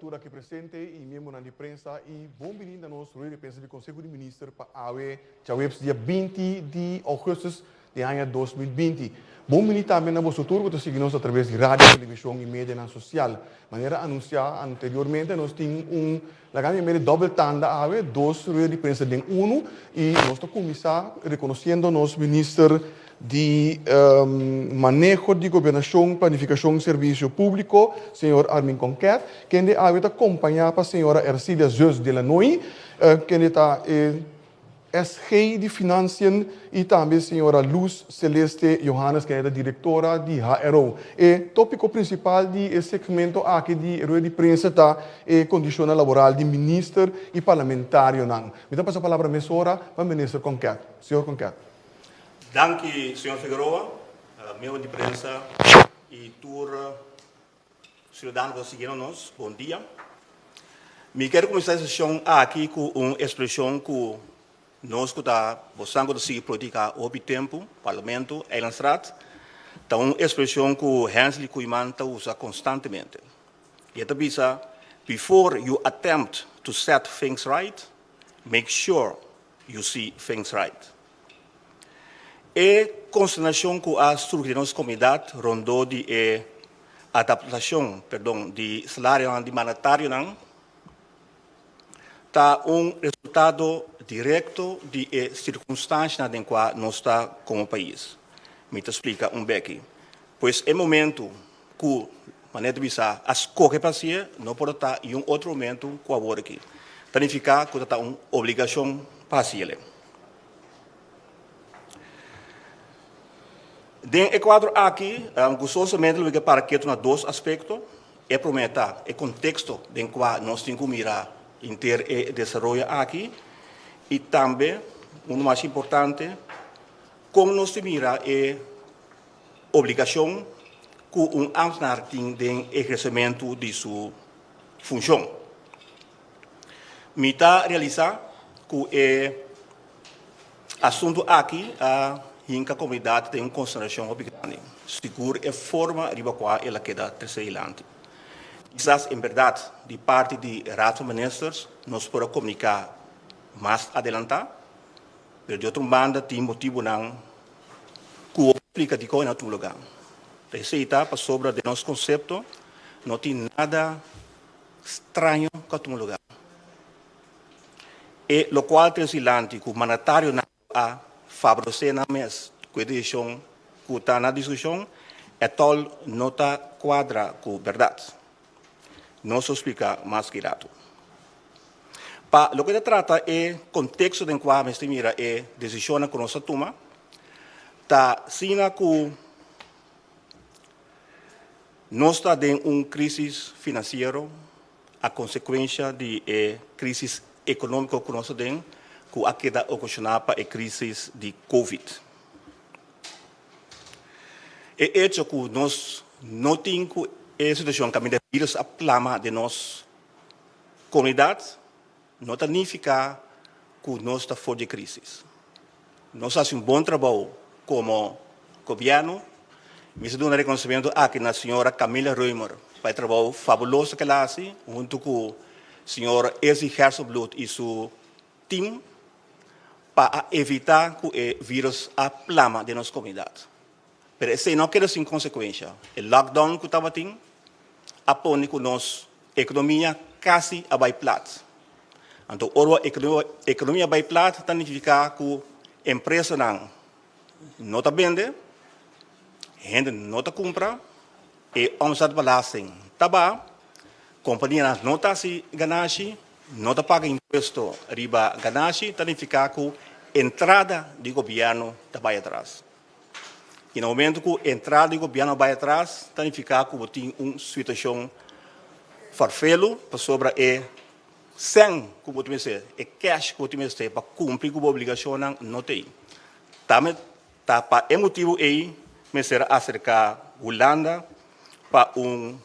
tur aki presente i miembronan di prensa i bon bini na nos rueda di prensa di Konseho di Minister pa awe djaweps dia 20 di ougùstùs di aña 2020. Bon bini tambe na boso tur ku ta sigui nos atraves di radio, televishon i medianan sosial. Manera anunsiá anteriormente nos tin un laga mi mira dòbel tanda awe, dos rueda di prensa den unu i nos ta kuminsá rekonosiendo nos Minister di Maneho di Gobernashon, Planifikashon Servisio Públiko, señor Armin Konket, kende awe ta kompañá pa señora Ercilia Zeus de Lanoy, kende ta e SG di Financiën i tambe señora Luz Celeste Johannes, kende ta direktora di HRO. E tópiko prinsipal di e segmento aki di e rueda di prensa ta e kondishonnan laboral di minister i parlamentarionan. Mi ta pasa palabra mesora pa Minister Konket. Señor Konket. Danki señor Figueroa, miembro di prensa y tur ciudadano cu ta siguiendo nos, bon dia. Mi kier cuminsa e sesion aki cu un expresion cu nos cu ta, bosan cu ta sigui politica hopi tempo, Parlamento, Eilandstraat, ta un expresion cu Hensley Koeiman ta usa constantemente. Y e ta bisa, Before you attempt to set things right, make sure you see things right. E konsternashon ku a surgi den nos komunidat rondó di e adaptashon, perdon, di salarionan di mandatarionan ta un resultado direkto di e sirkunstanshanan den kua nos ta komo pais. Mi ta splika un beki. Pues e momentu ku manera ta bisa a skohe pa hasié no por ta i un otro momentu ku awor aki. Ta nifiká ku ta ta un obligashon pa hasiel. Den e kuadro aki gustosamente lo mi ke para ketu na dos aspekto. E promé ta e konteksto den kua nos tin ku mira henter e desaroyo aki i tambe, unu mas importante, kon nos tin mira e obligashon ku un ámtenar tin den ehersementu di su funshon. Mi ta realisá ku e asuntu aki a hinka komunidat den un konsternashon hopi grandi, sigur e forma riba kua el a keda tresé dilanti. Kisas en bèrdat di parti di Raad van Ministers nos por a komuniká mas adelantá, pero di otro banda tin motibunan Ku bo por splika dikon e na tur lugá? Ta esei ta pasobra den nos konsepto no tin nada straño ku a tuma lugá. E lokual ta dilanti ku mandatarionan a favoresé nan mes ku e desishon ku ta na diskushon, ètòl no ta kuadra ku bèrdat. Nos lo splika mas ki ratu. Pa loke ta trata e konteksto den kua mester mira e desishonnan ku nos a tuma, ta asina ku nos ta den un krísis finansiero a konsekuensha di e krísis ekonómiko ku nos ta den ku a keda okashoná pa e krísis di Covid. E echo ku nos no tin ku e situashon kaminda e virus a plama den nos komunidat no ta nifiká ku nos ta for di e krísis. Nos a hasi un bon trabou komo gobièrnu. Mi sa duna rekonosementu aki na señora Camilla Römer pa e trabou fabuloso ku el a hasi huntu ku señor Ezzy Gerstenbluth i su tim pa a evitá ku e vírus a plama den nos komunidat. Pero esei no a keda sin konsekuensha. E lockdown ku tabatin a pone ku nos ekonomia kasi a bai plat. Anto ora ekonomia bai plat ta nifiká ku empresanan no ta bende, hende no ta kumpra, e omzetbelasting ta baha, kompanianan no ta hasi ganashi, no ta paga impuesto riba ganashi, ta nifiká ku entrada di gobièrnu ta bai atras. I na momentu ku entrada di gobièrnu bai atras, ta nifiká ku bo tin un situashon farfelu pasobra e sèn ku bo tin mester, e kèsh ku bo tin mester pa kumpli ku bo obligashonnan no ta ei. Tambe ta pa e motibu ei mester a aserká Hulanda pa un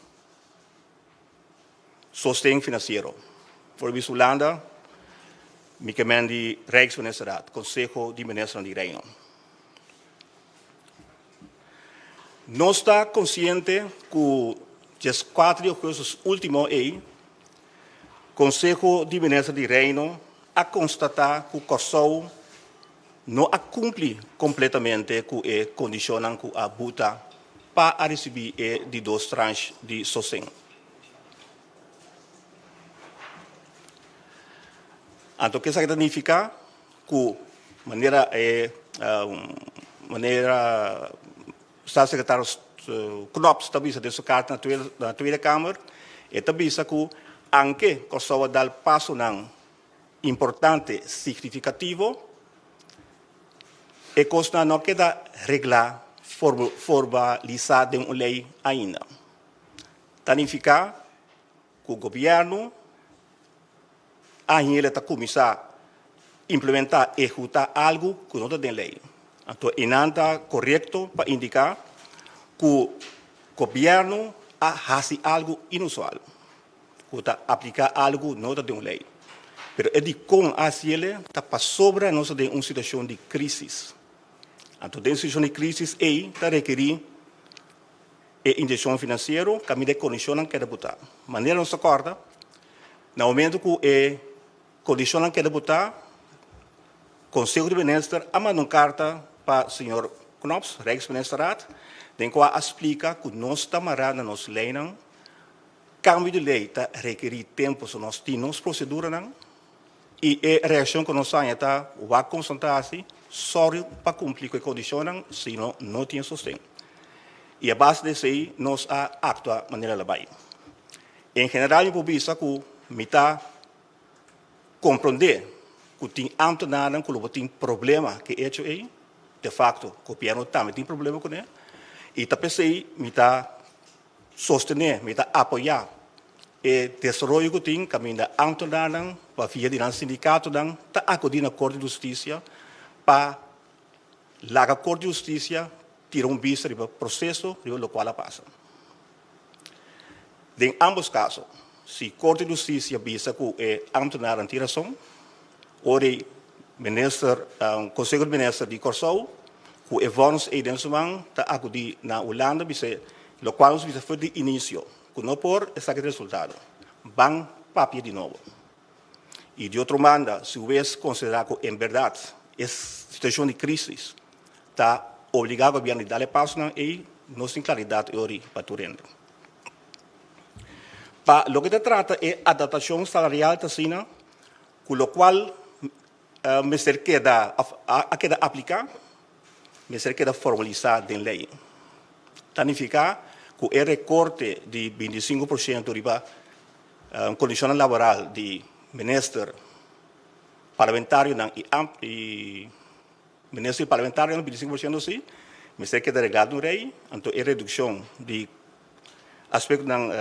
Sosten finansiero. For di Hulanda, mi ke men di Rijksministerraad, Konseho di Ministernan di Reino. Nos ta konsiente ku djeskuater di ougùstus último ei, Konseho di Minister di Reino a konstatá ku Kòrsou no a kumpli kompletamente ku e kondishonnan ku a buta pa a risibí e di dos tranche di sosten. Anto ke esaki ta nifiká? Ku manera e manera Staatssecretaris Knops ta bisa den su karta na Tweede Kamer, e ta bisa ku anke Kòrsou a dal pasonan importante signifikativo, e kosnan no a keda reglá, formalisá den un lei ainda. Ta nifiká ku gobièrnu Ahinele ta kuminsá implementá, ehekutá algu ku no ta den lei. Anto einan ta korekto pa indiká ku gobièrnu a hasi algu inusual, ku ta apliká algu no ta den un lei. Pero e dikon a hasiele ta pasobra nos ta den un situashon di krísis. Anto den situashon di krísis ei ta rekerí e inyekshon finansiero kaminda e kondishonnan keda butá. Manera nos ta kòrda, na momento ku e kondishonnan keda butá, Konseho di Minister a manda un karta pa señor Knops, Rijksministerraad, den kua a splika ku nos ta mará na nos leinan, kambio di lei ta rekerí tempu so nos tin nos proseduranan i e reakshon ku nos haña ta wak kon son ta hasi, sòru pa kumpli ku e kondishonnan sino no tin sosten. I a base di esei nos a aktua manera la bai. En general mi por bisa ku mi ta komprondé ku tin ámtenarnan ku lo por tin problema ku e echo ei, de fakto gobièrnu tambe tin problema kuné, i ta p'esei mi ta sostené, mi ta apoyá e desaroyo ku tin kaminda ámtenarnan pa via di nan sindikatonan ta akudí na Korte di Hustisia pa laga Korte di Hustisia tira un bista riba proseso riba lokual a pasa. Den ambos kaso, si Korte di Hustisia bisa ku e ámtenarnan tin rason, ora e minister, Konseho di Minister di Kòrsou ku e vòns ei den su man ta akudí na Hulanda bisa lokual nos bisa for di inisio ku no por esaki ta resultado. Ban papia di nobo. I di otro banda, si hues konsiderá ku en bèrdat e situashon di krísis ta obligá gobièrnu di dal e pasonan ei, nos tin klaridat e ori pa tur hende. Pa loke ta trata e adaptashon salarial ta asina ku lokual mester keda òf a keda apliká mester keda formalisá den lei. Ta nifiká ku e rekorte di 25% riba Kondishonnan laboral di minister, parlamentarionan i i minister i parlamentarionan 25% si mester keda reglá den un rei, anto e redukshon di aspektonan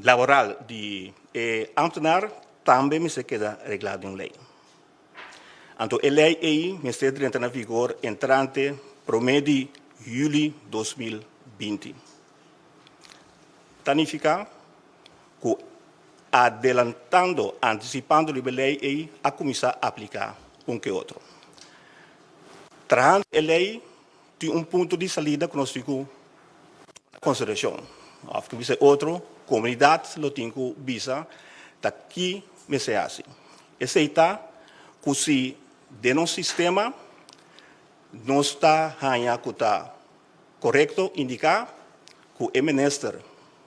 laboral di e ámtenar tambe mester keda reglá den un lei. Anto e lei ei mester drenta na vigor entrante promé di yüli 2020. Ta nifiká ku adelantando, antisipando riba e lei ei a kuminsá apliká un ke otro. Trahando e lei tin un punto di salida ku nos tin ku konsiderashon. Òf ku bisa e otro, komunidat lo tin ku bisa ta ki mester hasi. Esei ta ku si den nos sistema nos ta haña ku ta Korekto indiká ku e minister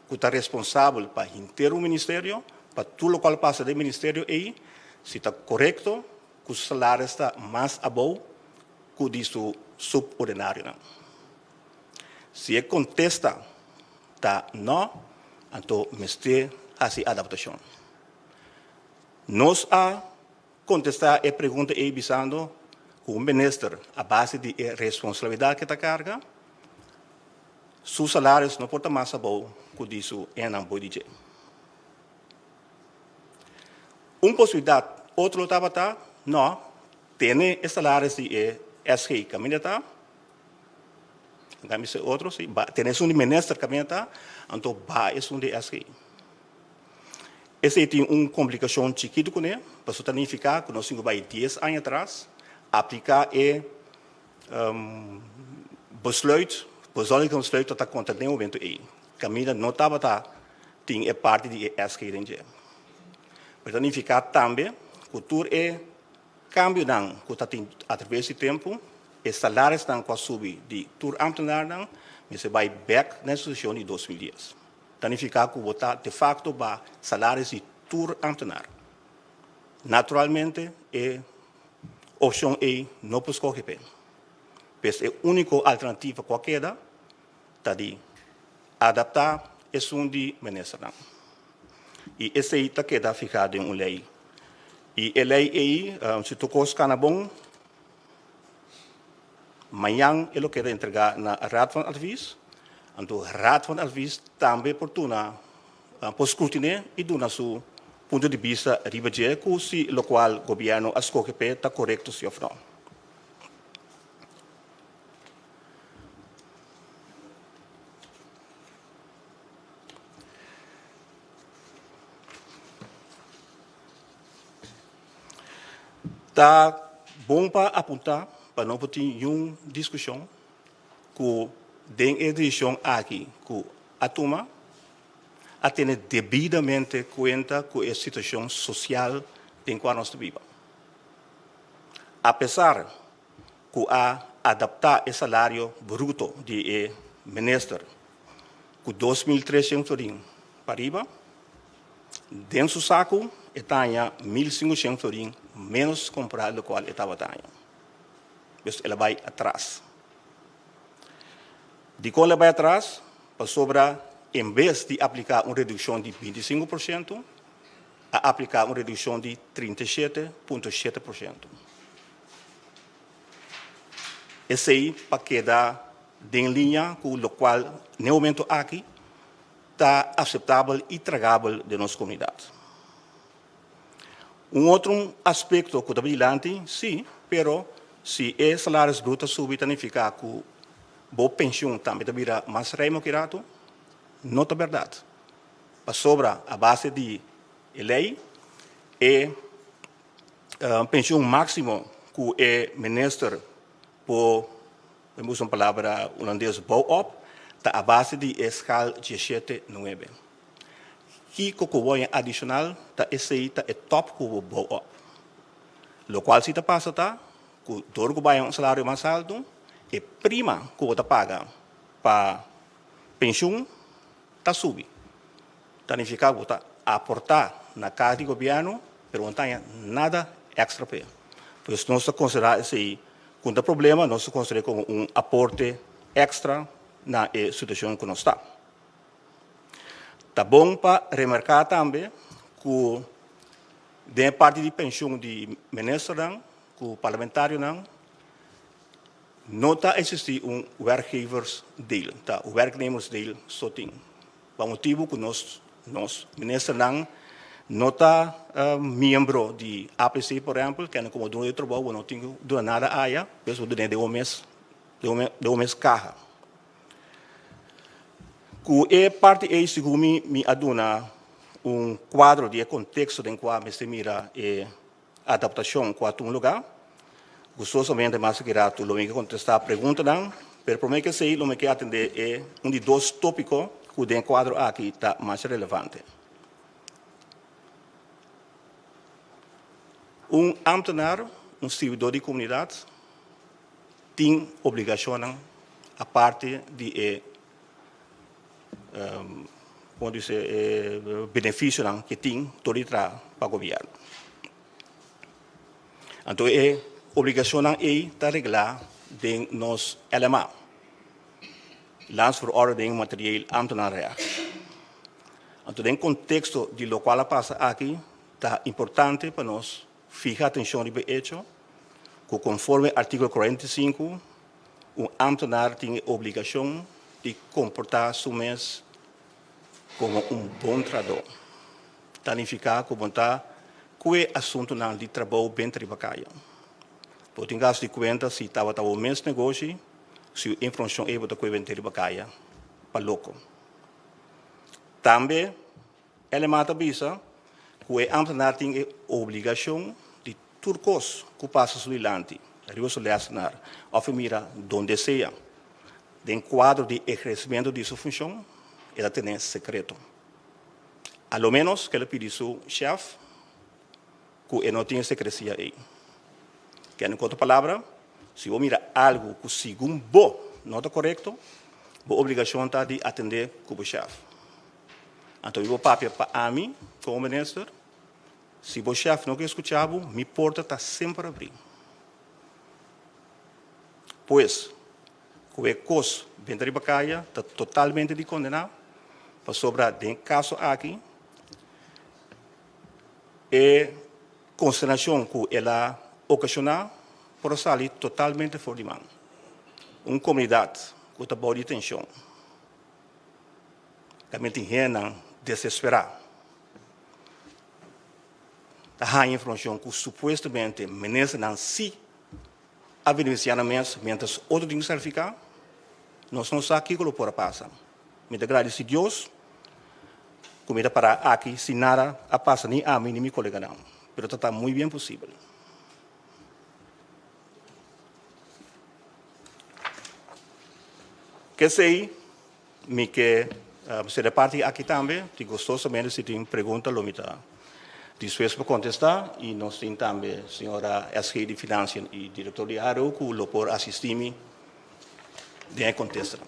ku ta responsabel pa henter un ministerio, pa tur lokual pasa den ministerio ei, si ta korekto ku su salaris ta mas abou ku di su subordenarionan. Si e kontesta ta nò, anto mester hasi adaptashon. Nos a Kontestá e pregunta ei bisando ku un minister a base di e responsabilidat ke ta karga, su salaris no por ta mas abou ku di su enan boi di dje. Un posibilidat otro lo tabata, no, tene e salaris di e SG kaminda ta, nan bisa e otro si, tene esun di minister kaminda ta, anto baha esun di SG. Esei tin un komplikashon chikitu kuné, pasobra ta nifiká ku nos tin ku bai dies aña atras, apliká e besluit, bezuinigingsbesluit ku ta konta den e momentu ei. Kaminda no tabata tin e parti di e SG den dje. Pero ta nifiká tambe ku tur e kambionan ku ta tin atraves di tempu, e salarisnan ku a subi di tur ámtenarnan mester bai bèk na e situashon di 2010. Ta nifiká ku bo ta de fakto ba salaris di tur ámtenar. Naturalmente e opshon ei no por skohe p'e. Pues e úniko alternativa ku a keda ta di adaptá esun di ministernan. I esei ta keda fihá den un lei. I e lei ei, si tur kos kana bon, mañan e lo keda entregá na Raad van Advies. Anto Raad van Advies tambe por tuna, por scrutiné i duna su punto di bista riba dje ku si lokual gobièrnu a skohe p'e ta korekto si òf nò. Ta bon pa apuntá pa no por tin niun diskushon ku den e desishon aki ku a tuma a tene debidamente kuenta ku e situashon sosial den kua nos ta biba. Apesar ku a adaptá e salario bruto di e minister ku 2300 florin pariba, den su saku e ta haña 1500 florin ménos kompará lokual e tabata haña. Pues el a bai atras. Dikon el a bai atras? Pasobra en bes di apliká un redukshon di 25%, a apliká un redukshon di 37.7%. Esei pa keda den liña ku lokual n'e momento aki ta aseptabel i tragabel den nos komunidat. Un otro aspekto ku ta dilanti, sí, pero si e salaris bruto ta subi ta nifiká ku bo penshun tambe ta bira mas rei moki ratu? No ta bèrdat. Pasobra a base di e lei e penshun máksimo ku e minister por, mi usa un palabra hulandes, bou op, ta a base di e schaal diesshete nuebe. Kiko ku bo haña adishonal ta esei ta e tòp ku bo bou op. Lokual si ta pasa ta ku dor ku bo haña un salario mas altu, e prima ku bo ta paga pa penshun ta subi. Ta nifiká ku bo ta aportá na kas di gobièrnu pero bo no ta haña nada èkstra p'e. Pues nos ta konsiderá esei ku no ta problema, nos ta konsider'é komo un aporte èkstra na e situashon ku nos ta. Ta bon pa remarká tambe ku den e parti di penshun di ministernan ku parlamentarionan no ta eksistí un werkgeversdeel, ta werknemersdeel so tin. Pa motibu ku nos nos ministernan no ta miembro di APC por ehèmpel, kende komo duño di trabou bo no tin ku duna nada aya, pues bo dun'é den bo mes den bo mes kaha. Ku e parti ei segun mi mi a duna un kuadro di e konteksto den kua mester mira e adaptashon ku a tuma lugá. Gustosamente mas aki ratu lo mi ke kontestá preguntanan, pero promé ke esei lo mi ke atendé e un di dos tópiko ku den e kuadro aki ta masha relevante. Un ámtenar, un sirbidó di komunidat, tin obligashonnan aparte di e como dice e beneficionan ke tin dor di traha pa gobierno. Anto e obligacionnan ey ta regla den nos LMA, Landsverordening Materieel Ambtenarenrecht. Anto den contexto di locual a pasa aki ta importante pa nos Fiha atencion riba e echo cu conforme articulo 45 un ambtenaar tin e obligacion di comporta su mes como un bon trahador. Ta nifica cu bo ta cue asuntonan di trabou benta riba caya. Bo tin gasto di cuenta si tabata bo mes negoshi, si e informacion ey bo ta cue benta riba caya pa loco. Tambe LMA ta bisa ku e ámtenar tin e obligashon di tur kos ku pasa su dilanti, riba su lèsenar òf e mira donde sea, den kuadro di ehersmentu di su funshon, e ta tene sekreto. A lo ménos ku el a pidi su shèf. ku e no tin e sekresia ei. Kende ku otro palabra, si bo mira algu ku segun bo no ta korekto, bo obligashon ta di atendé ku bo shèf. Anto mi por papia pa ami komo minister, si bo shèf no ke skucha bo, mi porta ta semper abrí. Pues, ku e kos benta riba kaya ta totalmente di kondená, pasobra den e kaso aki e konsternashon ku el a okashoná por a sali totalmente for di man. Un komunidat ku ta bou di tenshon, kaminda tin hendenan desesperá ta haña informashon ku supuestamente ministernan sí a benefisiá nan mes miéntras otro tin ku sakrifiká, nos no sa kiko lo por a pasa. Mi ta gradisí Dios ku mi ta pará aki sin nada a pasa ni ami ni mi koleganan, pero ta ta muy bien posibel. Kesei mi ke sera e parti aki tambe, tin gustosamente si tin pregunta lo mi ta dispuesto pa kontestá i nos tin tambe señora SG di Financiën i direktor di ARO ku lo por asistí mi den e kontestanan.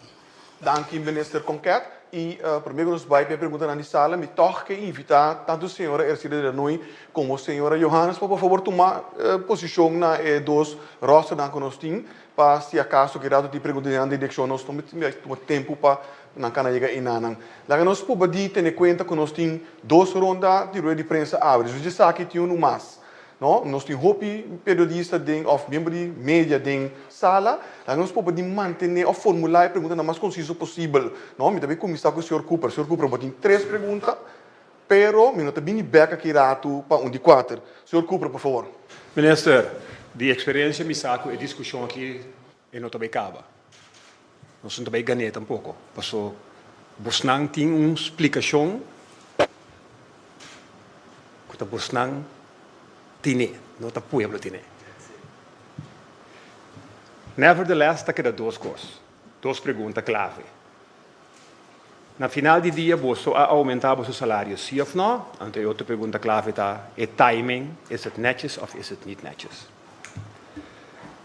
Danki Minister Konket. I prome ku nos bai pa e preguntanan di sala mi tòg ke invitá tantu señora Ercilla de Lanoy komo señora Johannes pa por fabor tuma posishon na e dos rosternan ku nos tin pa si akaso ke rato tin pregunta di nan direkshon nos no tuma tempu pa nan kana yega einanan. Laga nos proba di tene kuenta ku nos tin dos ronda di rueda di prensa awe. Despues di esaki tin unu mas. No, nos tin hopi periodista den of miembro di media den sala, laga nos proba di mantene of formula e preguntanan mas conciso posibel. No, mi ta bay cuminsa cu señor Cooper. Señor Cooper, bo tin tres pregunta, pero mi no ta bini bek aki ratu pa un di cuater. Señor Cooper, por favor. Minister, di experiencia mi sa cu e discusion aki e no ta bay caba. Nos no ta bay gané tampoco, paso bosnan tin un splicacion cu ta bosnan tine, no ta pueblo tine. Nevertheless ta keda dos cos, dos pregunta clave. Na final di dia boso a aumenta boso salario si of no? Anto e otro pregunta clave ta e timing, is het netjes of is het niet netjes?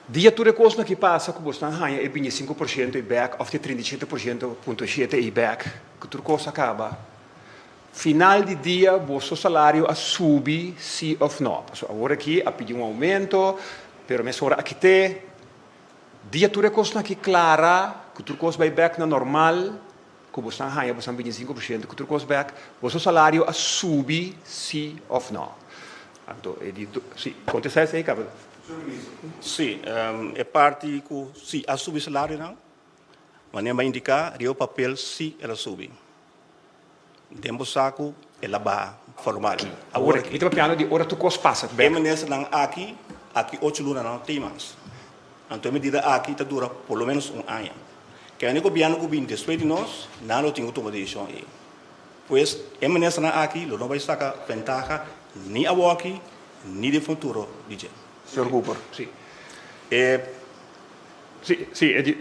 Dia tur e kosnan ki pasa ku bosnan haña e bintisinko por shento ei bèk òf e trinta i shete por shento punto shete ei bèk, ku tur kos a kaba. Final di dia boso salario a subi si òf nò? Pasobra awor aki a pidi un oumento, pero mesora a kit'é. Dia tur e kosnan ki klara, ku tur kos bai bèk na normal, ku bosnan haña bosnan 25 por shento, ku tur kos bèk, boso salario a subi si òf nò? Anto e di si, kontestá esei kaba. Si, e parti ku si a subi salarionan, manera mi a indiká riba papel si el a subi. Den bo sa ku el a baha formal. Awor aki. Mi ta papiando di ora tur kos pasa bèk. E ministernan aki, aki ocho luna nan no tin mas. Anto e medida aki ta dura por lo menos un aña. Kende gobièrnu ku bini despues di nos, nan lo tin ku tuma desishon ei. Pues e ministernan aki lo no bai saka ventaha ni awoki ni den futuro di dje. Señor Cooper. Si. E. Si, si, e di,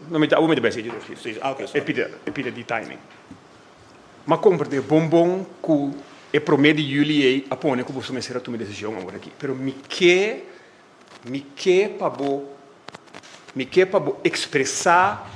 no mi ta, awo mi ta bai si, si. Si, ah ok, sorry. E pida, e pida di timing. M'a komprende bon bon ku e promé di juli ei a pone ku boso mester a tuma e desishon awor aki. Pero mi ke Mi ke pa bo Mi ke pa bo ekspresá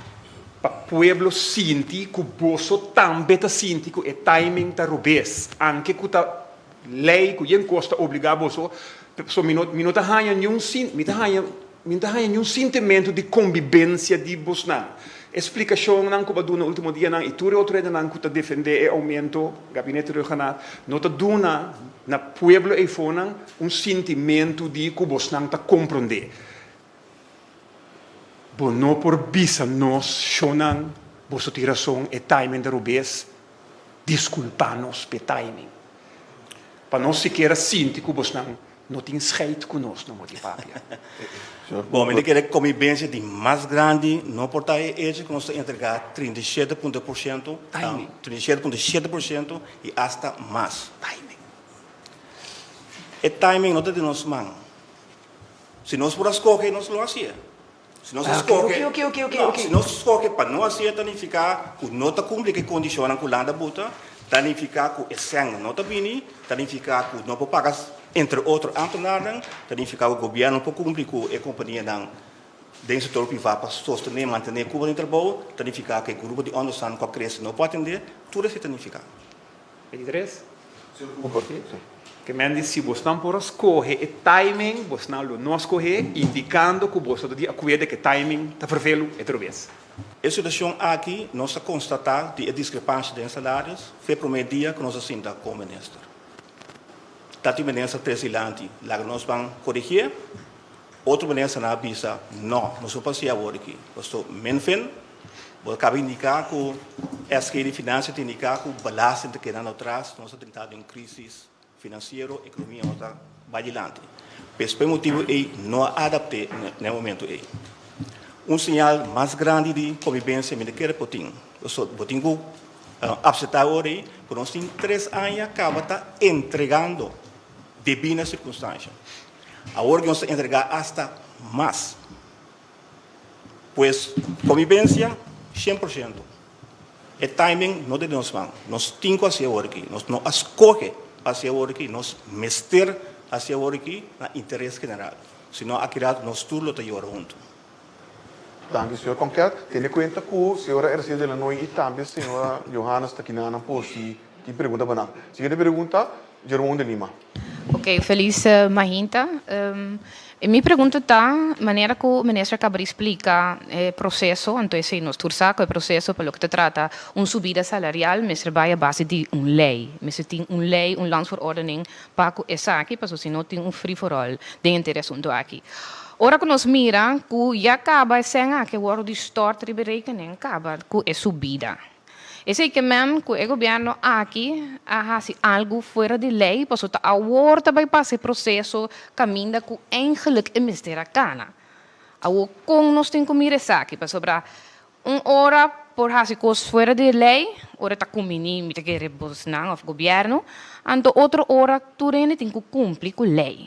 pa pueblo sinti ku boso tambe ta sinti ku e timing ta robes, anke ku ta lei ku yen kos ta obligá boso, pasobra mi no mi no ta haña niun sin mi ta haña mi no ta haña niun sintimentu di kombibensia di bosnan. E splikashonnan ku bo a duna ultimo dianan i tur e otro hendenan ku ta defendé e oumento, Gabinete Rhuggenaath, no ta duna na pueblo eifonan un sintimentu di ku bosnan ta komprondé. Bo no por bisa nos shonnan, boso tin rason, e timing ta robes, diskulpá nos p'e timing. Pa nos sikiera sinti ku bosnan No tin scheid cu nos no moti papia. Bon, mi ta kere convivencia di mas grandi no por ta e hecho cu nos ta entrega 37 punto por ciento, Timing. 37.7 por ciento y hasta mas. Timing. E timing no ta den nos man. Si nos por a scoge nos lo haci'e. Si nos a scoge, Ok, ok, ok, ok, no, ok. si nos scoge pa no haci'e ta nifica cu no ta cumpli cu e condicionnan cu landa buta, ta nifica cu e sèn no ta bini, ta nifica cu no por paga. entre otro ámtenarnan, ta nifiká ku gobièrnu por kumpli ku e kompanianan den sektor privá pa sostené i mantené kuba di trabou, ta nifiká ku e grupo di ònderstan ku a krese no por atendé, tur esei ta nifiká. 23. Ke men di si bosnan por a skohe e timing, bosnan lo no a skohe, indikando ku boso ta di akuerdo ku e timing ta fervelu e trobes. E situashon aki nos a konstatá di e diskrepansha den salarios fe promé dia ku nos a sinta komo minister. Ta tin minister tres dilanti laga nos ban korigié, otro ministernan a bisa no, nos no por hasi awor aki, pasobra Minfin bo a kaba indiká ku SG di Finansia ta indiká ku belasting ta kedando atras, nos a drenta den un krisis finansiero, ekonomia no ta bai dilanti. P'es pa e motibu ei no a adapt'é na e momentu ei. Un señal mas grandi di konbibensia mi ta kere por tin. Pasobra bo tin ku apseptá awor ei ku nos tin tres aña kaba ta entregando debí na sirkunstansha. Awor ku nos ta entregá asta mas. Pues konbibensia 100%. E timing no ta di nos man. Nos tin ku hasi awor aki. Nos no a skohe pa hasi awor aki. Nos mester hasi awor aki na interes general. Si no aki rato nos tur lo ta yora huntu. Danki señor Konket. Tene kuenta ku señora Ercilla de Lanoy i tambe señora Johannes ta kina nan por si tin pregunta pa nan. Siguiente pregunta, Jerome de Lima. Ok, felis mainta. Mi pregunta ta, manera ku minister kaba di splika e proseso, anto esei nos tur sa ku e proseso pa loke ta trata un subida salarial mester bai a base di un lei. Mester tin un lei, un landsverordening pa ku esaki, pasobra si no tin un free for all den henter e asuntu aki. Ora ku nos mira ku ya kaba e sèn aki a wòrdu di stòrt riba e rekening kaba ku e subida. Esei ke men ku e gobièrnu aki a hasi algu fuera di lei pasobra ta awor ta bai pasa e proseso kaminda ku eigenlik e mester a kana. Awor kon nos tin ku mira esaki? Pasobra un ora por hasi kos fuera di lei, ora ta kumbiní mi ta kere bosnan òf gobièrnu, anto otro ora tur hende tin ku kumpli ku lei.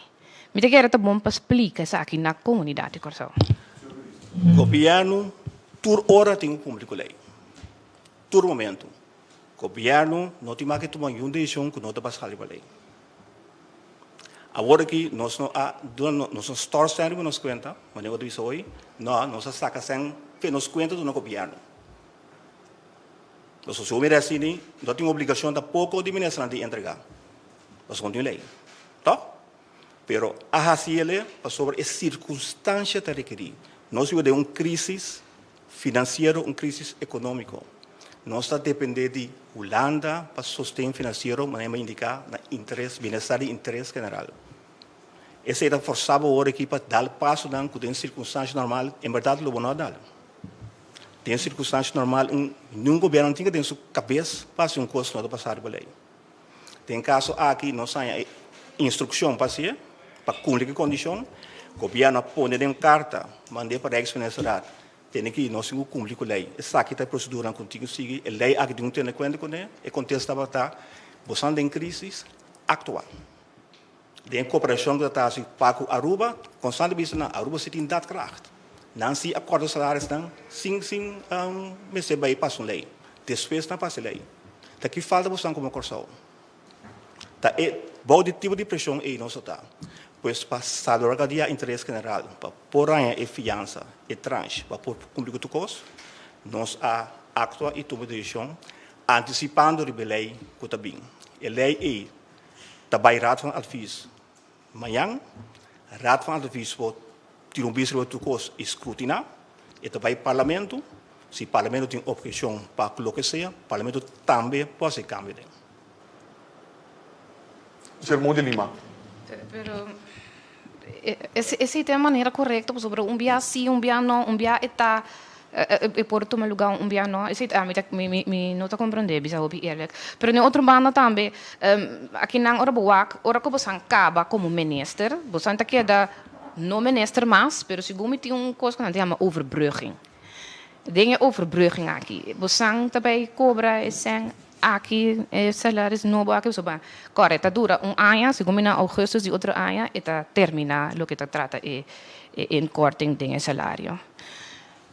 Mi ta kere ta bon pa splika esaki na komunidat di Kòrsou. Gobièrnu tur ora tin ku kumpli ku lei. Tur momento. Gobierno no tin mas ke tuma niun decision ku no ta basá riba ley. Awor aki nos no a duna nos no stort sèn riba nos kuenta, manera ku ta bisa hoy, no, nos a saka sèn fe nos kuenta duna gobierno. Pasobra si bo mira asina no tin obligashon tampoko di ministernan di entrega, pasobra no tin ley, tòg? Pero a hasi el'e pasobra e sirkunstansha ta rekerí. Nos biba den un krisis Finansiero un krisis ekonómiko. Nos ta dependé di Hulanda pa sosten finansiero manera mi a indiká na interes bienestar di interes general. Esei ta forsá bo awor aki pa dal pasonan ku den sirkunstansha normal en bèrdat lo bo no a dal. Den sirkunstansha normal un niun gobièrnu no tin ke den su kabes pa hasi un kos ku no ta pasá riba lei. Den kaso aki nos haña e instrukshon pa hasié, pa kumpli ku e kondishon. Gobièrnu a pone den un karta mand'é pa Rijksministerraad, tene ki nos tin ku kumpli ku lei. Esaki ta e proseduranan ku tin ku sigui. E lei aki tin ku tene kuenta kuné. E kontesta tabata, boso anda den krisis, aktua. Den e koperashon ku ta ta hasi pa ku Aruba, konstante bisa nan, Aruba si tin daadkracht. Nan si a kòrta salarisnan sin sin mester bai pasa un lei. Despues nan pasa e lei. Ta ki falta boso nan komo Kòrsou? Ta e bou di tipo di preshon ei nos a ta. Pues pa salvaguardia interes general, pa por haña e fiansa, e tranche, pa por kumpli ku tur kos, nos a aktua i tuma desishon antisipando riba e lei ku ta bin. E lei ei ta bai Raad van Advies mañan. Raad van Advies por tira un bista riba tur kos i skrutiná. E ta bai Parlamento. Si Parlamento tin obheshon pa ku loke sea, Parlamento tambe por hasi kambio den. Sermon di Lima. Pero esei ta e manera korekto pasobra un bia si, un bia no, un bia e ta e por tuma luga un bia no. Esei ta ami ta mi mi no ta komprendé bisa hopi eerlijk. Pero den otro banda tambe akinan ora bo wak ora ku bosan kaba komo minister bosan ta keda no minister mas pero segun mi tin un kos ku nan ta yama overbrugging. Den e overbrugging aki bosan ta bai kobra e sèn aki e salaris nobo aki pasobra kòrda e ta dura un aña segun mi na augustus di otro aña e ta terminá loke ta trata e inkorting den e salario.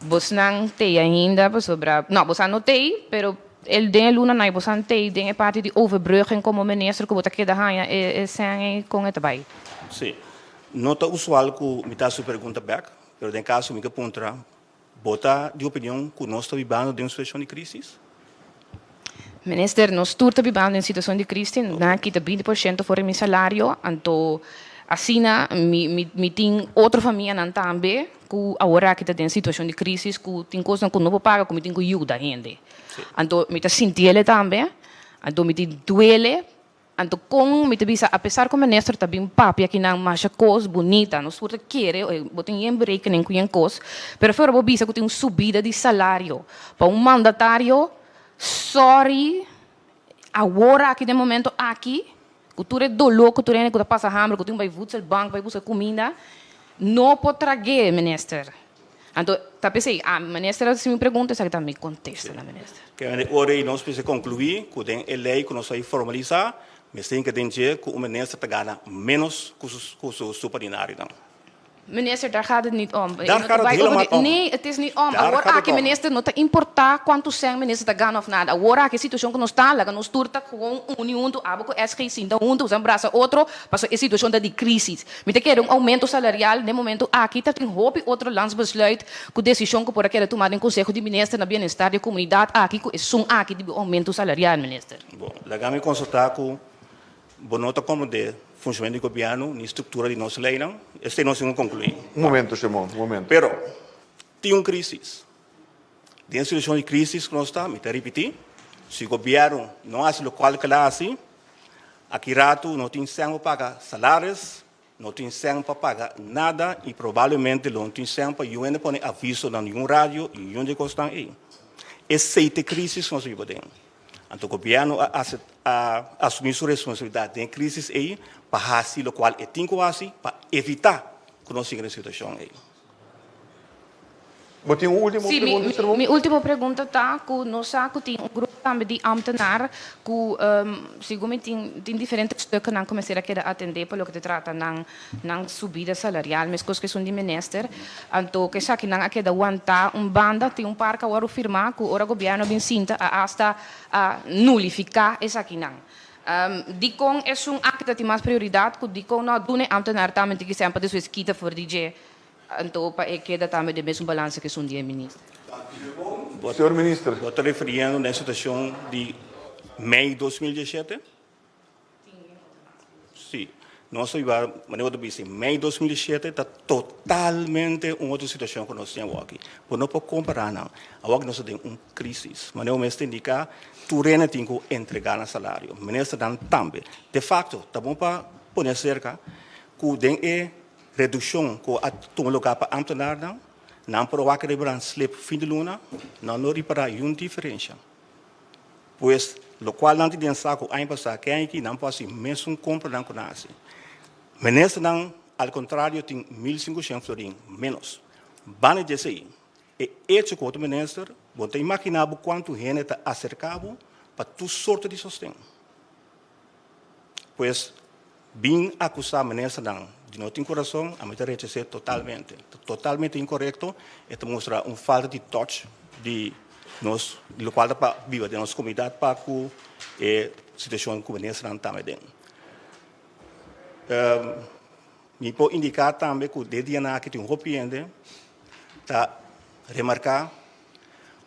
Bosnan tei ainda pasobra no bosan no tei pero. El den e luna nai bo san tei den e parti di overbrugging komo minister ku bo ta keda haña e e sèn ei kon e ta bai? Sí. No ta usual ku mi ta hasi un pregunta bèk, pero den kaso mi ke puntra, bo ta di opinion ku nos ta bibando den un situashon di krísis? Minister, nos tur ta bibando den situashon di krísis, nan a kita 20% for di mi salario, anto asina mi mi mi tin otro famianan tambe ku aworaki ta den situashon di krísis ku tin kosnan ku no por paga ku mi tin ku yuda hende. Anto mi ta sintiele tambe, anto mi tin duele, anto kon mi ta bisa apesar ku minister ta bin papia kinan masha kos bunita, nos tur ta kere, bo tin yen berekening ku yen kos, pero ora bo bisa ku tin un subida di salario pa un mandatario, sorry, awor aki den momento aki, ku tur e doló ku tur hende ku ta pasa hamber, ku tin bai voedselbank bai buska kuminda, no por trag'é, minister. Anto ta p'esei, a minister a hasi mi pregunta, esaki ta mi kontesta na minister. Kende ora ei nos mester konkluí ku den e lei ku nos a formalisá, mester hinka den dje ku un minister ta gana ménos ku su superdinarionan. Minister, daar gaat het niet om. Daar gaat het helemaal om. Nee, het is niet om. Daar Awor gaat het aki, om. minister, no ta importá kuantu sèn minister ta gana òf nada. Awor aki e situashon ku nos ta, laga nos tur ta gewoon uni huntu, abo ku SG sinta huntu, nos a brasa otro, pasobra e situashon ta di krísis. Mi ta kere un oumento salarial den momento aki, ta tin hopi otro landsbesluit ku desishon ku por a keda tumá den Konseho di Minister na bienestar di e komunidat aki ku esun aki di oumento salarial, minister. Bon, laga mi konstatá ku Bo no ta komprendé funshonamentu di gobièrnu ni struktura di nos leinan. Esei nos tin ku konkluí. Un momento, Shemon, un momento. Pero, tin un krísis. Den e situashon di krísis ku nos ta, mi ta ripití, si gobièrnu no hasi lokual ku el a hasi, aki ratu no tin sèn pa paga salaris, no tin sèn pa paga nada i probablemente lo no tin sèn pa yu hende pone aviso na ningun radio i ningun di e kosnan ei. Esei ta e krísis ku nos ta biba aden. Anto gobièrnu a a asumí su responsabilidat den e krísis ei pa hasi lokual e tin ku hasi pa evitá ku nos sigui den e situashon ei. Bo tin un último Sí, pregunta, mi, Sermon? mi último pregunta ta ku nos sa ku tin un grupo tambe di ámtenar ku segun mi tin tin diferente stuknan ku mester a keda atendé pa loke ta trata nan nan subida salarial meskos ku esun di minister. Anto ku esakinan a keda wantá un banda tin un par ku a wòrdu firmá ku ora gobièrnu a bin sinta a asta a nulifiká esakinan. Dikon esun aki ta tin mas prioridat ku dikon no a duna e ámtenar tambe tin ki sèn pa despues kita for di dje? Anto pa e keda tambe den mesun balansa ku esun di e minister. Señor Minister. Bo ta refiriendo na e situashon di mei 2017? Si. Nos ta biba, manera bo ta bisa, mei 2017 ta totalmente un otro situashon ku nos tin awoki. Bo no por kompará nan. Awoki nos ta den un krísis. Manera bo mes ta indiká, tur hende tin ku entregá nan salario. Ministernan tambe. De fakto, ta bon pa pone aserka ku den e Redukshon ku a tuma lugá pa ámtenarnan, nan por wak riba nan slip fin di luna, nan no ripará yun diferensha. Pues, lokual nan tin den saku aña pasá ke aña aki nan por hasi mesun kompranan ku nan hasi. Ministernan, al kontrario, tin 1500 florin ménos. Banda di esei, e echo ku bo ta minister, bo ta imaginá bo kuantu hende ta aserká bo pa tur sorto di sosten. Pues, bin akusá ministernan di no tin kurason, ami ta rechas'é totalmente. Ta totalmente inkorekto, e ta mustra un falta di touch di nos, di lokual ta pa biba den nos komunidat pa ku e situashon ku ministernan tambe den. Mi por indiká tambe ku den dianan aki tin hopi hende ta remarká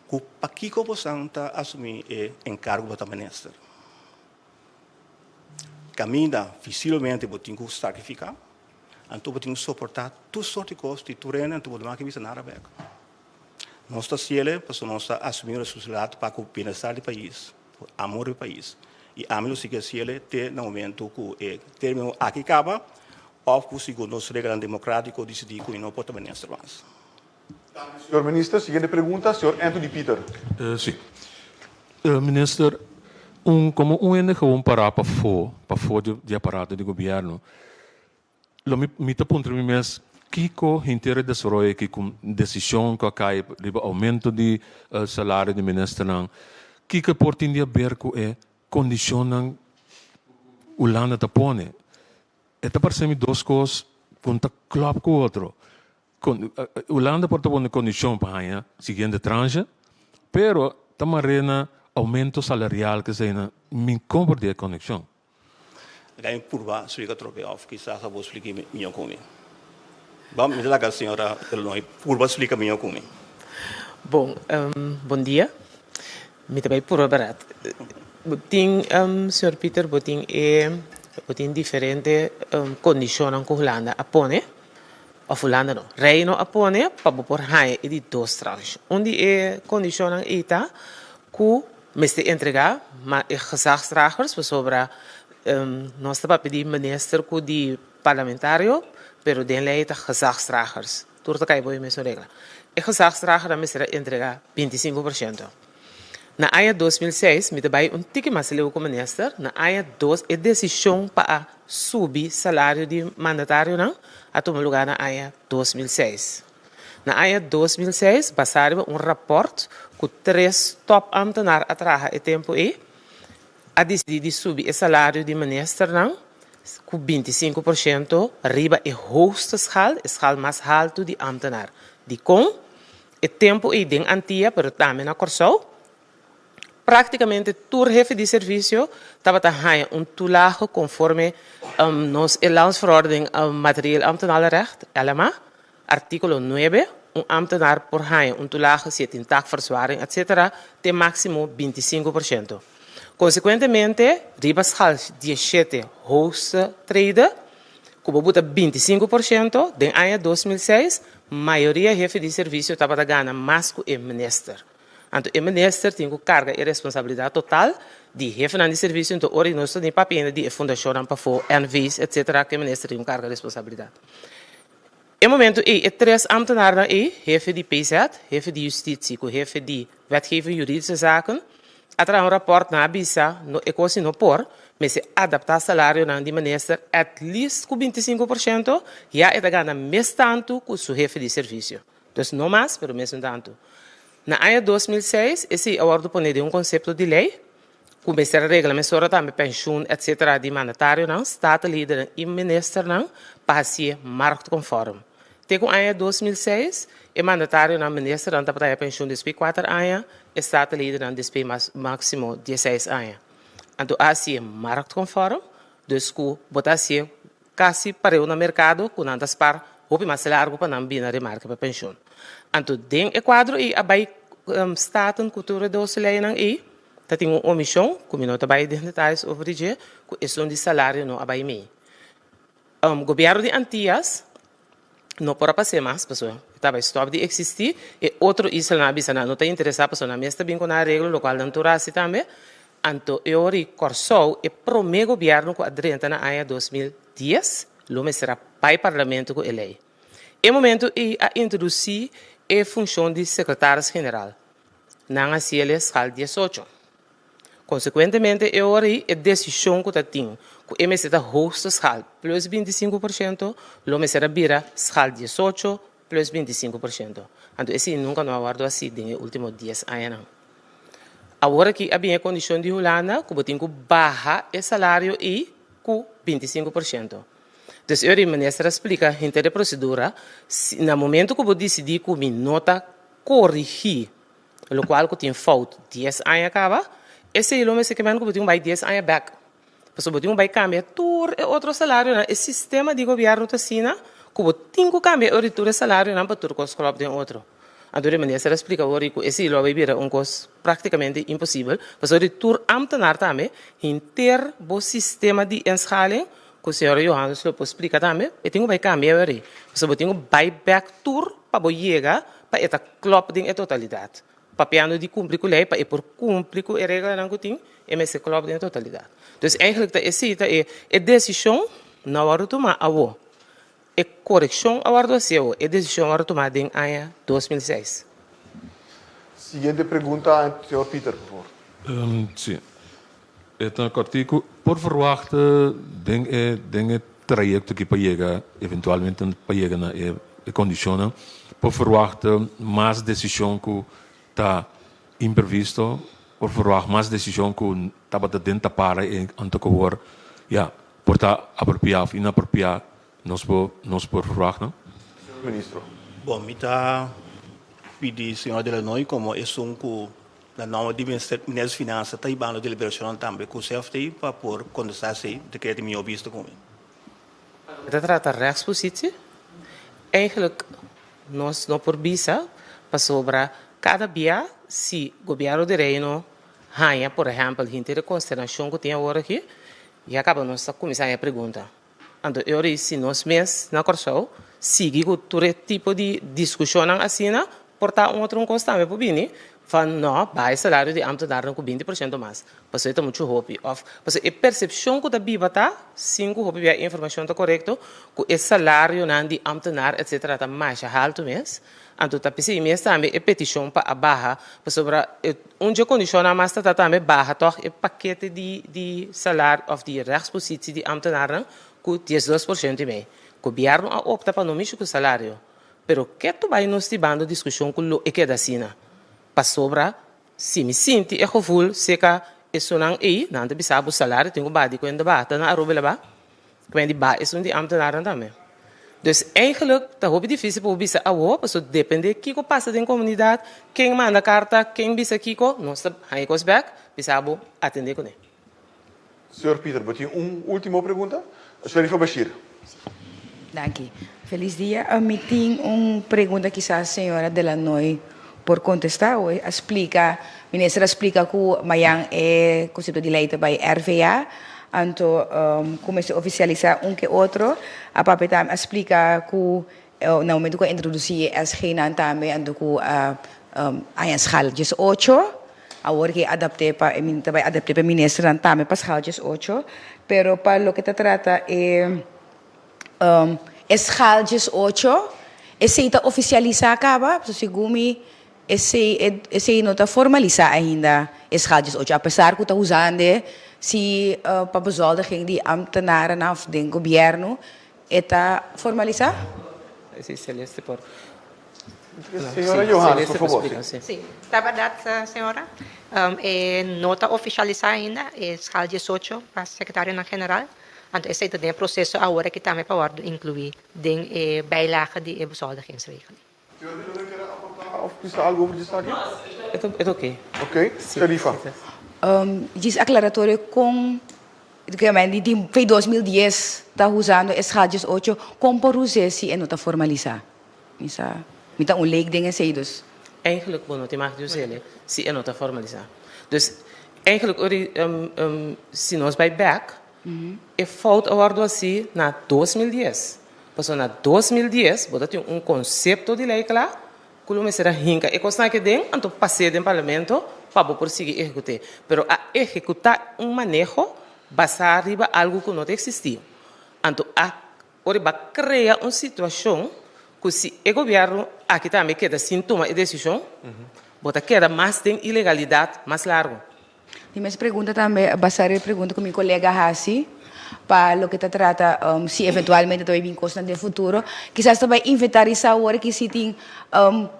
ku pakiko bosan ta asumí e enkargo bo ta minister. Kaminda visiblemente bo tin ku sakrifiká, anto bo tin ku soportá tur sort di kos di tur hende, anto bo no a bisa nada bèk. Nos ta hasiel pasobra nos ta asumí un responsabilidat pa ku bienestar di pais, ku amor di pais. I ami lo sigui hasiel te na momentu ku e término aki kaba òf ku segun nos reglanan demokrátiko disidí ku mi no por ta minister mas. Danki señor minister. Siguiente pregunta, señor Anthony Pieter. Si. Minister, un como un hende gewoon pará pafó, pafó di di aparato di gobierno, lo mi mi ta puntra mi mes kiko henter e desaroyo aki ku desishon ku a kai riba oumento di salario di ministernan, kiko e por tin di haber ku e kondishonnan Hulanda ta pone? E ta parse mi dos kos ku no ta klòp ku otro. Hulanda por ta pone kondishon pa haña siguiente tranche, pero ta mar'é na Aumento salarial ke eseinan, mi komprendé e konekshon. Laga mi purba splika atrobe of kisas abo splika mihó ku mi. Bon, mi ta laga señora Delanoy purba splika mihó ku mi. Bon, bon dia. Mi ta bai purba barat. Bo tin, señor Pieter, bo tin e, bo tin diferente kondishonnan ku Hulanda a pone. Of Hulanda no, Reino a pone pa bo por haña e di dos tranche. Un di e kondishonnan ei ta ku mester entregá ma e gezagsdragers pasobra nos ta papia di minister ku di parlamentario pero den lei ta gezagsdragers. Tur ta kai bo e mesun regla. E gezagsdragernan mester a entregá 25%. Na aña 2006, mi ta bai un tiki mas leu ku minister, na aña dos e desishon pa a subi salario di mandatarionan a tuma lugá na aña 2006. Na aña 2006, basá riba un rapòrt ku tres tòpambtenar a traha e tempu ei, a disidí di subi e salario di ministernan ku 25% riba e hoogste schaal, e schaal mas haltu di ambtenar. Dikon? E tempu ei den Antia, pero tambe na Kòrsou, práktikamente tur hefe di servisio tabata haña un toelage konforme nos e Landsverordening Materieel Ambtenarenrecht, LMA, artíkulo 9, un ámtenar por haña un toelage si e tin taakverzwaring etcetera te máksimo 25%. Konsekuentemente, riba schaal 17 hoogste trede, Ku bo buta 25%, den aña 2006, mayoria hefe di servisio tabata gana mas ku e minister. Anto e minister tin ku karga e responsabilidat total di hefenan di servisio, anto ora di nos ta ni papia di e fundashonnan pafó, NV's, etsetera, ku e minister tin ku karga responsabilidat. E momento ei e tres ambtenarnan ei, hefe di PZ, hefe di Justitie ku hefe di Wetgeving Juridische Zaken, a traha un rapòrt nan a bisa no e kos si no por, mester adaptá salarionan di minister at least ku 25%, ya e ta gana mes tantu ku su hefe di servisio. Dus no mas, pero mesun tantu. Na aña 2006 esei a wòrdu pone den un konsepto di lei ku mester a regla mesora tambe penshun etsetera di mandatarionan, statenliedernan i ministernan pa hasié marktkonform. Te ku aña 2006 e mandatarionan, ministernan tabata haña penshun despues 4 aña, e statenliedernan despues mas máksimo 16 aña. Anto a hasié marktkonform, dus ku bo ta hasié kasi pareu na merkado ku nan ta spar hopi mas largu pa nan bini na remarke pa penshun. Anto den e kuadro ei a bai Staten ku tur e dos leinan ei ta tin un omishon ku mi no ta bai den detayes over di dje ku esun di salario no a bai mei. Gobièrnu di Antias no por a pas'é mas pasobra e ta bai stòp di eksistí. E otro islanan a bisa nan no ta interesá pasobra nan mes ta bin ku nan areglo lokual nan tur hasi tambe. Anto e ora i Kòrsou e promé gobièrnu ku a drenta na aña 2010 lo mester a bai parlamento ku e lei. E momento ei a introdusí e funshon di sekretaris general. Nan a hasiel e skal 18. Konsekuentemente e ora ei e desishon ku ta tin ku e mester ta hoogste schaal plus 25% lo mester a bira schaal 18 plus 25%. Anto esei nunka no a wòrdu hasí den e último 10 añanan. Awor aki a bin e kondishon di Hulanda ku bo tin ku baha e salario ei ku 25%. Dus e ora ei minister a splika henter e prosedura, si na momento ku bo disidí ku mi no ta korigí lokual ku tin fout 10 aña kaba, esei lo mester kemen ku bo tin ku bai 10 aña bèk. Pasobra bo tin ku bai kambia tur e otro salarionan. E sistema di gobièrnu ta asina ku bo tin ku kambia e ora di tur e salarionan pa tur kos klòp den otro. Anto di minister a splika awor ku esei lo a bai bira un kos praktikamente imposibel, pasobra di tur ámtenar tambe henter bo sistema di inschaling, ku señora Johannes lo por splika tambe, e tin ku bai kambia awor ei. Pasobra bo tin ku bai bèk tur pa bo yega pa e ta klòp den e totalidat. Papiando di kumpli ku lei, pa e por kumpli ku e reglanan ku tin, e mester klòp den e totalidat. Dus eigentlik ta esei ta e e desishon no a wòrdu tumá awor. E korekshon a wòrdu hasi awor. E desishon a wòrdu tumá den aña 2006. Siguiente pregunta, señor Pieter, por favor. Sí. E ta kòrtiku. Por verwachta den e den e trayekto aki pa yega eventualmente pa yega na e e kondishonnan, por verwachta mas desishon ku ta imprevisto? Por verwagt mas desishon ku tabata den tapara e anto ku awor ya por ta apropiá òf inapropiá nos por nos por verwagt nan? Señor Ministro. Bon, mi ta pidi señor De Lanoy komo esun ku. Na nòmber di Minister di Finansa ta hibando deliberashonnan tambe ku CFT pa por kontestá esei, mi ta kere tin mihó bista ku mi. E ta trata rechtspositie. Eigenlijk nos no por bisa pasobra kada bia si Gobierno di Reino haña por ehempel hinter e consternacion cu tin awor aki, ya caba nos ta cuminsa haña pregunta. Anto e ora ei si nos mes na Kòrsou sigui ku tur e tipo di diskushonnan asina, por ta un otro un kos tambe por bini van no, baha e salario di ámtenarnan ku 20% mas, pasobra e ta muchu hopi. Òf pasobra e persepshon ku ta biba ta, sin ku hopi bia e informashon ta korekto, ku e salarionan di ámtenar etsetera ta masha haltu mes. Anto ta p'esei mes tambe e petishon pa a baha, pasobra e un dje kondishonnan mas ta ta tambe baha tòg e pakete di di salar òf di rechtspositie di ámtenarnan ku 12% i mei. Gobièrnu a opta pa no mishi ku salario, pero ke tu bai nos tibando diskushon ku lo e keda asina? Pasobra si mi sinti e gevoel seka esunnan ei, nan ta bisa bo salario tin ku baha di kuenta baha, ta na Aruba el a baha. Ku di ba esun di ambtenaren tambe. Dus eigenlijk ta hopi dificil pa bo bisa awo, pasobra depende kiko pasa den comunidad, ken manda carta, ken bisa kiko, nos ta haña e kos bek, bisa bo atende kuné. Señor Pieter, bo tin un ultimo pregunta? Sharifa Bashir. Danki. Felis dia. Mi tin un pregunta kisas señora De Lannoy por contesta o a splica, minister a splica cu mayan e concepto di ley ta bay RVA, anto cu mester oficialisa un ke otro, a papia tambe a splica cu na momento cu a introduci e SG nan tambe anto cu a haña schaal 18, awor ke adapte pa e ta bay adapte pa e ministernan tambe pa schaal 18, pero pa loke ta trata e. E schaal 18, esei ta ofisialisá kaba? Pasobra segun mi esei esei no ta formalisá ainda, e schaal 18, apesar ku ta usando si pa bezoldiging di ambtenarennan òf den gobièrnu, e ta formalisá? Si Celeste por. Señora Johannes, por favor. Si, ta bèrdat señora. E no ta ofisialisá ainda, e schaal 18 pa sekretarionan general. Anto esei ta den e proseso awor aki tambe pa wòrdu inkluí den e bijlage di e bezoldigingsregeling. Señor Villanor kier a aportá òf bisa algu over di esaki? E ta oké. Oké. Sharifa. Djis aklaratorio kon di di 2010 ta usando e schaal 18, kon por us'é si e no ta formalisá? Mi sa, mi ta un leek den esei dus. Eigenlijk bo no tin mag di us'é si e no ta formalisá. Dus eigenlijk ora si nos bai bèk E fout a wòrdu hasi na 2010. Pasobra na 2010 bo ta tin un konsepto di lei kla ku lo mester a hinka e kosnan aki den anto pas'é den parlamento pa bo por sigui ehekut'é. Pero a ehekutá un maneho basá riba algu ku no ta eksistí. Anto a ora bo a krea un situashon ku si e gobièrnu aki tambe keda sin tuma e desishon bo ta keda mas den ilegalidat mas largu. Mi mes pregunta tambe basa riba e pregunta ku mi kolega hasi pa loke ta trata si eventualmente ta bai bin kosnan den futuro. Kisas ta bai inventarisá awor ki si tin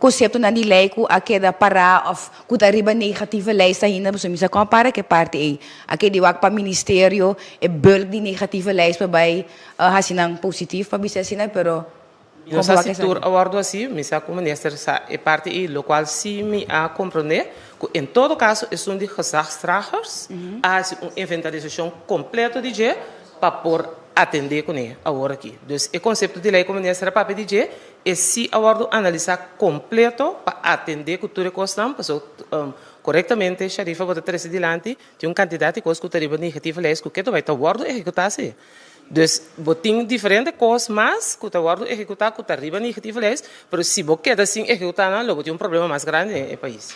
konseptonan di lei ku a keda pará òf ku ta riba negative lijst ainda pasobra mi sa kon a para ku e parti ei. A keda wak pa ministerio e bulk di negative lijst pa bai hasi nan positief pa bisa asina pero Mi no sa si tur a wòrdu hasi, mi sa ku minister sa e parti ei, lokual si mi a komprondé ku en todo kaso esun di gezagsdragers a hasi un inventarisashon kompleto di dje pa por atendé kuné awor aki. Dus e konsepto di lei ku minister a papia di dje e si a wòrdu analisá kompleto pa atendé ku tur e kosnan, pasobra korektamente Sharifa bo ta trese dilanti tin un kantidat di kos ku ta riba negatieve lijst ku ketu bai ta wòrdu ehekutá si. Dus bo tin diferente kos mas ku ta wòrdu ehekutá ku ta riba negatieve lijst, pero si bo keda sin ehekutá nan lo bo tin un problema mas grandi den e pais.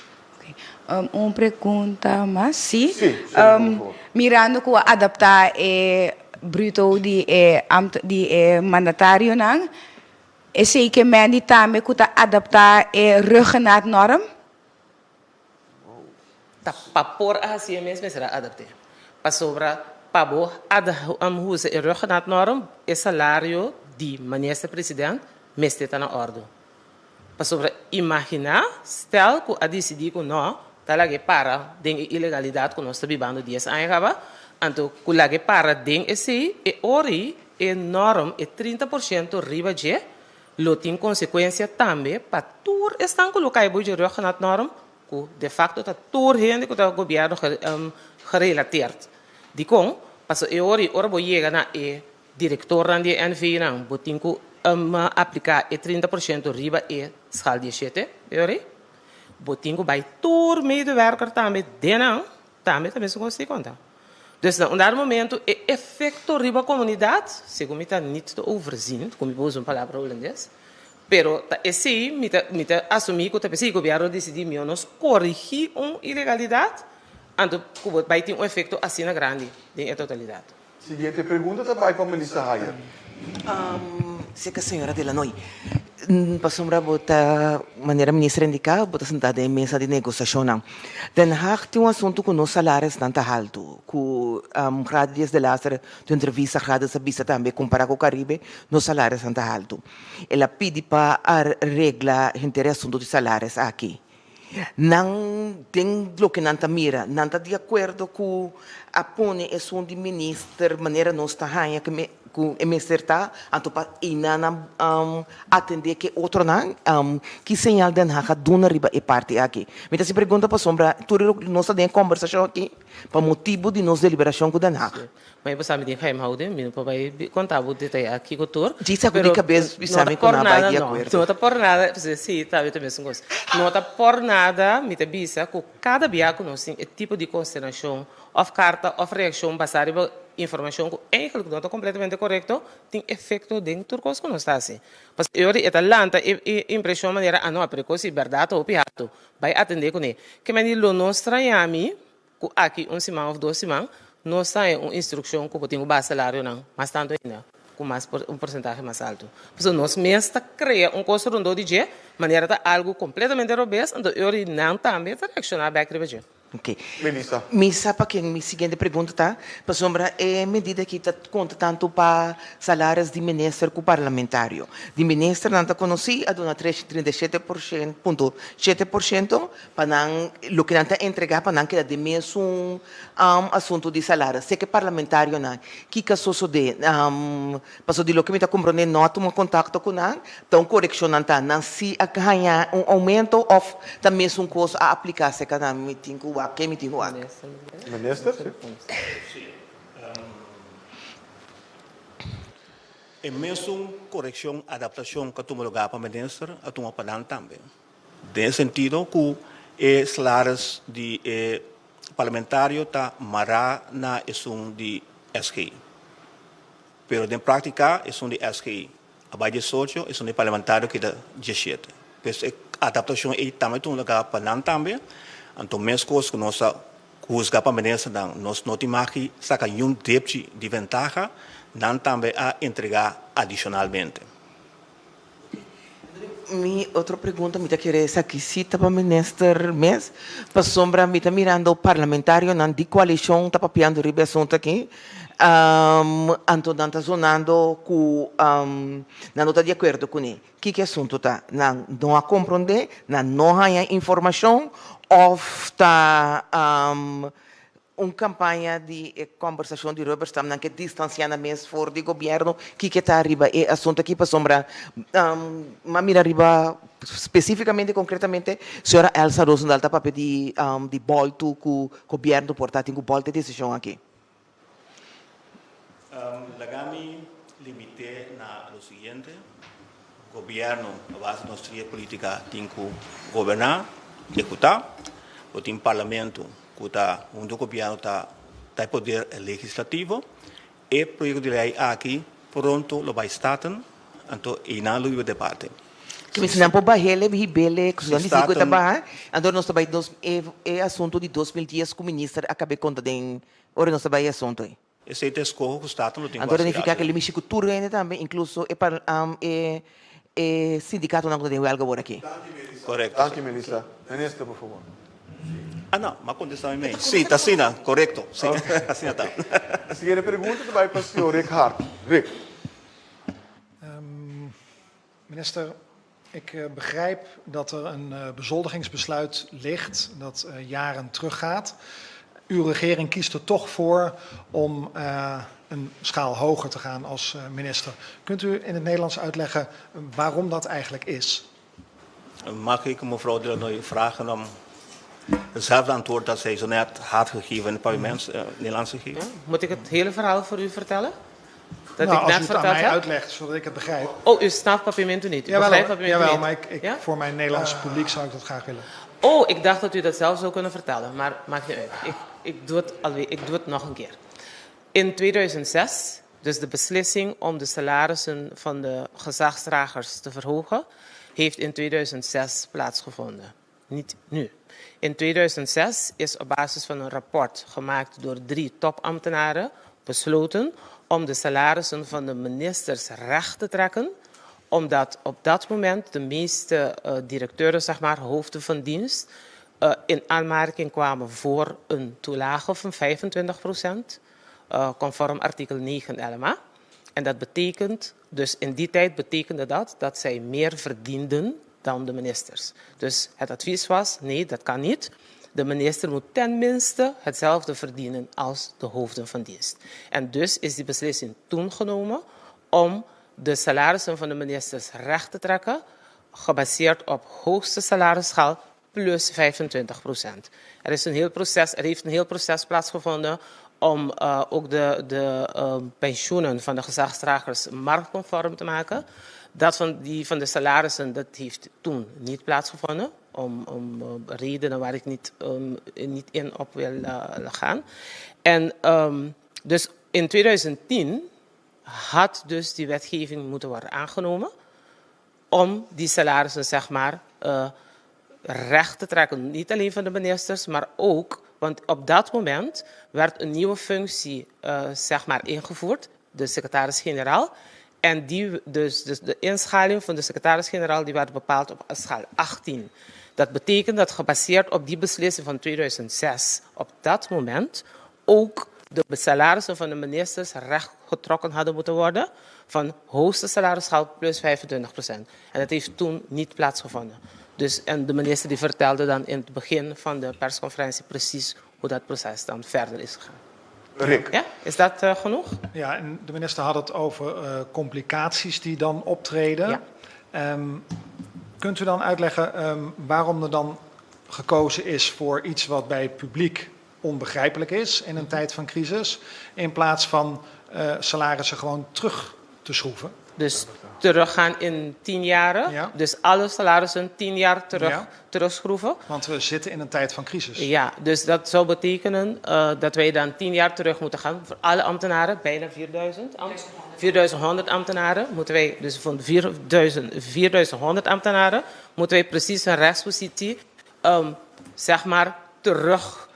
Un pregunta mas, si. Sí, sí, por favor. Mirando ku a adaptá e bruto di e ambt di e mandatarionan, esei ke mendi tambe ku ta adaptá e ruggengraatnorm? Ta pa por a hacié mes mester a adapté. Pasobra pa bo usa e ruggengraatnorm e salario di minister president mester ta na ordo. Pasobra imagina stel cu a dicidi cu no ta lag'e para den e ilegalidad cu nos ta bibando dies aña caba, anto cu lag'e para den esey e ora ey e norm e 30% riba dje lo tin consecuencia tambe pa tur esnan cu lo cay bo dje ruggengraatnorm. ku de facto ta tur hende ku ta gobièrnu gerelateerd. Dikon? Pasobra e ora ei ora bo yega na e direktornan di e NV-nan bo tin ku apliká e 30% riba e schaal 17 e ora ei. Bo tin ku bai tur medewerker tambe den nan tambe ta mesun kos di konta. Dus na un dado momento e efekto riba komunidat, segun mi ta niet te overzien, ku mi por usa un palabra hulandes, pero ta esei mi ta mi ta asumí ku ta p'esei gobièrnu a disidí mihó nos korigí un ilegalidat anto ku bo bai tin un efekto asina grandi den e totalidat. Siguiente pregunta ta bai pa Melissa Hayer. Seca señora Delanoy, pasobra bo ta, manera minister a indica, bo ta sentá den e mesa di negociacionnan. Den Haag tin un asunto cu nos salarisnan ta halto, cu Gradis de laster tu entrevista Gradis a bisa tambe compara cu Caribe nos salarisnan ta halto. El a pidi pa a regla henter e asunto di salaris aki. Nan den loke nan ta mira, nan ta di akuerdo ku a pone esun di minister manera nos ta haña ku ku e mester ta, anto pa einan nan atendé ku e otronan. Ki señal Den Haag a duna riba e parti aki? Mi ta hasi pregunta pasobra tur nos ta den e kombersashon aki pa motibu di nos deliberashon ku Den Haag. Ma e bo sa mi tin geheimhouding, mi no por bai konta bo detayá kiko tur. Djis a ku di kabes bisa mi ku nan a bai di akuerdo. No ta por nada, si, ta mi ta mesun kos. No ta por nada mi ta bisa ku kada bia ku nos tin e tipo di konsternashon òf karta òf reakshon basá riba informashon ku eigentlik no ta kompletamente korekto, tin efekto den tur kos ku nos ta hasi. Pasobra e ora e ta lanta e impreshon manera, ah no, pero e kos si bèrdat ta hopi haltu, bai atendé kuné. Ke mende lo no straña mi Ku aki un siman òf dos siman nos ta haña un instrukshon ku bo tin ku baha salarionan mas tantu ainda, ku mas un porsentahe mas altu. Pasobra nos mes ta krea un kos rondó di dje, manera ta algu kompletamente robes, anto e ora di nan tambe ta reakshoná bèk riba dje. Oke. Melissa. Mi sa pa ken mi siguiente pregunta ta, pasobra e medida aki ta konta tantu pa salaris di minister ku parlamentario. Di ministernan ta konosí a duna tres 37 punto 7%, Pa nan, loke nan ta entregá pa nan keda den mesun asuntu di salario. Seke ke parlamentarionan, kiko a sosodé? Pasobra di loke mi ta komprondé no a tuma kontakto ku nan, ta un korekshon nan ta. Nan si a haña un oumento òf ta mesun kos a apliká serka nan? Mi tin ku wak, ken mi tin ku wak? Minister, si. E mesun korekshon, adaptashon ku a tuma lugá pa minister a tuma pa nan tambe. Den e sentido ku e salaris di e parlamentario ta mará na esun di SG. Pero den práktika esun di SG a bai diesocho, esun di parlamentario keda dieshete. Pues e adaptashon ei tambe tuma lugá pa nan tambe. Anto meskos ku nos a husga pa ministernan, nos no tin mag di saka niun depchi di ventaha, nan tambe a entregá adishonalmente. Mi otro pregunta, mi ta kere esaki si ta pa minister mes, pasobra mi ta mirando parlamentarionan di koalishon ta papiando riba e asunto aki, anto nan ta zonando ku nan no ta di akuerdo kuné. Kiko e asunto ta? Nan no a komprondé, nan no haña informashon òf ta Un kampaña di e kòmbersashon di rubberstamp nan ke distansiá nan mes for di gobièrnu. Kiko ta riba e asuntu aki? Pasobra m'a mira riba spesífikamente, konkretamente, señora Elsa Rozendal ta papia di di bòltu ku gobièrnu por ta tin ku bòlta e desishon aki. Laga mi limité na lo siguiente, Gobièrnu a base di nos tria polítika tin ku goberná, ehekutá. Bo tin parlamento ku ta huntu ku gobièrnu ta ta e poder legislativo. E proyekto di lei aki pronto lo bai Staten, anto einan lo biba debate. Si si nan por bah'el e hib'el ku nan disi ku e ta baha, anto nos ta bai nos e e asuntu di 2010 ku minister a kab'é konta den ora nos ta bai e asuntu ei. Esei ta e skoho ku Staten lo tin ku Anto ta hasi nifiká ku awe. lo mishi ku tur hende tambe, inkluso e par e e sindikatonan ku ta den wèlga awor aki. Korekto. Danki Melissa. Minister, por favor. Ah no, m'a kontestá mi mei. Sí, ta asina, korekto. Sí, asina ta. E siguiente pregunta ta bai pa señor Rick Hart. Rick. Minister, ik begrijp dat er een bezoldigingsbesluit ligt dat jaren teruggaat. Uw regering kiest er toch voor om een schaal hoger te gaan als minister. Kunt u in het Nederlands uitleggen waarom dat eigenlijk is? Mag ik mevrouw Delanoy vragen om. Hetzelfde antwoord dat zij zo net had gegeven in het parlement Nederlands gegeven. Ja, moet ik het hele verhaal voor u vertellen? Dat Nou, ik als net u het aan verteld mij heb? uitlegt, zodat ik het begrijp. Oh, u snapt Papiamento niet. U Jawel, begrijpt hoor. Papiamento Jawel, niet. maar ik, Ja? voor mijn Nederlandse publiek zou ik dat graag willen. Oh, ik dacht dat u dat zelf zou kunnen vertellen, maar maakt niet uit. Ik doe het alweer, ik doe het nog een keer. In 2006, dus de beslissing om de salarissen van de gezagsdragers te verhogen, heeft in 2006 plaatsgevonden. Niet nu. In 2006 is op basis van een rapport gemaakt door 3 topambtenaren besloten om de salarissen van de ministers recht te trekken, omdat op dat moment de meeste directeuren, hoofden van dienst, in aanmerking kwamen voor een toelage van 25%, conform artikel 9 LMA. En dat betekent, dus in die tijd betekende dat dat zij meer verdienden dan de ministers. Dus het advies was, nee, dat kan niet. De minister moet tenminste hetzelfde verdienen als de hoofden van dienst. En dus is die beslissing toen genomen om de salarissen van de ministers recht te trekken, gebaseerd op hoogste salarisschaal plus 25%. Er is een heel proces, er heeft een heel proces plaatsgevonden om ook de pensioenen van de gezagsdragers marktconform te maken. Dat van de salarissen, dat heeft toen niet plaatsgevonden, om redenen waar ik niet in op wil gaan. En dus in 2010 had dus die wetgeving moeten worden aangenomen om die salarissen recht te trekken. Niet alleen van de ministers, maar ook, want op dat moment werd een nieuwe functie ingevoerd, de secretaris-generaal. En de inschaling van de secretaris-generaal die werd bepaald op schaal 18. Dat betekent dat gebaseerd op die beslissing van 2006, op dat moment ook de salarissen van de ministers rechtgetrokken hadden moeten worden van hoogste salarisschaal plus 25%. En dat heeft toen niet plaatsgevonden. En de minister die vertelde dan in het begin van de persconferentie precies hoe dat proces dan verder is gegaan. Rick. Ja, is dat genoeg? Ja, en de minister had het over complicaties die dan optreden. Kunt u dan uitleggen waarom er dan gekozen is voor iets wat bij het publiek onbegrijpelijk is in een tijd van crisis, in plaats van salarissen gewoon terug te schroeven? Dus teruggaan in 10 jaren. Dus alle salarissen 10 jaar terugschroeven. Want we zitten in een tijd van crisis. Ja, dus dat zou betekenen dat wij dan 10 jaar terug moeten gaan. Voor alle ambtenaren, bijna 4000 4100 ambtenaren, moeten wij, dus van 4100 ambtenaren, moeten wij precies een rechtspositie terug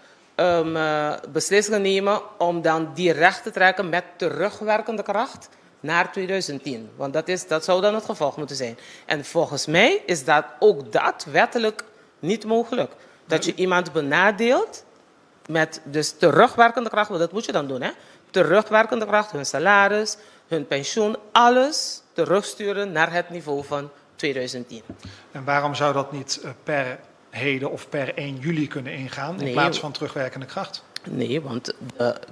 beslissingen nemen om dan die recht te trekken met terugwerkende kracht naar 2010. Want dat zou dan het gevolg moeten zijn. En volgens mij is dat ook dat wettelijk niet mogelijk. Dat je iemand benadeelt met dus terugwerkende kracht, want dat moet je dan doen, hè? Terugwerkende kracht, hun salaris, hun pensioen, alles terugsturen naar het niveau van 2010. En waarom zou dat niet per heden of per 1 juli kunnen ingaan in Nee. plaats van terugwerkende kracht? Nee, want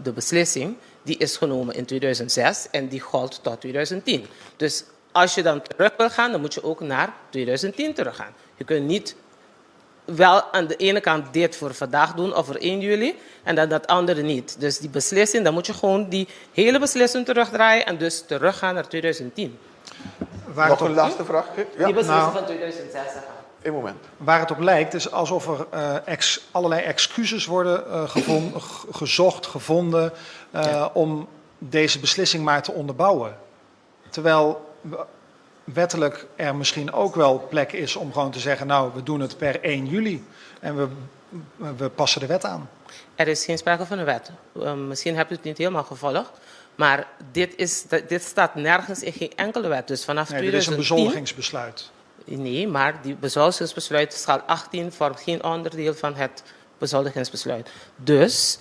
de beslissing die is genomen in 2006 en die gold tot 2010. Dus als je dan terug wil gaan, dan moet je ook naar 2010 teruggaan. Je kunt niet wel aan de ene kant dit voor vandaag doen of voor 1 juli en dan dat andere niet. Dus die beslissing, dan moet je gewoon die hele beslissing terugdraaien en dus teruggaan naar 2010. Waar Nog het op een laatste vraag? Ja. Die beslissing Nou. van 2006. Een moment. Waar het op lijkt is alsof er allerlei excuses worden gezocht, gevonden om deze beslissing maar te onderbouwen. Terwijl wettelijk er misschien ook wel plek is om gewoon te zeggen, nou, we doen het per 1 juli en we passen de wet aan. Er is geen sprake van een wet. Misschien hebt u het niet helemaal gevolgd, maar dit staat nergens in geen enkele wet. Dus vanaf Nee, dit is een 2010 bezoldigingsbesluit. Nee, maar die bezoldigingsbesluit, schaal 18, vormt geen onderdeel van het bezoldigingsbesluit. Dus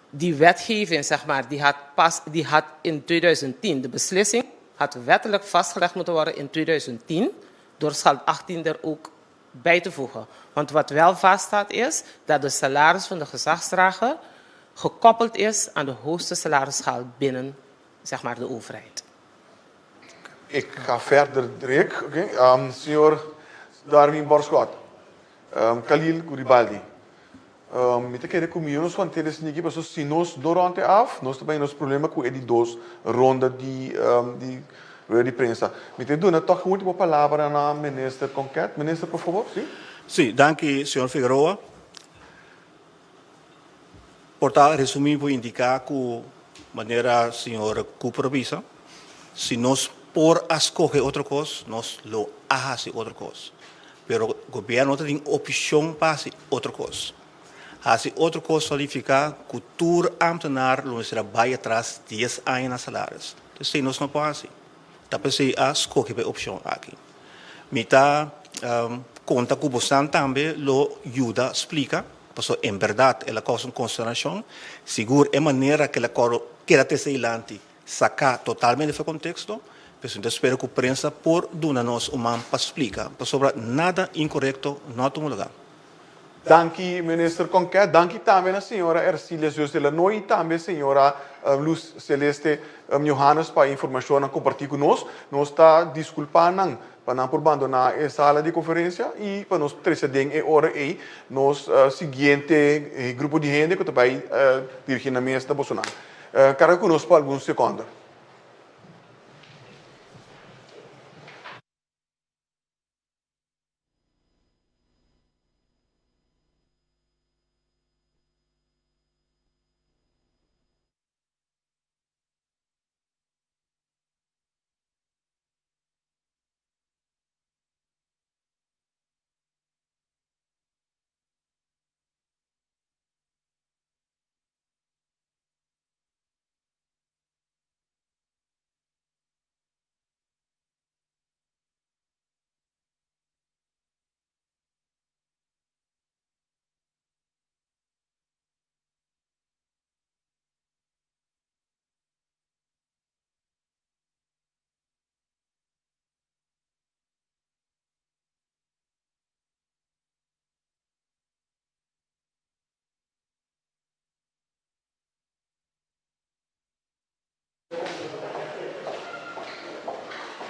die wetgeving, zeg maar, die had pas, die had in 2010, de beslissing had wettelijk vastgelegd moeten worden in 2010, door schaal 18 er ook bij te voegen. Want wat wel vaststaat is dat de salaris van de gezagsdrager gekoppeld is aan de hoogste salarisschaal binnen de overheid. Ik ga verder, Rick. Oké. Senor Darwin Borschot, Khalil Guribaldi. Mi ta kere ku mihó nos want'é esaki pasobra si nos no rònt e af, nos ta bai nos problema ku e di dos ronda di di rueda di prensa. Mi ta duna tòg e último palabra na Minister Konket. Minister, por fabor, si. Sí, danki señor Figueroa. Por ta resumí por indiká ku manera señor Cooper a bisa, si nos por a skohe otro kos, nos lo a hasi otro kos. Pero gobièrnu no ta tin opshon pa hasi otro kos. Hasi otro kos ta nifiká ku tur ámtenar lo mester a bai atras dies aña na salaris. Esei nos no por hasi. Ta p'esei a skohe pa e opshon aki. Mi ta konta ku bosan tambe lo yuda splika, pasobra en bèrdat el a kousa un konsternashon. Sigur e manera ku el a keda trese dilanti Saká totalmente for konteksto, pues mi ta spera ku prensa por duna nos un man pa splika, pasobra nada inkorekto no a tuma lugá. Danki Minister Konket, danki tambe na señora Ercilia Zeus de Lanoy y tambe señora Luz Celeste Johannes pa e informacionnan comparti cu nos. Nos ta disculpa nan pa nan por bandona e sala di conferencia y pa nos trece den e ora ey nos siguiente grupo di hende cu ta bay dirigi nan mes na bosonan. Karga ku nos pa algun sekònde.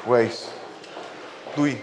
Wijs. Doei.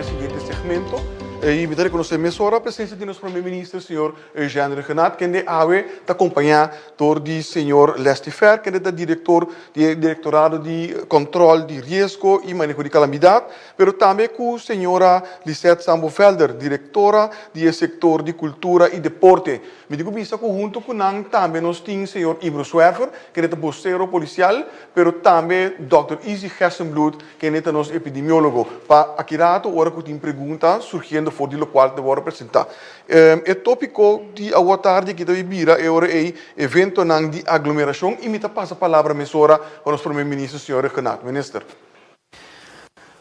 den siguiente segmento. I mi ta rekonosé mesora presensia di nos Prome Minister, señor Eugène Rhuggenaath, kende awe ta kompañá dor di señor Leslie Fer, kende ta direktor di e Direktorado di Kòntròl di Riesgo i Maneho di Kalamidat, pero tambe ku señora Lisette Sambo-Velder, direktora di e sektor di Kultura i Deporte. Mi tin ku bisa ku huntu ku nan tambe nos tin señor Ibro Zwerver, kende ta bosero polisial, pero tambe dòkter Izzy Gerstenbluth, kende ta nos epidemiólogo. Pa aki rato ora ku tin pregunta surgiendo for di lokual ta wòrdu presentá. E tópiko di awo tardi aki ta bai bira e ora ei eventonan di aglomerashon i mi ta pasa palabra mesora pa nos Prome Minister señor Rhuggenaath. Minister.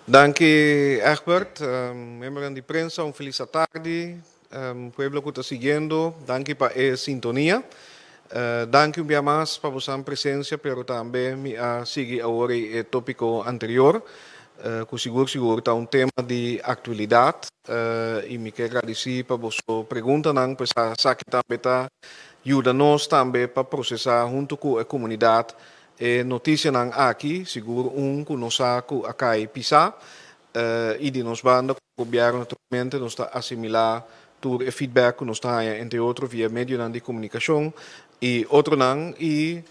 Danki Egbert. Miembronan di prensa un felis atardi. Pueblo ku ta siguiendo, danki pa e sintonia. Danki un bia mas pa bosan presensia, pero tambe mi a sigui awor ei e topiko anterior, ku sigur sigur ta un tema di aktualidat i mi ke gradisí pa boso preguntanan, pues esaki tambe ta yuda nos tambe pa prosesá huntu ku e komunidat e notisianan aki, sigur un ku nos sa ku a kai pisá I di nos banda ku gobièrnu naturalmente nos ta asimilá tur e feedback ku nos ta haña entre otro via medionan di komunikashon i otronan i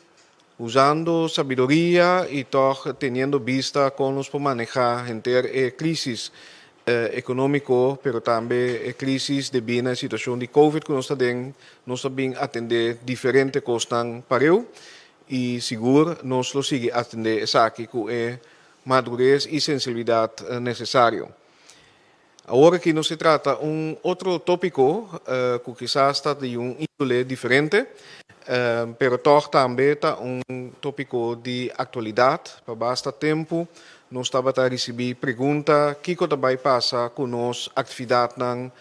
usando sabiduria i tòg teniendo bista kon nos por manehá henter e krísis ekonómiko pero tambe e krísis debí na e situashon di covid ku nos ta den nos ta bin atendé diferente kosnan pareu i sigur nos lo sigui atendé esaki ku e madurez i sensibilidat nesesario. Awor aki nos e trata un otro tópiko ku kisas ta di un índole diferente, pero tòg tambe ta un tópiko di aktualidat. Pa basta tempu nos tabata risibí pregunta kiko ta bai pasa ku nos aktividatnan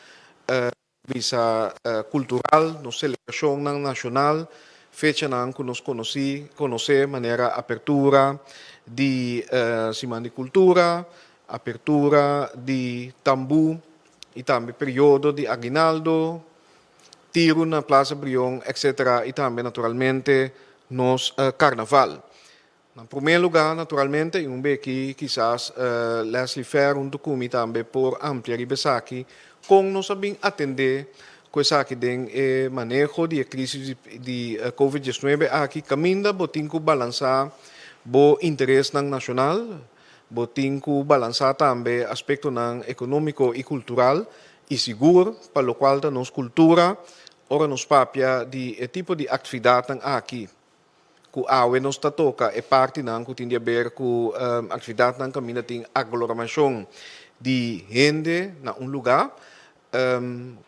Bisa kultural, nos selebrashonnan nashonal, fechanan ku nos konosí, konosé manera apertura di Siman di Kultura, apertura di Tambú i tambe periodo di Aguinaldo, tiru na Plaza Brion, etcetera i tambe naturalmente nos Karnaval. Na promé lugá, naturalmente, i un beki kisas Leslie Fair huntu ku mi tambe por amplia riba esaki, kon nos a bin atendé ku esaki den e maneho di e krísis di Covid diesnuebe aki, kaminda bo tin ku balansá bo interesnan nashonal, bo tin ku balansá tambe aspektonan ekonómiko i kultural, i sigur pa lokual ta nos kultura ora nos papia di e tipo di aktividatnan aki. Ku awe nos ta toka e partinan ku tin di aber ku aktividatnan kaminda tin agloramashon di hende na un lugá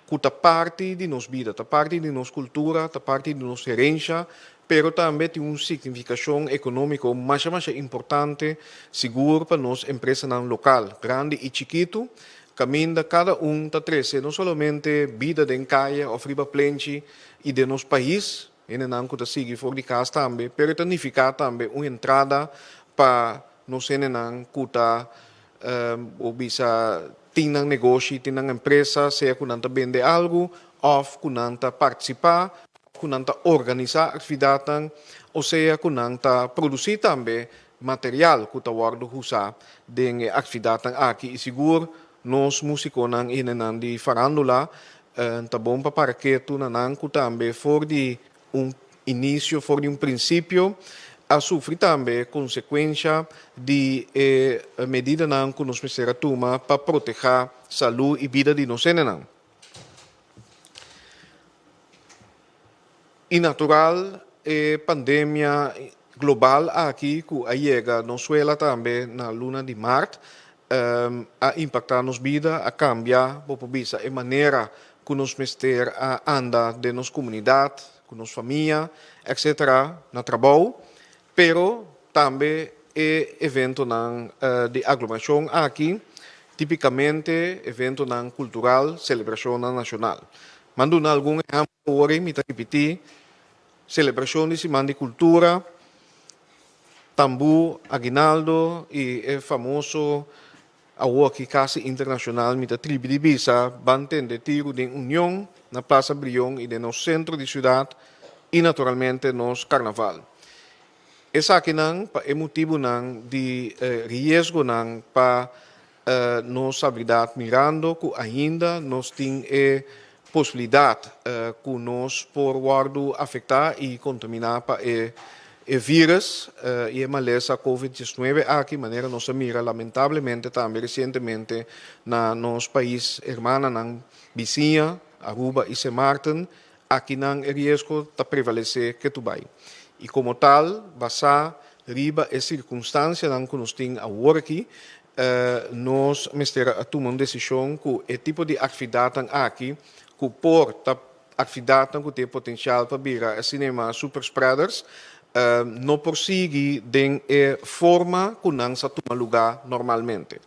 ku ta parti di nos bida, ta parti di nos kultura, ta parti di nos herensha, pero tambe tin un signifikashon ekonómiko masha masha importante sigur pa nos empresanan lokal, grandi i chikitu, kaminda kada un ta trese no solamente bida den kaya òf riba plenchi i den nos pais, Hendenan ku ta sigui for di kas tambe, pero e ta nifiká tambe un entrada pa nos hendenan ku ta bo bisa tin nan negoshi, tin nan empresa, sea ku nan ta bende algu òf ku nan ta partisipá òf ku nan ta organisá aktividatnan o sea ku nan ta produsí tambe material ku ta wòrdu usá den e aktividatnan aki i sigur nos músikonan i hendenan di farándula Ta bon pa para ketu na nan ku tambe for di un inisio, for di un prinsipio, a sufri tambe konsekuensha di e medidanan ku nos mester a tuma pa protehá salú i bida di nos hendenan. I natural e pandemia global aki ku a yega nos suela tambe na luna di mart a impaktá nos bida, a kambia, bo por bisa, e manera ku nos mester a anda den nos komunidat, ku nos famia, etcetera, na trabou, pero tambe e eventonan di aglomerashon aki, tipikamente eventonan kultural, selebrashonnan nashonal. M'a duna algun ehèmpel. Awor mi ta ripití, selebrashon di Siman di Kultura, Tambú, Aguinaldo i e famoso awoki kasi internashonal mi ta tribi di bisa ban tende tiru den Union na Plaza Brion i den nos sentro di siudat i naturalmente nos Karnaval. Esakinan pa e motibunan di riesgonan pa. Nos habilidat mirando ku ainda nos tin e posibilidat ku nos por wòrdu afektá i kontaminá pa e e vírus i e malesa Covid 19 aki, manera nos a mira lamentablemente tambe resientemente na nos pais hermananan bisiña, Aruba i Sint Maarten, akinan e riesgo ta prevalesé ketu bai. I komo tal, basá riba e sirkunstansianan ku nos tin awor aki, nos mester a tuma un desishon ku e tipo di aktividatnan aki ku por ta aktividatnan ku tin e potensial pa bira asina yamá superspreaders, no por sigui den e forma ku nan sa tuma lugá normalmente.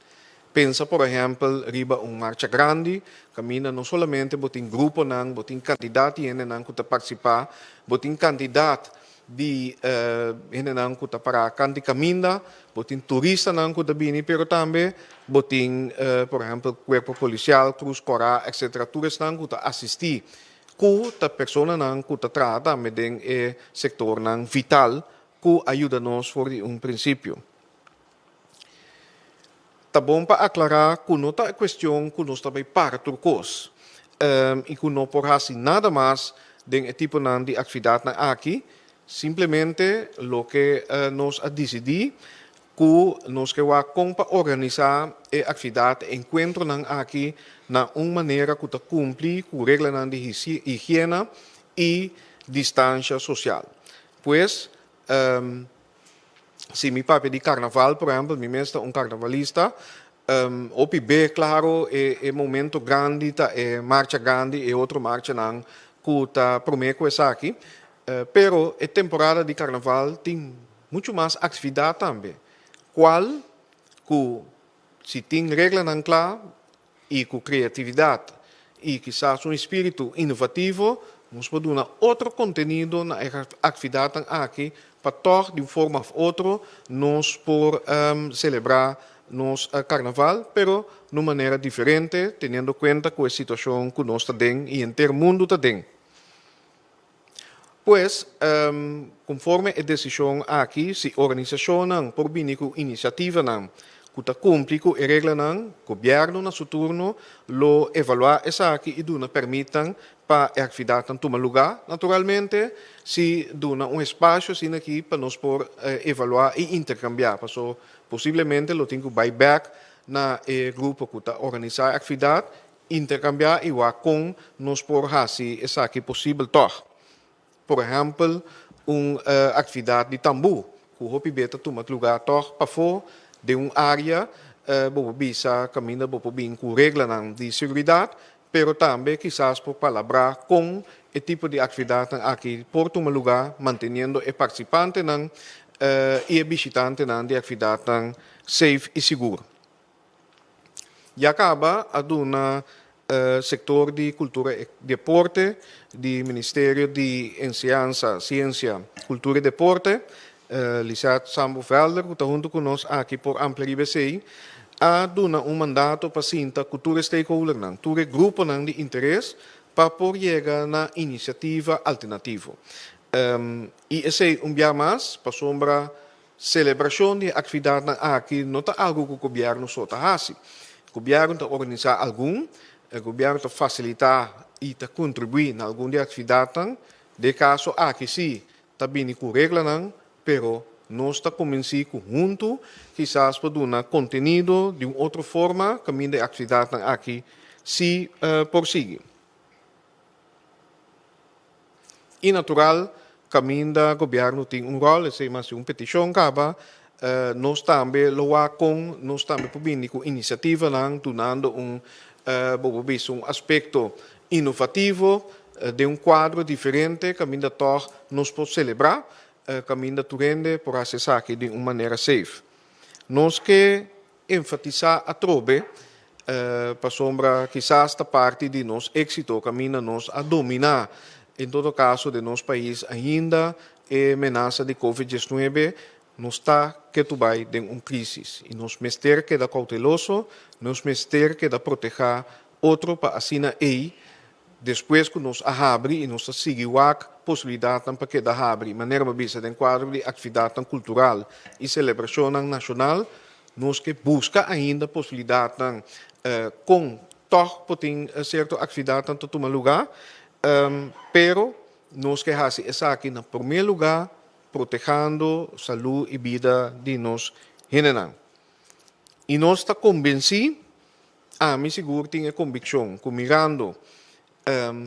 Pensa por ehèmpel riba un marcha grandi kaminda no solamente bo tin gruponan, bo tin kantidat di hendenan ku ta partisipá, bo tin kantidat di hendenan ku ta pará kant di kaminda, bo tin turistanan ku ta bini, pero tambe bo tin por ehèmpel kuerpo polisial, Krus Kòrá etcetera, tur esnan ku ta asistí ku ta personanan ku ta traha tambe den e sektornan vital ku a yuda nos for di un prinsipio. Ta bon pa aklará ku no ta e kuestion ku nos ta bai para tur kos i ku no por hasi nada mas den e tiponan di aktividatnan aki. Simplemente loke nos a disidí ku nos ke wak kon pa organisá e aktividat, e enkuentronan aki na un manera ku ta kumpli ku reglanan di higiena i distansha sosial. Pues, Si mi papia di karnaval, por ehèmpel, mi mes ta un karnavalista, hopi be klaro e e momento grandi ta e marcha grandi, e otro marchanan ku ta promé ku esaki. Pero e temporada di karnaval tin muchu mas aktividat tambe, kual ku si tin reglanan kla i ku kreatividat i kisas un espíritu inovativo, nos por duna otro kontenido na e aktividatnan aki pa tòg di un forma òf otro nos por selebrá nos karnaval, pero na un manera diferente, teniendo kuenta ku e situashon ku nos ta den i henter mundu ta den. Pues, konforme e desishon aki, si organisashonnan por bini ku inisiativanan ku ta kumpli ku e reglanan, gobièrnu na su turno lo evaluá esaki i duna pèrmitnan pa e aktividatnan tuma lugá. Naturalmente, si duna un espasio asina aki pa nos por evaluá i interkambiá, paso posiblemente lo tin ku bai bèk na e grupo ku ta organisá e aktividat Interkambiá i wak kon nos por hasi esaki posibel tòg. Por ehèmpel, un aktividat di tambú ku hopi be ta tuma lugá tòg pafó den un área, bo por bisa kaminda bo por bin ku reglanan di seguridat, pero tambe kisas por palabrá kon e tipo di aktividatnan aki por tuma lugá manteniendo e partisipantenan i e bishitantenan di aktividatnan safe i sigur. Ya caba a duna sector di Cultura y Deporte di Ministerio di Enseñansa, Ciencia, Cultura y Deporte, Lisette Sambo Velder cu ta hunto cu nos aki por amplia riba esey, a duna un mandato pa sinta cu tur e stakeholdernan, tur e gruponan di interes pa por yega na iniciativa alternativo. Y esey un bia mas pasobra Selebrashon di e aktividatnan aki no ta algu ku gobièrnu so ta hasi. Gobièrnu ta organisá algun, e gobièrnu ta fasilitá i ta kontribuí na algun di e aktividatnan. Den e kaso aki sí ta bini ku reglanan, pero nos ta konbensí ku huntu kisas por duna kontenido di un otro forma kaminda e aktividatnan aki sí por sigui. I natural kaminda gobièrnu tin un ròl, esei mas di un petishon kaba, nos tambe lo wak kon nos tambe por bini ku inisiativanan dunando un, bo por bisa, un aspekto inovativo den un kuadro diferente kaminda tòg nos por selebrá, kaminda tur hende por hasi esaki di un manera safe. Nos ke Enfatisá atrobe, pasobra kisas ta parti di nos éksito kaminda nos a dominá, en todo kaso den nos pais ainda e menasa di Covid 19, nos ta ketu bai den un krísis i nos mester keda kouteloso, nos mester keda protehá otro pa asina ei Despues ku nos a habri i nos ta sigui wak posibilidatnan pa keda habri, manera mi a bisa den kuadro di aktividatnan kultural i selebrashonnan nashonal, Nos ke buska ainda posibilidatnan kon tòg por tin sierto aktividatnan ta tuma lugá, pero nos ke hasi esaki na promé lugá protehando salú i bida di nos hendenan. I nos ta kombensí, ami sigur tin e kombikshon ku mirando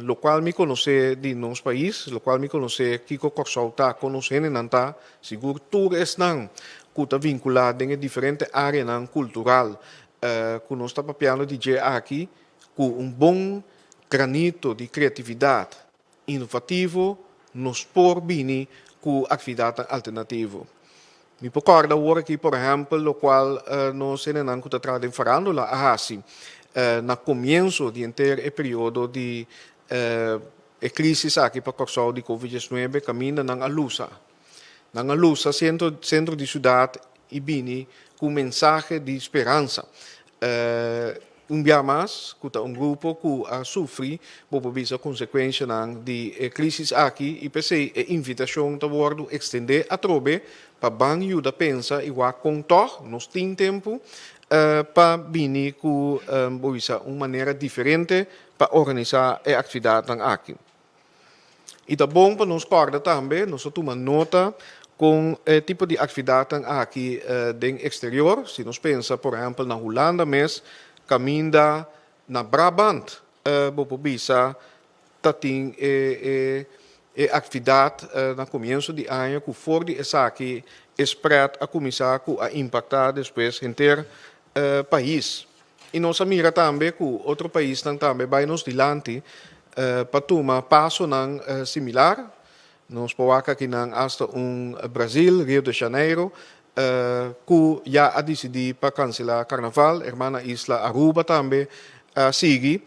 Lokual mi konosé di nos pais, lokual mi konosé kiko Kòrsou ta, kon nos hendenan ta, sigur tur esnan ku ta vinkulá den e diferente áreanan kultural ku nos ta papiando di dje aki, ku un bon granito di kreatividat inovativo nos por bini ku aktividatnan alternativo. Mi por kòrda awor aki por ehèmpel lokual nos hendenan ku ta traha den farándula a hasi na komienso di henter e periodo di e krísis aki pa Kòrsou di Covid diesnuebe kaminda nan a lusa. Nan a lusa sentro sentro di siudat i bini ku mensahe di speransa. Un bia mas ku ta un grupo ku a sufri bo por bisa konsekuenshanan di e krísis aki i p'esei e invitashon ta wòrdu ekstendé atrobe pa ban yuda pensa i wak kon tòg nos tin tempu pa bini ku bo bisa un manera diferente pa organisá e aktividatnan aki. I ta bon pa nos kòrda tambe, nos a tuma nota kon e tipo di aktividatnan aki den eksterior, si nos pensa por ehèmpel na Hulanda mes, kaminda na Brabant bo por bisa ta tin e e aktividat na komienso di aña ku for di esaki e spread a kuminsá ku a impaktá despues henter pais. I nos a mira tambe ku otro paisnan tambe bai nos dilanti pa tuma pasonan similar. Nos por wak akinan asta un Brazil, Rio de Janeiro, ku ya a disidí pa kanselá karnaval. Hermana isla Aruba tambe a sigui.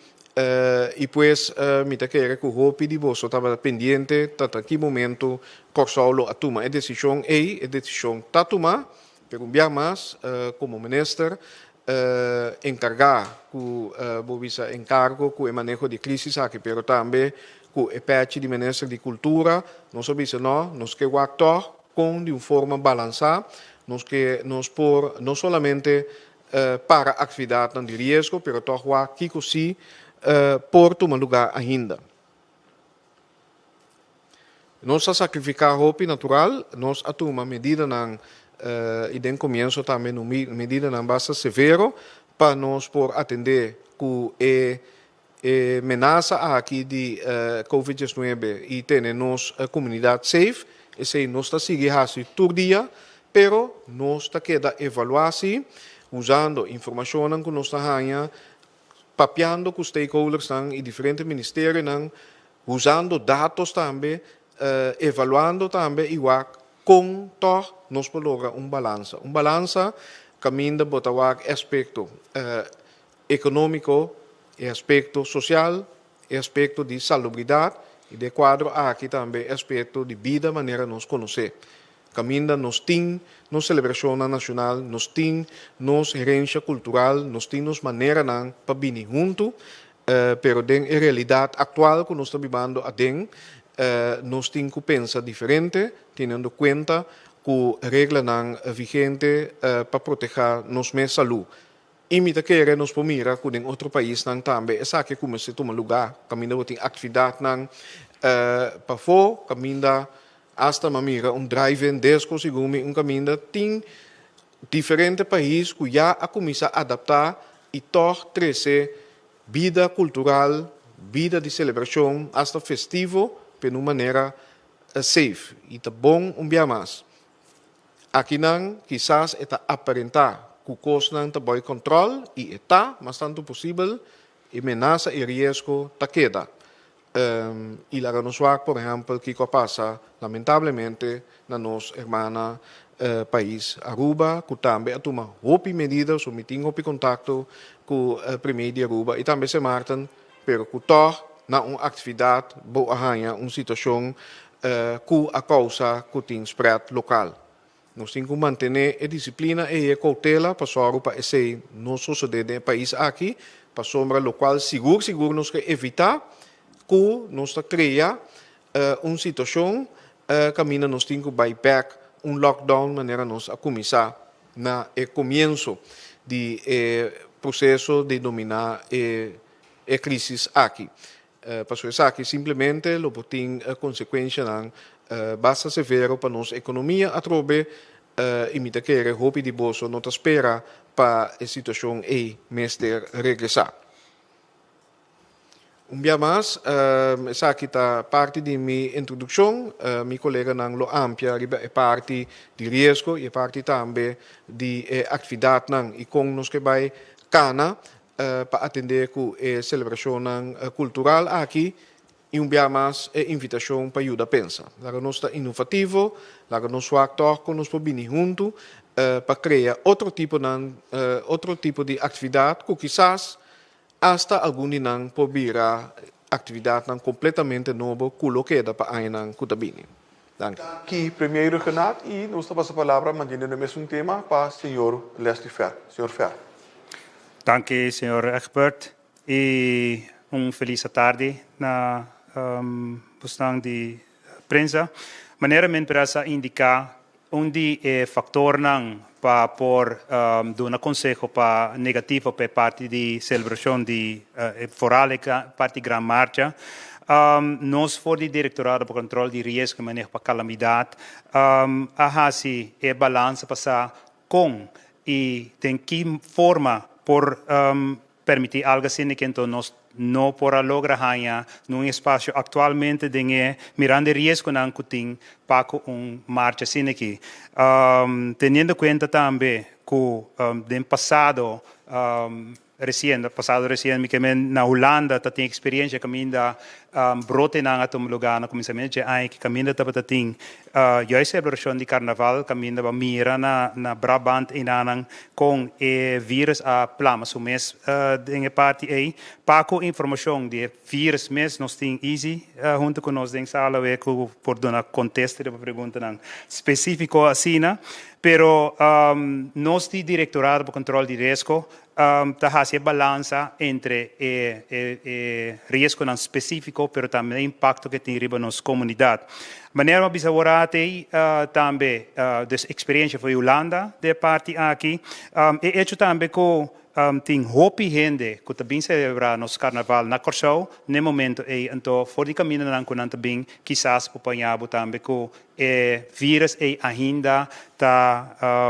I pues mi ta kere ku hopi di boso tabata pendiente ta ta ki momento Kòrsou lo a tuma e desishon ei. E desishon ta tumá, pero un bia mas komo minister enkargá ku bo bisa enkargo ku e maneho di krisis aki pero tambe ku e pèchi di minister di kultura nos a bisa no nos ke wak tòg kon di un forma balansá nos ke nos por no solamente para aktividatnan di riesgo pero tòg wak kiko si por tuma lugá ainda. Nos a sakrifiká hopi natural, nos a tuma medidanan i den komienso tambe medidanan basta severo pa nos por atendé ku e e menasa aki di Covid diesnuebe i tene nos komunidat safe. Esei nos ta sigui hasi tur dia, pero nos ta keda evaluá si usando informashonnan ku nos ta haña Papiando ku stakeholdersnan i diferente ministerionan, usando datos tambe, evaluando tambe i wak kon tòg nos por logra un balansa. Un balansa kaminda bo ta wak e aspekto ekonómiko, e aspekto sosial, e aspekto di salubridat i den e kuadro aki tambe e aspekto di bida manera nos konosé. Kaminda nos tin nos selebrashonnan nashonal, nos tin nos herensha kultural, nos tin nos maneranan pa bini huntu, pero den e realidat aktual ku nos ta bibando aden, nos tin ku pensa diferente, teniendo kuenta ku reglanan vigente pa protehá nos mes salú. I mi ta kere nos por mira ku den otro paisnan tambe esaki a kuminsá tuma lugá, kaminda bo tin aktividatnan pafó, kaminda asta mi a mira un drive-in disco segun mi un kaminda tin diferente pais ku ya a kuminsá adaptá i tòg trese bida kultural, bida di selebrashon, asta festivo, pero na un manera safe. I ta bon un bia mas. Akinan kisas e ta aparentá ku kosnan ta bòi kòntròl i e ta, mas tantu posibel, e menasa i riesgo ta keda. I laga nos wak, por ehèmpel, kiko a pasa lamentablemente na nos hermana pais Aruba, ku tambe a tuma hopi medida, so mi tin hopi kontakto ku Premier di Aruba i tambe Sint Maarten, pero ku tòg na un aktividat bo a haña un situashon ku a kousa ku tin spread lokal. Nos tin ku mantené e disiplina ei e koutela pa sòru pa esei no sosodé den e pais aki, pasobra lokual sigur sigur nos ke evitá ku nos ta krea un situashon kaminda nos tin ku bai bèk un lockdown manera nos a kuminsá. na e komienso di e proseso di dominá e e krísis aki. Pasobra esaki simplemente lo por tin konsekuenshanan basta severo pa nos ekonomia atrobe i mi ta kere hopi di boso no ta spera pa e situashon ei mester regresá. Un bia mas, esaki ta parti di mi introdukshon. Mi koleganan lo ampia riba e parti di riesgo i e parti tambe di e aktividatnan i kon nos ke bai kana pa atendé ku e selebrashonnan kultural aki i un bia mas e invitashon pa yuda pensa. Laga nos ta inovativo, laga nos wak tòg kon nos por bini huntu pa krea otro tiponan, otro tipo di aktividat ku kisas Asta algun di nan por bira aktividatnan kompletamente nobo ku lo keda pa añanan ku ta bini. Danki. Danki Premier Rhuggenaath i nos ta pasa palabra manteniendo e mesun tema pa señor Leslie Fer. Señor Fer. Danki señor Egbert i un felis atardi na bosnan di prensa. Manera men pres a indiká Un di e faktornan pa por duna konseho pa negativo pa e parti di selebrashon di foral e parti Gran Marcha, nos for di Direktorado pa Kontrol di Riesgo i Maneho pa Kalamidat a hasi e balansa pa sa kon i den ki forma por Permití algu asina ke enton nos no por a logra haña nun espasio aktualmente den e mirando e riesgonan ku tin pa ku un marcha asina aki. Teniendo kuenta tambe ku den pasado resien, pasado resien mi ke men na Hulanda ta tin eksperiensha kaminda brotenan a tuma lugá na kuminsamentu dje aña aki kaminda tabata tin Juist celebracion di carnaval caminda bo mira na na Brabant enanan con e virus a plama su mes den e parti ey. Pa cu informacion di e virus mes nos tin Izzy hunto cu nos den sala awe cu por duna contesta riba preguntanan specifico asina. Pero nos di Directorado pa Control di Riesgo ta hasi e balansa entre e e riesgonan spesífiko pero tambe e impakto ke tin riba nos komunidat. Manera mi a bisa awor ei tambe dus eksperensia for di Hulanda den e parti aki. E echo tambe ku tin hopi hende ku ta bin selebrá nos karnaval na Kòrsou n'e momento ei anto for di kamindanan ku nan ta bin kisas por paña bo tambe ku E virus ei ainda ta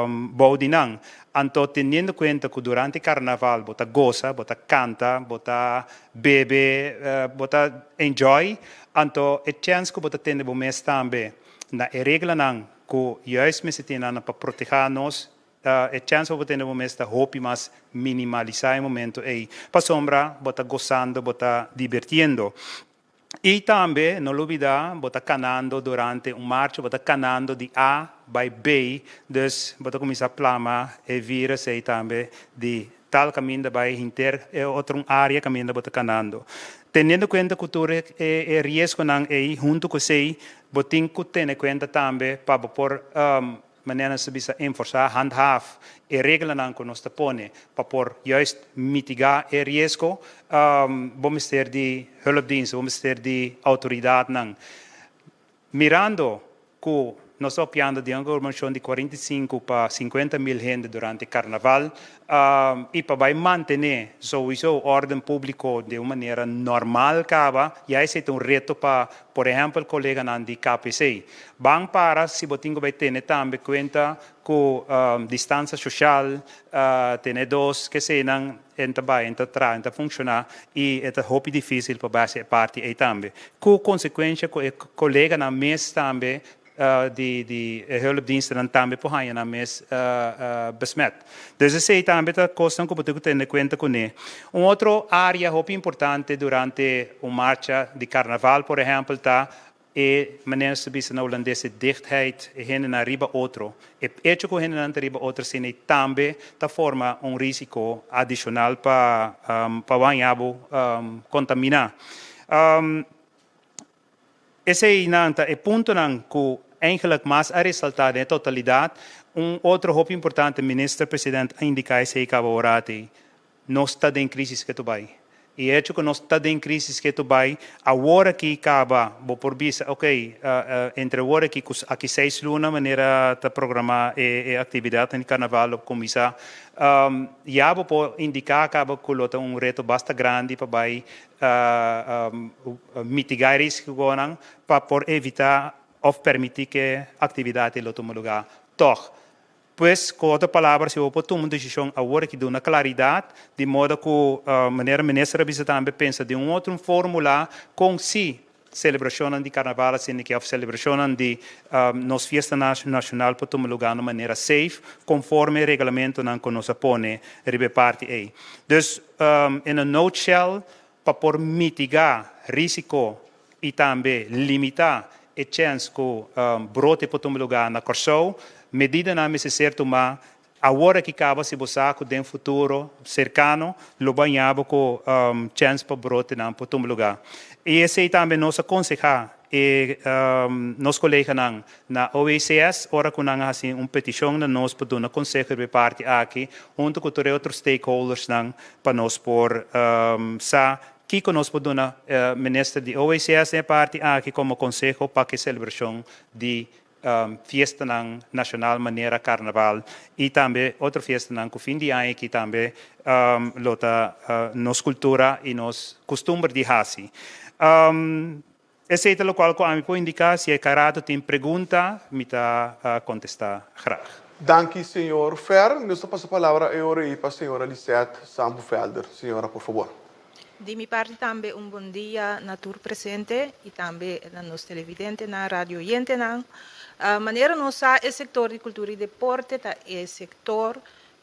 bou di nan. Anto teniendo kuenta ku durante karnaval bo ta gosa, bo ta kanta, bo ta bebe, bo ta enjoy, anto e chèns ku bo ta tende bo mes tambe na e reglanan ku juist mester tin nan pa protehá nos, e chèns ku bo tende bo mes ta hopi mas minimalisá e momento ei. Pasobra bo ta gosando, bo ta dibertiendo. I tambe no lubida bo ta kanando durante un marcha, bo ta kanando di A bai B, dus bo ta kuminsá plama e virus ei tambe di tal kaminda bai hinter e otro un área kaminda bo ta kanando. Teniendo kuenta ku tur e riesgonan ei, huntu ku esei bo tin ku tene kuenta tambe pa bo por Manera nos ta bisa enforsá, handhaaf, e reglanan ku nos ta pone pa por juist mitigá e riesgo, bo mester di hulpdiensten, bo mester di outoridatnan. Mirando ku nos ta opiando di un aglomeracion di 45 pa 50 mil hende durante karnaval i pa bai mantené souiso órden públiko di un manera normal kaba, ya esei ta un reto pa por ehèmpel koleganan di KPC. Ban para si bo tin ku bai tene tambe kuenta ku distansia soshal, tene dos kesenan en ta bai, en ta traha, en ta funshoná i e ta hopi difísil pa bai hasi e parti ei tambe. Ku konsekuensha ku e koleganan mes tambe di di e hulpdienstennan tambe por haña nan mes besmet. Dus esei tambe ta kosnan ku bo tin ku tene kuenta kuné. Un otro área hopi importante durante un marcha di karnaval por ehèmpel ta E manera nos ta bisa na hulandes e dichtheid, e hendenan riba otro. E echo ku hendenan ta riba otro asina ei tambe ta forma un risiko adishonal pa pa waña bo kontaminá. Eseinan ta e puntonan ku eigenlik mas a resaltá den e totalidat. Un otro hopi importante, Minister President a indiká esei kaba ora atei, nos ta den krisis ke ta bai. E hecho ku nos ta den krísis ketu bai, awor aki kaba bo por bisa, ok, entre awor aki ku aki seis luna manera ta programá e aktividatnan di karnaval lo kuminsá, ya bo por indiká kaba ku lo ta un reto basta grandi pa bai mitigá e risikonan pa por evitá òf permití ku e aktividat ei lo tuma lugá tòg. Pues, ku otro palabra, si bo por tuma un desishon awor aki duna klaridat, di moda ku manera minister a bisa tambe pensa den un otro fórmula kon si selebrashonnan di karnaval asina aki òf selebrashonnan di nos fiesta nashonal por tuma lugá na un manera safe konforme e reglamentonan ku nos a pone riba e parti ei. Dus, in a nutshell, pa por mitigá risiko i tambe limitá e chèns ku brote por tuma lugá na Kòrsou. Medidanan mester ser tumá awor aki kaba si bo sa ku den futuro serkano lo baña bo ku chèns pa brotenan por tuma lugá. I esei tambe nos a konsehá e nos koleganan na OECS ora ku nan a hasi un petishon na nos pa duna konseho riba e parti aki huntu ku tur e otro stakeholdersnan pa nos por sa Kiko nos por duna minister di OECS den e parti aki komo konseho pa ku e selebrashon di fiestanan nashonal manera karnaval i tambe otro fiestanan ku fin di aña aki tambe lo ta nos kultura i nos kustumber di hasi. Esei ta lokual ku ami por indiká. Si e karato tin pregunta mi ta kontestá grag. Danki señor Fer. Nos ta pasa palabra e ora ei pa señora Lisette Sambuvelder. Señora por fabor. Di mi parti tambe un bon dia na tur presente y tambe na nos televidentenan, radio oyentenan. Manera nos sa e sector di cultura y deporte ta e sector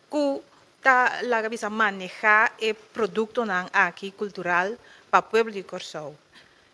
cu ta laga bisa maneha e productonan aki cultural pa pueblo di Corsou.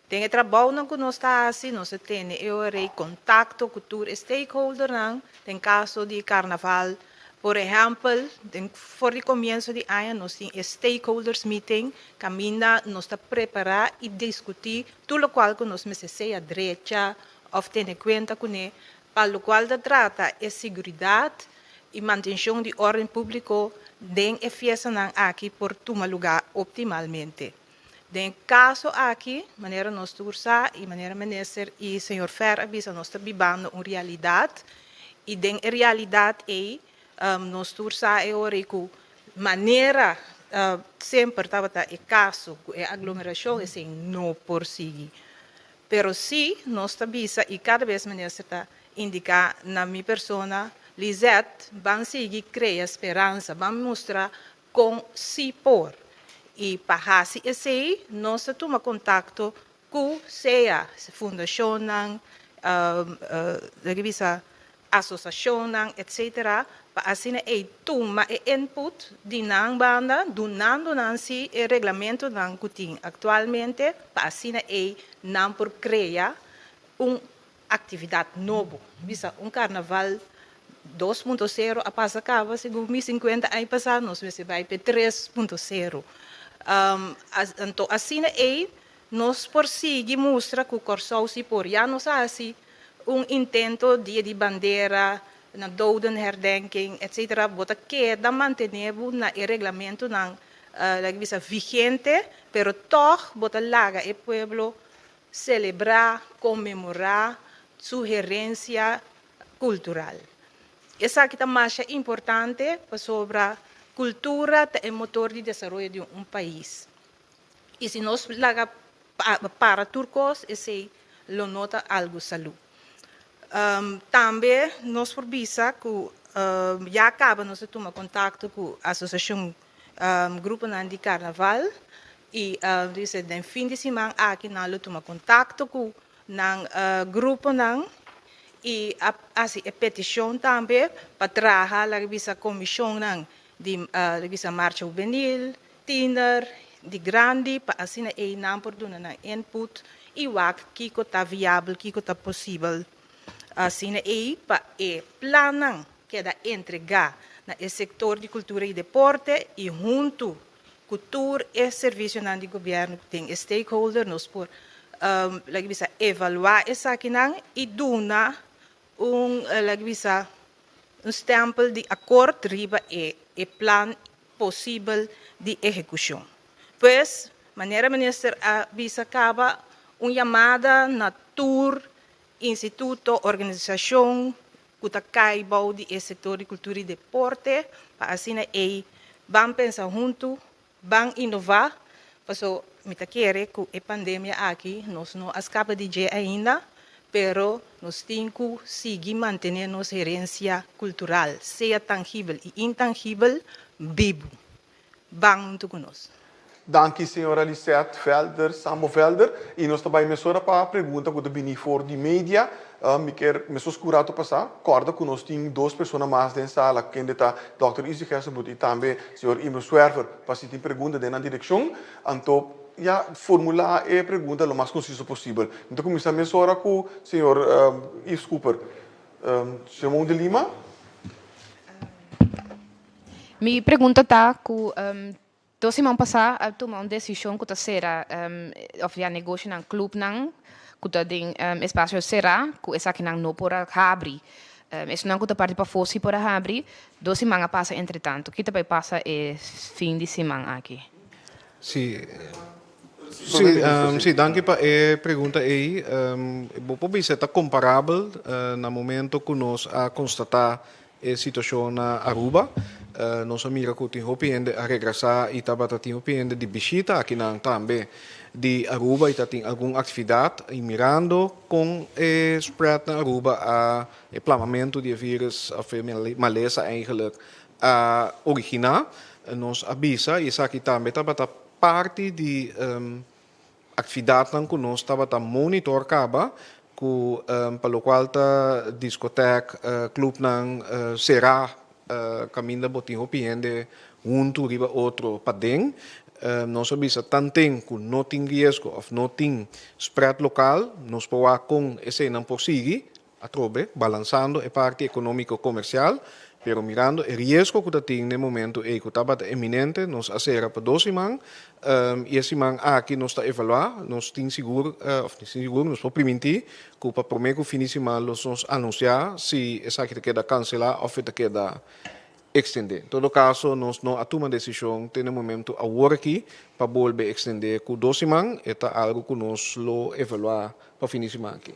Den e trabounan ku nos ta hasi, nos ta tene e ora ei kontakto ku tur e stakeholdernan. Den kaso di karnaval, por ehèmpel, den for di komienso di aña nos tin e stakeholders meeting kaminda nos ta prepará i diskutí tur lokual ku nos mester sea drecha òf tene kuenta kuné pa lokual ta trata e siguridat i mantenshon di órden públiko den e fiestanan aki por tuma lugá optimalmente. Den e kaso aki, manera nos tur sa i manera Minister i señor Fer a bisa, nos ta bibando un realidat i den e realidat ei nos tur sa e ora ei ku manera semper tabata e kaso ku e aglomerashon esei no por sigui. Pero si nos ta bisa i kada bes Minister ta indiká na mi persona, Lizette, ban sigui krea speransa, ban mustra Kon si por. I pa hasi esei nos ta tuma kontakto ku sea fundashonnan, lo bisa asosashonnan etsetera pa asina ei tuma e input di nan banda dunando nan si e reglamentonan ku tin aktualmente pa asina ei nan por krea un Actividad nobo. Bisa un carnaval 2.0 a pasa caba segun mi 50 aña pasa nos mester bay p'e 3.0. Anto asina ey nos por sigui mustra cu Corsou si por. Ya nos a haci un intento dia di bandera, na dodenherdenking etc. Bo ta keda mantene bo na e reglamentonan laga bisa vigente pero tog bo ta laga e pueblo Selebrá, konmemorá su herensia kultural. Esaki ta masha importante pasobra kultura ta e motor di desaroyo di un pais. I si nos laga para tur kos, esei lo no ta algu salú. Tambe nos por bisa ku ya kaba nos a tuma kontakto ku Asosiashon Gruponan di Karnaval I dice den fin di siman aki nan lo tuma contacto cu nan gruponan y a haci e peticion tambe pa traha laga bisa comisionnan di laga bisa marcha hubenil, tiener, di grandi pa asina ey nan por duna nan input y wak kico ta viabel, kico ta posibel asina ey pa e plannan keda entrega na e sector di cultura y deporte y hunto Ku tur e servisionan di gobièrnu ku tin e stakeholder nos por laga bisa evaluá esakinan i duna un laga bisa un stèmpel di akort riba e e plan posibel di ehekushon. Pues. Manera minister a bisa kaba, un yamada na tur instituto, organisashon ku ta kai bou di e sektor di kultura i deporte, pa asina ei ban pensa huntu, ban inová, paso mi ta kere ku e pandemia aki nos no a skapa di dje ainda, pero nos tin ku sigui mantené nos herensia kultural, sea tangibel i intangibel, bibu. Ban huntu ku nos. Danki señora Lisette Velder, Sambo Velder, y nos ta bay mesora pa pregunta cu ta bini for di media. Mi kier mesos cu rato pasa, corda cu nos tin dos persona mas den sala, kende ta Dòkter Izzy Gerstenbluth y tambe señor Imro Zwerver, pa si tin pregunta den nan direccion, anto ya formula e pregunta lo mas conciso posibel. Mi ta cuminsa mesora cu señor Yves Cooper. Simon de Lima. Mi pregunta ta ku dos siman pasá a tuma un desishon ku ta sera òf ya negoshonan, klupnan ku ta den espasio será ku esakinan no por a habri. Esunnan ku ta parti pafó si por a habri. Dos siman a pasa entretantu. Ki ta bai pasa e fin di siman aki? Sí, sí, sí, danki pa e pregunta ei. Bo por bisa ta komparabel na momento ku nos a konstatá E situacion na Aruba, nos a mira cu tin hopi hende a regresa y tabata tin hopi hende di bishita akinan tambe di Aruba y ta tin algun actividad y mirando con e spread na Aruba a e plamamento di e virus of e malesa eigenlijk a origina, nos a bisa y esaki tambe tabata parti di Actividadnan cu nos tabata monitor caba cu pa locual ta discoteek, clubnan cera caminda bo tin hopi hende hunto riba otro paden. Nos a bisa tanten cu no tin riesgo of no tin spread local nos por wak con eseynan por sigui Atrobe, balansando e parti economico comercial, pero mirando e riesgo cu ta tin n'e momento ey cu tabata eminente, nos a cera pa dos siman, y e siman aki nos ta evalua, nos tin sigur, of tin sigur, nos por priminti cu pa prome cu fin di siman lo nos anuncia si esaki ta keda cancela of e ta keda extende. En todo caso nos no a tuma decision te n'e momento awor aki pa bolbe extende cu dos siman, e ta algo cu nos lo evalua pa fin di siman aki.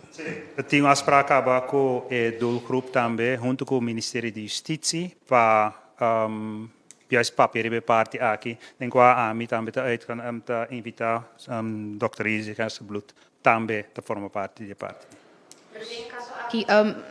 Tin un afspraak caba cu e doelgroep tambe hunto cu Ministerio di Justitie pa juist papia riba e parti aki den cua ami tambe ta uit ta invita Dòkter Izzy Gerstenbluth tambe ta forma parti di e parti. Pero den e kaso aki,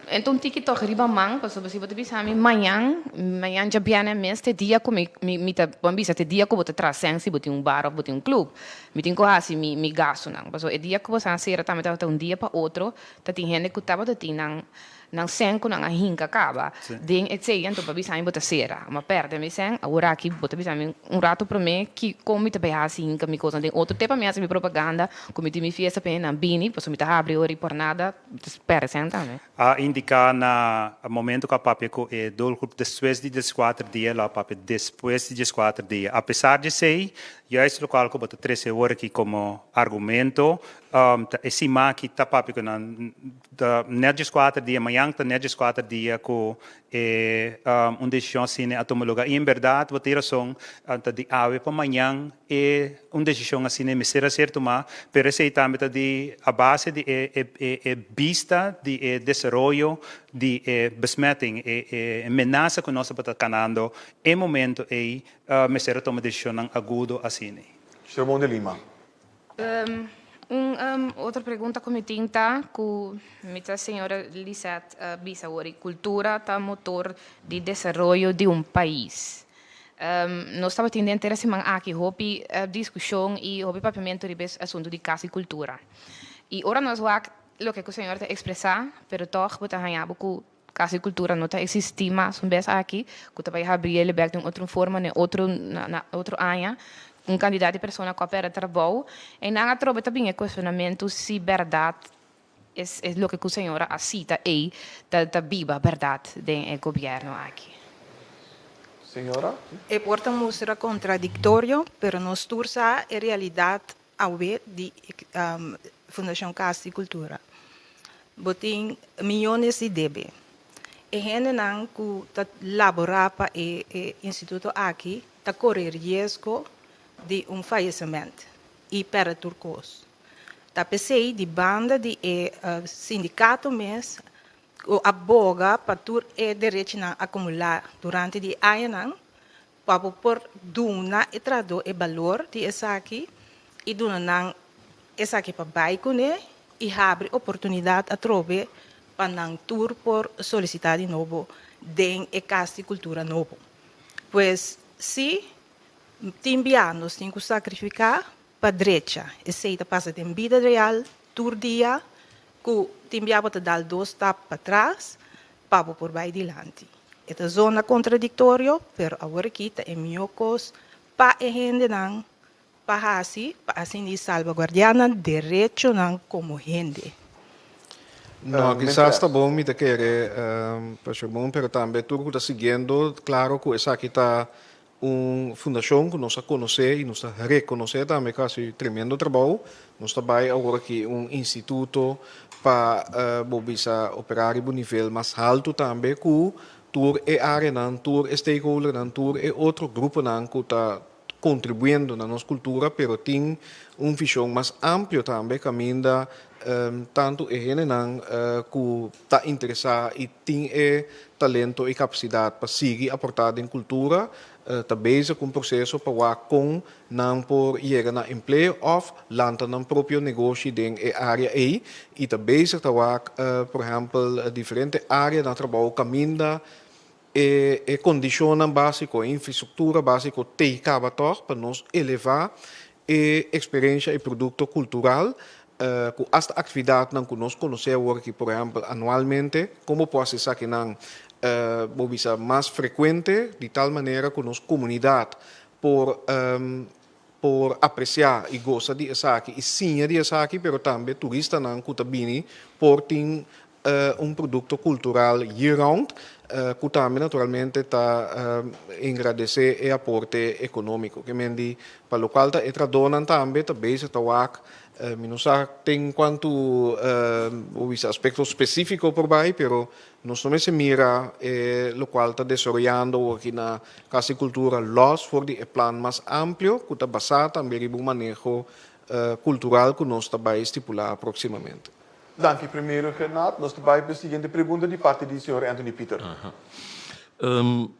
e ta un tiki tòg riba man, pasobra si bo ta bisa mi mañan, mañan djabièrnè mes ta e dia ku mi, mi, mi ta, bo a bisa ta e dia ku bo ta traha sèn si bo tin un bar òf bo tin un klup. Mi tin ku hasi mi, mi gastunan. Pasobra e dia ku bo san sera tambe tabata un dia pa otro, ta tin hende ku tabata tin nan, Nan sèn ku nan a hinka kaba den e tsei, anto pa bisa mi bo ta sera. Mi a pèrdè mi sèn, aworaki bo ta bisa mi un ratu promé ki kon mi ta bai hasi hinka mi kosnan den otro te pa mi hasi mi propaganda ku mi tin mi fiesta pa hende nan bini, pasobra mi ta habri ora i por nada mi ta pèrdè sèn tambe. A indiká na momento ku a papia ku e doelgroep despues di dieskuater dia, lo a papia despues di dieskuater dia. Apesar di esei, juist lokual ku bo ta trese awor aki komo argumento, ta e siman aki ta papia ku nan Ta net dieskuater dia, mañan ta net dieskuater dia ku e un desishon asina a tuma luga. I en bèrdat bo tin rason, ta di awe pa mañan e un desishon asina mester a ser tumá, pero esei tambe ta di a base di e e e bista di e desaroyo di e besmetting, e e menasa ku nos tabata kanando e momento ei mester a tuma desishonnan agudo asina. Shermon de Lima. Un otro pregunta ku mi tin ta ku mi ta señora Lisette a bisa awor i kultura ta motor di desaroyo di un pais. Nos tabatin den tera siman aki hopi diskushon i hopi papiamentu riba e asuntu di kas di kultura. I ora nos wak loke ku señora ta ekspresá pero tòg bo ta haña bo ku Kas di Kultura no ta eksistí mas un bes aki, ku ta bai habri el bèk den otro forma den otro na otro aña. Un kantidat di persona ku a pèrdè trabou. Einan atrobe ta bin e kuestionamentu si bèrdat es es loke ku señora a sita ei ta ta biba bèrdat den e gobièrnu aki. Señora. E por ta mustra kontradiktorio, pero nos tur sa e realidat awe di Fundashon Kas di Kultura. Bo tin miyones di debe. E hendenan ku ta laborá pa e instituto aki ta kore riesgo di un fayesement. i pèrdè tur kos. Ta p'esei di banda di e sindikato mes ku a boga pa tur e derechinan akumulá durante di e añanan pa bo por duna e trahadó e balor di esaki i duna nan esaki pa bai kuné i habri oportunidat atrobe pa nan tur por solisitá di nobo den e Kas di Kultura nobo. Pues sí, tin bia nos tin ku sakrifiká pa drecha. Esei ta pasa den bida real tur dia ku tin bia bo ta dal dos stap patras pa bo por bai dilanti. E ta zona kontradiktorio, pero awor aki ta e mihó kos pa e hendenan pa hasi pa asina di salbaguardiá nan derechonan komo hende. No, kisas ta bon mi ta kere, Pastor Bon, pero tambe tur ku ta siguiendo, klaro ku esaki ta Un fundashon ku nos a konosé i nos ta rekonosé tambe ku a hasi tremendo trabou. Nos ta bai awor aki un instituto pa bo bisa operá riba un nivel mas haltu tambe ku tur e áreanan, tur e stakeholdernan, tur e otro gruponan ku ta kontribuyendo na nos kultura pero tin un vishon mas amplio tambe kaminda tantu e hendenan ku ta interesá i tin e talento i kapasidat pa sigui aportá den kultura, ta bezig ku un proseso pa wak kon nan por yega na empleo òf lanta nan propio negoshi den e área ei i ta bezig ta wak por ehèmpel diferente área na trabou kaminda e kondishonnan básiko, e infrastruktura básiko tei kaba tòg pa nos elevá e eksperensha i produkto kultural ku asta aktividatnan ku nos konosé awor aki, por ehèmpel anualmente, kon bo por hasi esakinan bo bisa mas frekuente di tal manera ku nos komunidat por por apresiá i gosa di esaki i siña di esaki, pero tambe turistanan ku ta bini por tin un produkto kultural year round ku tambe naturalmente ta engrandesé e aporte ekonómiko. Ke men di pa lokual ta e tradónan tambe ta bezig ta wak, mi no sa ten kuantu bo bisa aspekto spesífiko por bai, pero nos no mester mira e lokual ta desaroyando awor aki na Kas di Kultura lòs for di e plan mas amplio ku ta basá tambe riba un maneho kultural ku nos ta bai stipulá próksimamente. Danki primero Gernat. Nos ta bai pa e siguiente pregunta di parti di señor Anthony Pieter.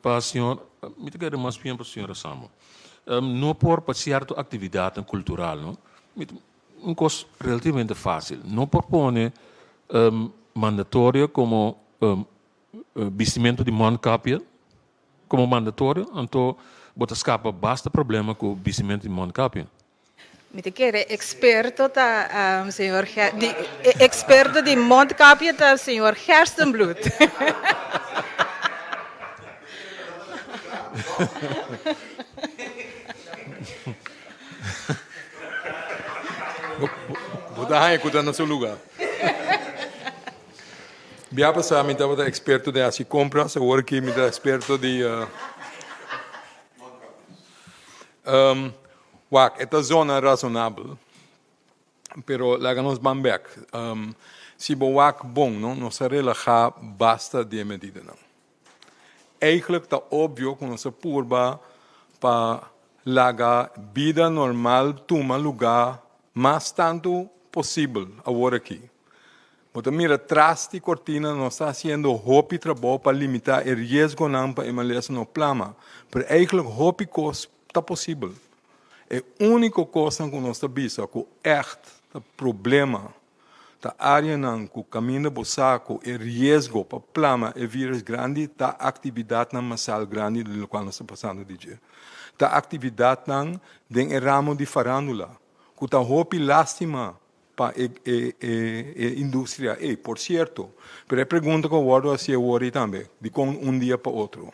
Pa señor, mi ta kere mas bien pa señora Samo. No por pa cierto actividadnan cultural no, mi ta un cos relativamente facil. No por pone mandatorio como bistimento di mondkapje como mandatorio, anto bo ta scapa basta problema cu bistimento di mondkapje. Mi ta kere experto ta señor di experto di mondkapje ta señor Gerstenbluth. Bo ta haña ku ta na su lugá. Bia pasá mi tabata experto den hasi kompras, awor aki mi ta experto di. Wak, e ta zona razonabel, pero laga nos ban bek. Si bo wak bon, no, nos a relahá basta di e medidanan. Eigenlijk ta obvio ku nos a purba pa laga bida normal tuma lugá mas tantu posibel awor aki. Bo ta mira tras di kortina nos ta hasiendo hopi trabou pa limitá e riesgonan pa e malesa no plama, pero eigenlijk hopi kos ta posibel. E úniko kosnan ku nos ta bisa ku ègt ta problema ta áreanan ku kaminda bo sa ku e riesgo pa plama e vírus grandi ta aktividatnan masal grandi di lokual nos ta pasando di dje. Ta aktividatnan den e ramo di farándula ku ta hopi lástima pa e e industria ei. Por cierto, pero e pregunta cu a wordo haci awor ei tambe, dicon un dia pa otro?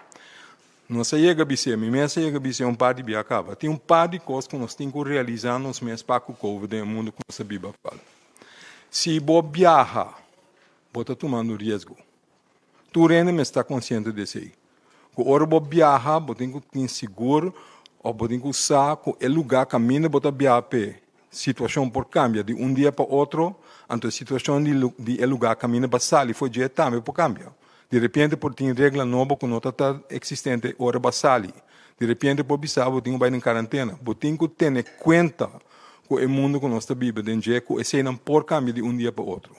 Nos a yega bis'é, mi mes a yega bis'é un par di bia caba, tin un par di cos cu nos tin cu realisa nos mes pa cu covid den e mundo cu nos ta biba actual. Si bo biaha, bo ta tumando riesgo. Tur hende mester ta konsiente di esei. Ku ora bo biaha, bo tin ku tin sigur òf bo tin ku sa ku e lugá kaminda bo ta biaha p'e situashon por kambia di un dia pa otro, anto e situashon di di e lugá kaminda bo a sali for dje tambe por kambia. Di repente por tin regla nobo ku no ta ta eksistente ora bo a sali. Di repente por bisa bo tin ku bai den karantena. Bo tin ku tene kuenta. ku e mundu ku nos ta biba den dje ku eseinan por kambia di un dia pa otro.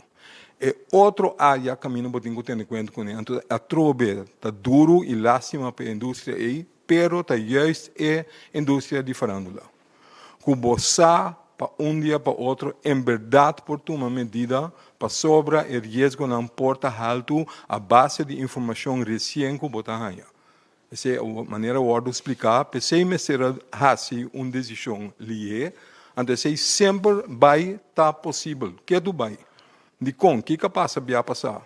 E otro área kaminda bo tin ku tene kuenta kuné, anto atrobe ta duru i lástima pa e industria ei, pero ta juist e industria di farándula ku bo sa pa un dia pa otro en bèrdat por tuma medida pasobra e riesgonan por ta haltu a base di informashon resien ku bo ta haña. Esei manera wòrdu spliká, p'esei mester a hasi un desishon lihé, anto esei semper bai ta posibel. Ketu bai. Dikon? Kiko a pasa bia pasá?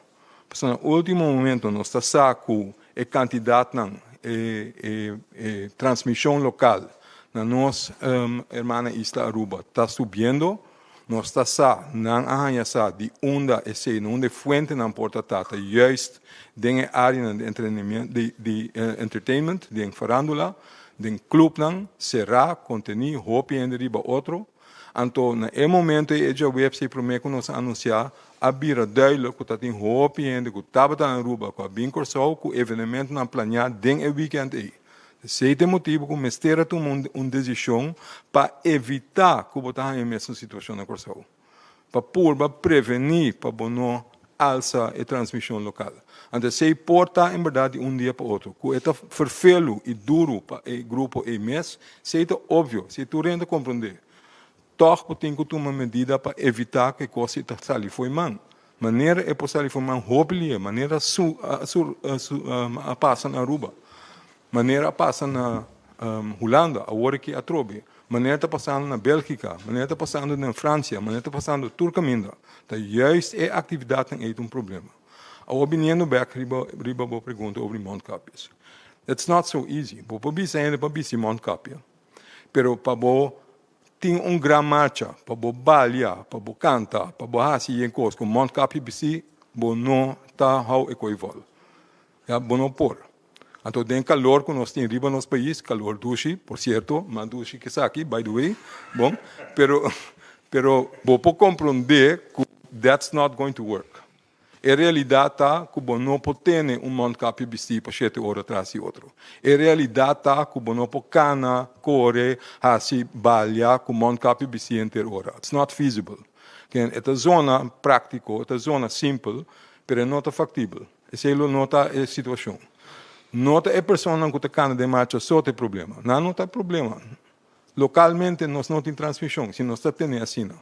Pasobra na último momento nos ta sa ku e kantidatnan, e e e transmishon lokal na nos hermana isla Aruba ta subiendo. Nos ta sa, nan a haña sa di unda esei, na unda e fuentenan por ta ta, ta juist den e áreanan di entrenimiento, di di entertainment, den farándula, den clubnan será, kontení, hopi hende riba otro. Anto na e momento ei e djaweps ei promé ku nos a anunsiá, a bira duidelijk ku ta tin hopi hende ku tabata na Aruba ku a bin Kòrsou ku evenementonan planiá den e wikènt ei. Esei ta e motibu ku mester a tuma un desishon pa evitá ku bo ta haña e mesun situashon na Kòrsou, pa purba prevení pa bo no alsa e transmishon lokal. Anto esei por ta en bèrdat di un dia pa otro. Ku e ta ferfelu i duru pa e grupo ei mes, esei ta opvio, esei tur hende ta komprondé. Tòg bo tin ku tuma medida pa evitá ku e kos ei ta sali fo'i man. Manera e por sali fo'i man hopi lie, manera su a pasa na Aruba, manera a pasa na Hulanda, awor aki atrobe, manera ta pasando na Bélgika, manera ta pasando na Fransia, manera ta pasando tur kaminda. Ta juist e aktividatnan ei ta un problema. Awor biniendo bèk riba riba bo pregunta over di mondkapjes. It's not so easy. Bo por bisa hende pa bisti mondkapje, pero pa bo Tin un gran marcha pa bo balia, pa bo kanta, pa bo hasi yen kos ku mondkapje bistí, bo no ta hou e koi vòl. Ya, bo no por. Anto den kalor ku nos tin riba nos pais, kalor dushi, por sierto, mas dushi ke esaki, by the way, bon, pero, pero bo por komprondé ku that's not going to work. E realidat ta ku bo no por tene un mondkapje bistí pa shete ora tras di otro. E realidat ta ku bo no por kana, kore, hasi balia ku mondkapje bistí henter ora. It's not feasible. Ken, e ta zona práktiko, e ta zona simpel, pero e no ta faktibel. Esei lo no ta e situashon. No ta e personanan ku ta kana den marcha so ta e problema. Nan no ta e problema. Lokalmente nos no tin transmishon, si nos ta tene asina.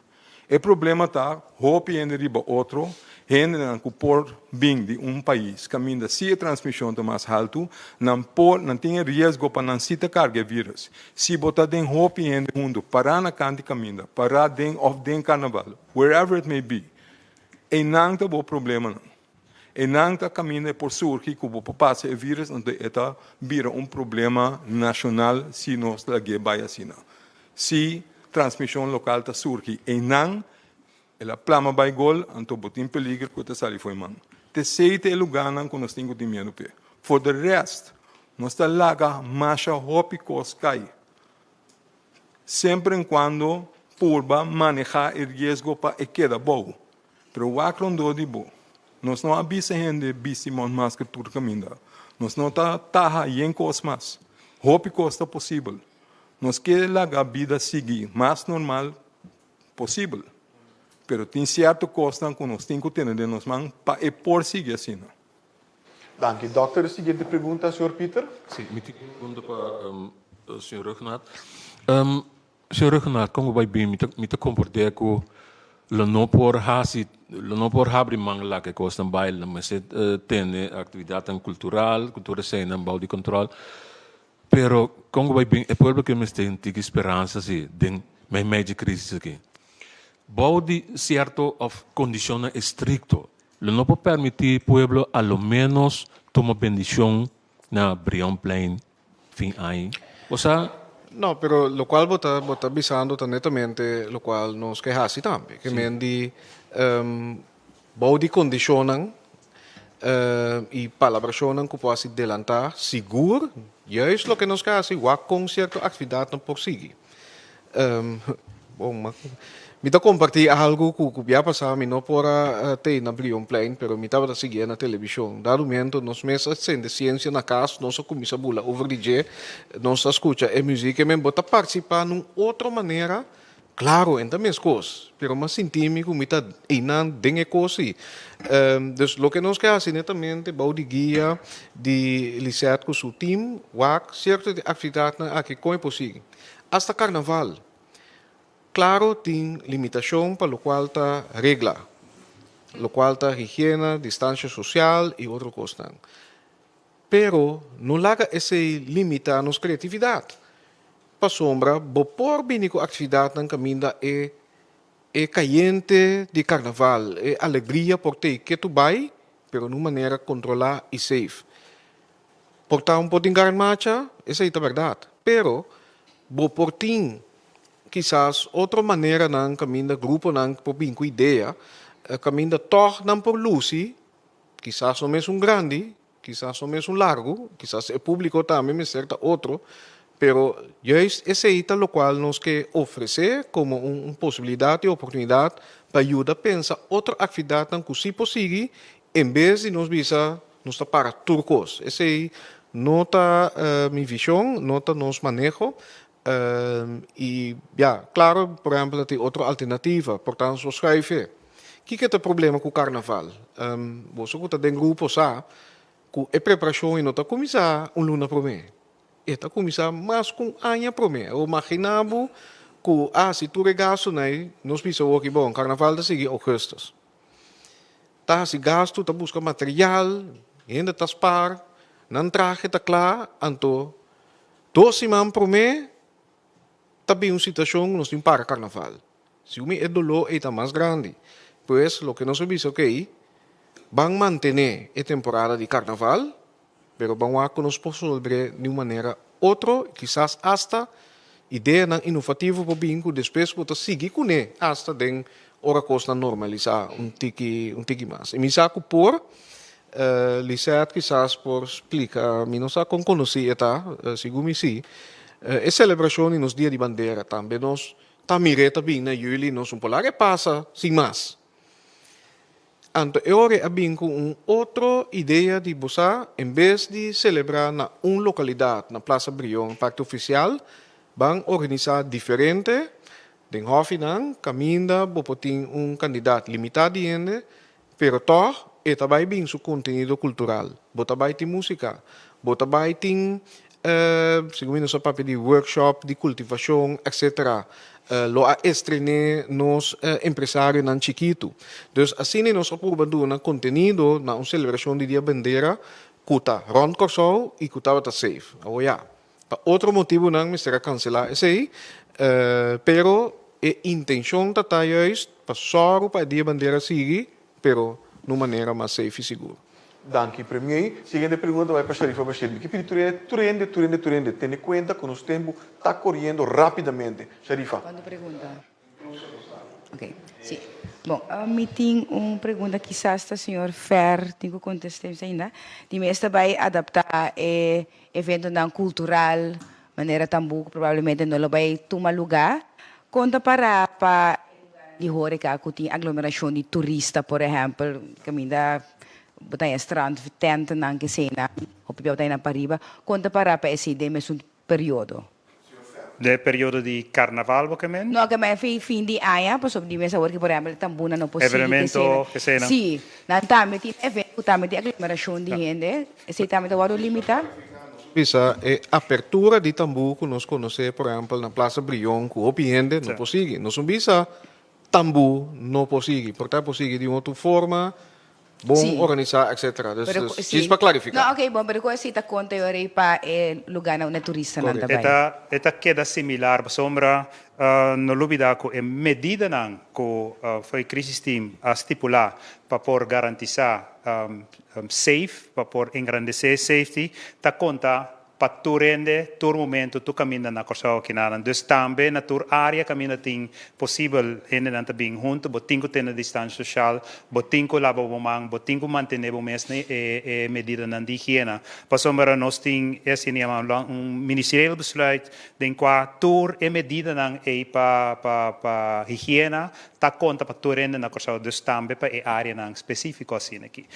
E problema ta hopi hende riba otro, hendenan ku por bin di un pais kaminda si e transmishon ta mas haltu, nan por, nan tin e riesgo pa nan si ta karga e virus. Si bo ta den hopi hende huntu, pará na kant di kaminda, pará den òf den karnaval, wherever it may be, einan ta bo problemanan. Einan ta kaminda e por surgi ku bo por pasa e virus, anto e ta bira un problema nashonal si nos lag'é bai asina. Si transmishon lokal ta surgi einan, el a plama bai gol, anto bo tin peliger ku e ta sali fo'i man. T'esei ta e lugánan ku nos tin ku tin miedu p'e. For the rest, nos ta laga masha hopi kos kai. Semper en kuando purba manehá e riesgo pa e keda bou. Pero wak rondó di bo. Nos no a bisa hende bisti mondmasker tur kaminda. Nos no ta taha yen kos mas. Hopi kos ta posibel. Nos ke laga bida sigui mas normal posibel. Pero tin sierto kosnan ku nos tin ku tene den nos man pa e por sigui asina. Danki. Dòkter, e siguiente pregunta, señor Pieter. Sí, mi tin un pregunta pa señor Ruggenaath. Señor Ruggenaath, kon bo bai bin? Mi ta mi ta komprendé ku lo no por hasi, lo no por habri man laga e kosnan bai, lo mester tene aktividatnan kultural, ku tur eseinan bou di kòntròl. Pero kon bo bai bin? E pueblo ke mester tin tiki speransa si den meimei dje krisis aki. Bou di sierto òf kondishonnan estrikto, lo no por permití pueblo a lo ménos tuma bendishon na Brionplein fin aña. Bo sa? No, pero lokual bo ta bo ta bisando ta netamente lokual nos ke hasi tambe. Ke men di bou di kondishonnan i palabrashonnan ku por hasi delantá sigur, juist loke nos ke hasi wak kon sierto aktividatnan por sigui. Bon, mi ta kompartí algu ku ku bia pasá mi no por a tei na Brionplein, pero mi tabata siguié na televishon. Dado momento nos mes a sende siensia na kas, nos a kuminsá bula over di dje, nos a skucha e muzik, e men bo ta partisipá na un otro manera. Claro, en ta meskos, pero m'a sinti mi ku mi ta einan den e kos ei. Dus loke nos ke hasi netamente bou di guia di Lisette ku su team, wak sierto di aktividatnan aki kon e por sigui. Asta karnaval. Claro tin limitashon pa lokual ta regla, lokual ta higiena, distansha sosial i otro kosnan. Pero no laga esei limitá nos kreatividat. Pasobra bo por bini ku aktividatnan kaminda e e kayente di karnaval, e alegria por tei ketu bai, pero na un manera kontrolá i safe. Por ta un por tin gran marcha, esei ta bèrdat, pero bo por tin kisas otro maneranan kaminda gruponan por bin ku idea, kaminda tòg nan por lusi, kisas no mesun grandi, Kisas no mesun largu, kisas e públiko tambe mester ta otro, pero juist esei ta lokual nos ke ofresé komo un posibilidat i oportunidat pa yuda pensa otro aktividatnan ku sí por sigui en bes di nos bisa nos ta para tur kos. Esei no ta mi vishon, no ta nos maneho I ya, klaro, por ehèmpel ta tin otro alternativa, por ta nos por schuif. Kiko ta e problema ku karnaval? Boso ku ta den grupo sa ku e preparashon ei no ta kuminsá un luna promé, e ta kuminsá mas ku un aña promé. Awor imaginá bo ku a hasi tur e gastunan ei, nos bisa awor ki bon, karnaval ta sigui ougùstus. Ta hasi gastu, ta buska material, hende ta spar, nan trahe ta kla, anto Dos siman promé ta bin un situashon ku nos tin para karnaval. Segun mi e doló ei ta mas grandi. Pues loke nos a bisa okey, ban mantené e temporada di karnaval, pero ban wak ku nos por solbr'é di un manera otro, kisas asta ideanan inovativo por bin ku despues bo ta sigui kuné asta den ora kosnan normalisá un tiki un tiki mas. I mi sa ku por Lisette kisas por splika, mi no sa kon konosí e ta, segun mi sí. E selebrashon di nos Dia di Bandera tambe nos ta mir'é ta bin na yüli, nos un por laga e pasa sin mas. Anto e ora e a bin ku un otro idea di bo sa, en bes di selebrá na un lokalidat, na Plaza Brion, parti ofisial, ban organisá diferente den hòfinan kaminda bo por tin un kandidat limitá di hende, Pero tòg e ta bai bin su kontenido kultural. Bo ta bai tin músika, bo ta bai tin, segun mi nos a papia di workshop di kultivashon, etcetera. Lo a estrené nos empresarionan chikitu. Dus asina nos a purba duna kontenido na un selebrashon di Dia Bandera ku ta rònt Kòrsou i ku tabata safe. Awor ya, pa otro motibunan mester a kanselá esei, pero e intenshon ta ta juist pa sòru pa e Dia Bandera sigui, pero na un manera mas safe i sigur. Danki, Premier. Siguiente pregunta ta bai pa Sharifa Bashir. Mi ke pidi tur hende, tur hende, tur hende, tur hende tene kuenta ku nos tempu ta koriendo rápidamente. Sharifa. Cuanto pregunta? Ok, si. Bon, mi tin un pregunta kisas ta señor Fer tin ku kontest'é ainda. Di mes ta bai adaptá e eventonan kultural manera tambú ku probablemente no lo bai tuma lugá. Kon ta pará pa e lugarnan di hóreka ku tin aglomerashon di turista, por ehèmpel, kaminda bo ta haña strand, tèntnan, keseinan, hopi bia bo ta haña nan pariba. Kon ta pará pa esei den mesun periodo? De periodo di carnaval bo ke men? No, ke men fin fin di aña, pasobra di mes awor ki por ehempel tambuna no por sigui Evenemento kesena. Si, nan tambe tin evento ku tambe tin aglomerashon di hende, esei tambe ta wòrdu limitá. Bisa e apertura di tambú ku nos konosé por ehempel na Plaza Brion ku hopi hende no por sigui. Nos no bisa tambú no por sigui, por ta por sigui di un otro forma, Bon Sí. organisá, etcétera. Dus, Pero dus, sí. djis pa klarifiká. No, oké, bon, pero ku esei ta konta yo rei pa e lugánan unda turistanan ta E bai. ta, e ta keda similar pasobra no lubida ku e medidanan ku foi Crisis Team a stipulá pa por garantisá safe, pa por engrandesé safety, ta konta Pa tur hende, tur momento, tur kaminda na Kòrsou kinanan. Dus tambe na tur área kaminda tin posibel hendenan ta bin huntu, bo tin ku tene distansha soshal, bo tin ku laba bo man, bo tin ku mantené bo mes na e e medidanan di higiena. Pasobra nos tin e asina yama un ministerieel besluit den kua tur e medidanan ei pa pa pa higiena ta konta pa tur hende na Kòrsou, dus tambe pa e áreanan spesífiko asina aki.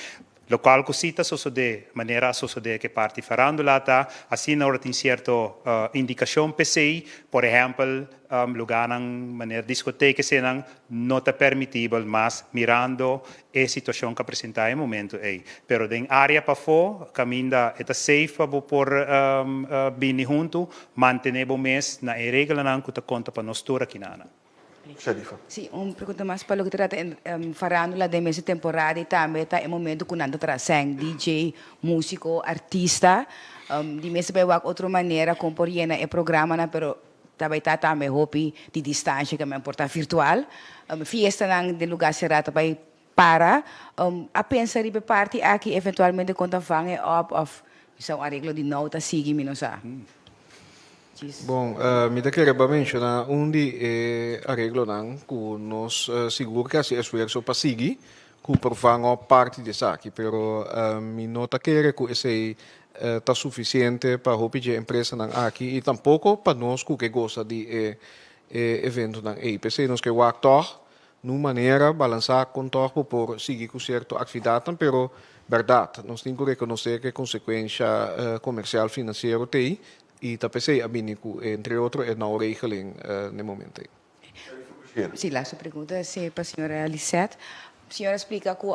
Lokual ku si ta sosodé manera a sosodé ku e parti farándula ta asina ora tin sierto indikashon p'esei, por ehèmpel lugánan manera diskoteka eseinan no ta permitibel mas mirando e situashon ku a presentá e momentu ei. Pero den área pafó kaminda e ta safe pa bo por bini huntu, mantené bo mes na e reglanan ku ta konta pa nos tur akinanan. Sharifa. Sí, un pregunta mas pa loke ta trata farándula den mes e temporada i tambe ta e momento ku nan ta traha sèn, DJ, músiko, artista. Di mes ta bai wak otro manera kon por yena e programanan pero ta bai ta tambe hopi di distansha ke men por ta virtual. Fiestanan den lugá será ta bai para. A pensa riba e parti aki eventualmente kon ta vang e op òf bisa un areglo di nou ta sigui mi no sa. Bon, mi ta kere pa menshoná un di e areglonan ku nos sigur ke hasi esfuerso pa sigui ku por vang op parti di esaki, pero mi no ta kere ku esei ta sufisiente pa hopi dje empresanan aki i tampoko pa nos ku ke gosa di e eventonan ei. P'esei nos ke wak tòg Nun manera balansá kon tòg bo por sigui ku sierto aktividatnan, pero bèrdat, nos tin ku rekonosé ku e konsekuensha komersial finansiero t'ei i ta p'esei a bini ku entre otro e nou regeling n'e momento ei. Sí, laatste pregunta esei pa señora Lisette. Señora a splika ku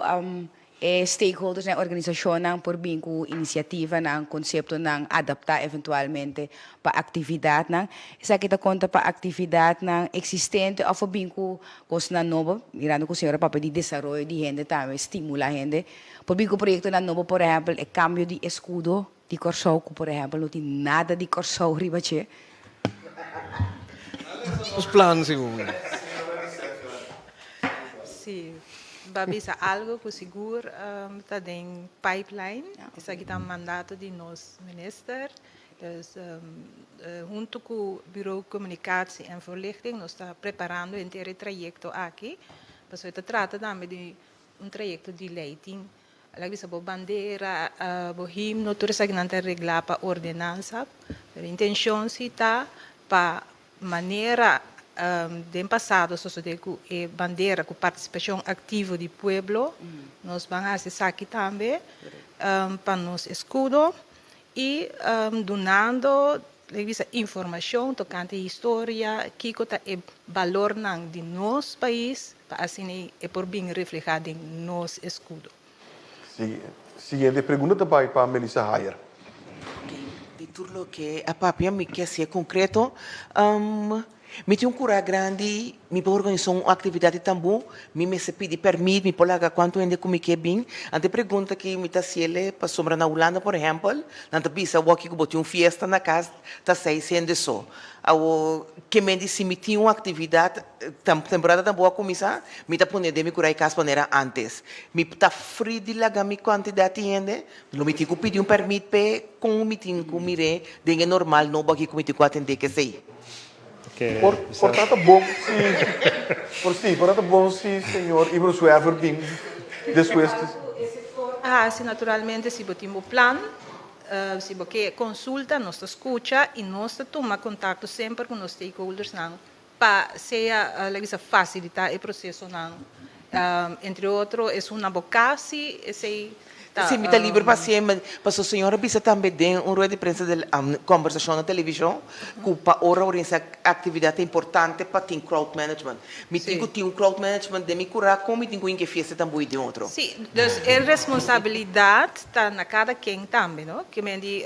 E stakeholders na e organisashonnan por bin ku inisiativanan, konseptonan adaptá eventualmente pa aktividatnan. Esaki ta konta pa aktividatnan eksistente òf por bin ku kosnan nobo, mirando ku señor a papia di desaroyo di hende tambe, stimulá hende. Por bin ku proyektonan nobo, por ehèmpel e kambio di eskudo di Kòrsou ku por ehèmpel no tin nada di Kòrsou riba dje. Nos plan segun. Sí, ba bisa algo cu sigur ta den pipeline. Esaki ta mandato di nos minister. Dus hunto cu Bureau Communicatie en Voorlichting nos ta preparando henter e trayecto aki. Pasobra e ta trata tambe di un trayecto di ley. Tin laga bisa bo bandera, bo himno, tur esakinan ta regla pa ordenansa. Pero intencion si ta pa Manera den pasado sosodé ku e bandera ku partisipashon aktivo di pueblo, nos ban hasi esaki tambe pa nos eskudo i dunando lei bisa informashon tokante historia, kiko ta e balornan di nos pais pa asina e por bin reflehá den nos eskudo. Siguiente pregunta ta bai pa Melissa Hayer. Di tur loke a papia mi ke hasié konkreto. Mi tin un kurá grandi, mi por organisá un aktividat di tambú, mi mester pidi pèrmit, mi por laga kuantu hende ku mi ke bin. Anto e pregunta ki mi ta hasiel e pasobra na Hulanda por ehèmpel, nan ta bisa awor ku bo tin un fiesta na kas ta seis hende so. Awor ke men di si mi tin un aktividat Temporada tambú a kuminsá, mi ta pone den mi kura e kas manera ántes. Mi ta fri di laga mi kantidat di hende, lo mi tin ku pidi un pèrmit p'e kon mi tin ku mir'é den e normal nobo aki ku mi tin ku atendé k'esei. Por por ta ta bon si por si por ta ta bon si señor Ibro Zwerver bin despues di. A hasi naturalmente si bo tin bo plan, si bo ke konsulta nos ta skucha i nos ta tuma kontakto semper ku nos stakeholdersnan Pa sea la bisa facilita e procesonan entre otro esun na bo cas si esey ta. Si mi ta liber pa hacié, pasobra señor a bisa tambe den un rueda di prensa del conversacion na television cu pa ora organisa actividad ta importante pa tin crowd management. Mi tin cu tin un crowd management den mi cura con mi tin cu hinca e fiesta tan bui den otro. Si, dus e responsabilidad ta na cada ken tambe, no? Ke men di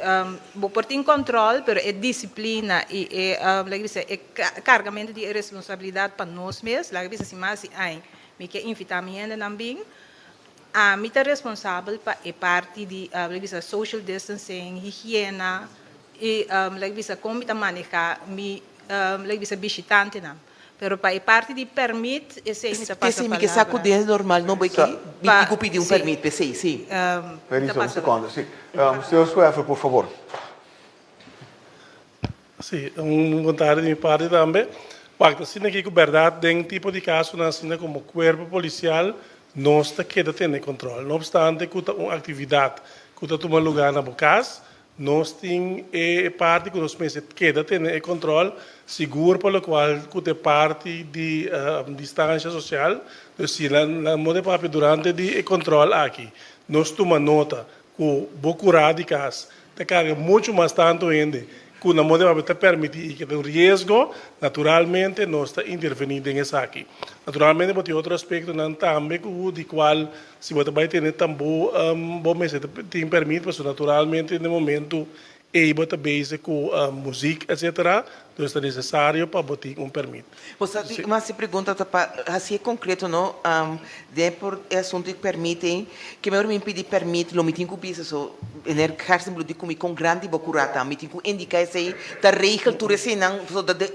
bo por tin control pero e disciplina y e laga bisa e Kargamentu di e responsabilidat pa nos mes, laga bisa si mas di añ mi ke invitá mi hendenan bin, ami ta responsabel pa e parti di laga bisa social distancing, higiena i laga bisa kon mi ta manehá mi laga bisa bishitantenan. Pero pa e parti di pèrmit esei mi ta pasa P'esei mi ke sa ku palabra. den normal no bo ki mi tin ku pidi un pèrmit p'esei, si. Mi ta Melissa, un pasa. sekondo, si. Señor Scheffer, por favor. Sí, un bon tardi di mi parti tambe. Wak, ta asina aki ku bèrdat den tipo di kasonan asina komo kuerpo polisial nos ta keda tene kontrol. No opstante ku ta un aktividat ku ta tuma lugá na bo kas, Nos tin e parti ku nos mester keda tene e kòntròl sigur pa lokual ku ta e parti di distansha sosial. Dus si nan moda papia durante di e kòntròl aki nos tuma nota ku bo kurá di kas ta karga muchu mas tantu hende ku nan moda papia ta permití i ku ta un riesgo, naturalmente nos ta intervení den esaki. Naturalmente bo tin otro aspektonan tambe ku di kual Si bo ta bai tene tambú bo mester ta tin permit pasobra naturalmente den momento ei bo ta bezig ku muzik etcetera dus ta nesesario pa bo tin un permit. Bo sa di mas e pregunta ta pa hasié konkreto no den por e asuntu di permit ei ke mi ora mi pidi permit lo mi tin ku bisa so meneer Gerstenbluth di ku mi kon grandi bo kura ta mi tin ku indiká esei ta regel tur eseinan pasobra ta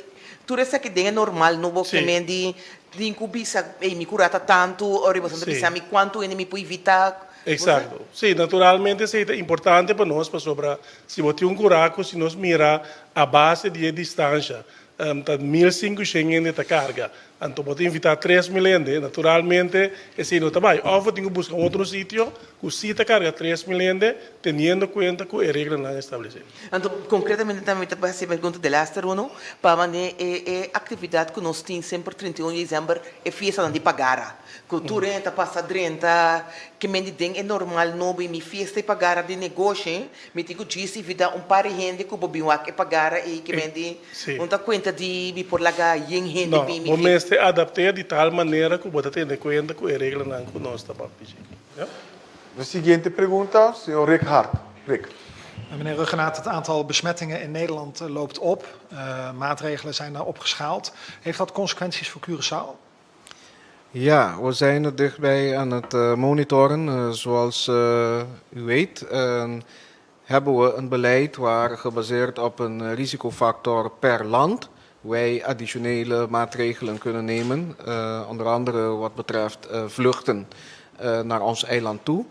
Tur esaki den e normal no bo ke men di tin ku bisa ey mi kura ta tantu ora boso ta bisa mi kuantu hende mi por evita. Exacto. Sí, naturalmente esey ta importante pa nos pasobra si bo tin un kura ku si nos mira a base di e distansha ta 1500 hende ta karga anto bo ta invita 3000 hende naturalmente esey no ta bai of bo tin ku buska un otro sitio ku si ta karga 3000 hende teniendo kuenta ku e reglanan establesé. Anto, konkretamente tambe mi ta hasi e pregunta delaster uno, pa manera e e aktividat ku nos tin semper 31 di desèmber, e fiestanan di pagara, ku tur hende ta pasa drenta, ke men di den e normal nobo i mi fiesta e pagara di negoshi, mi tin ku djis invitá un par di hende ku bo bin wak e pagara ei, ke men di un ta kuenta di mi por laga yen hende No, bin mi bo fiesta. mester adapt'é di tal manera ku bo ta tene kuenta ku e reglanan ku nos ta papia. Ja. De siguiente pregunta, señor Rick Hart. Rick. Meneer Rhuggenaath, het aantal besmettingen in Nederland loopt op. Maatregelen zijn daar opgeschaald. Heeft dat consequenties voor Curaçao? Ja, we zijn er dichtbij aan het monitoren. Zoals u weet hebben we een beleid waar gebaseerd op een risicofactor per land wij additionele maatregelen kunnen nemen. Onder andere wat betreft vluchten naar ons eiland toe.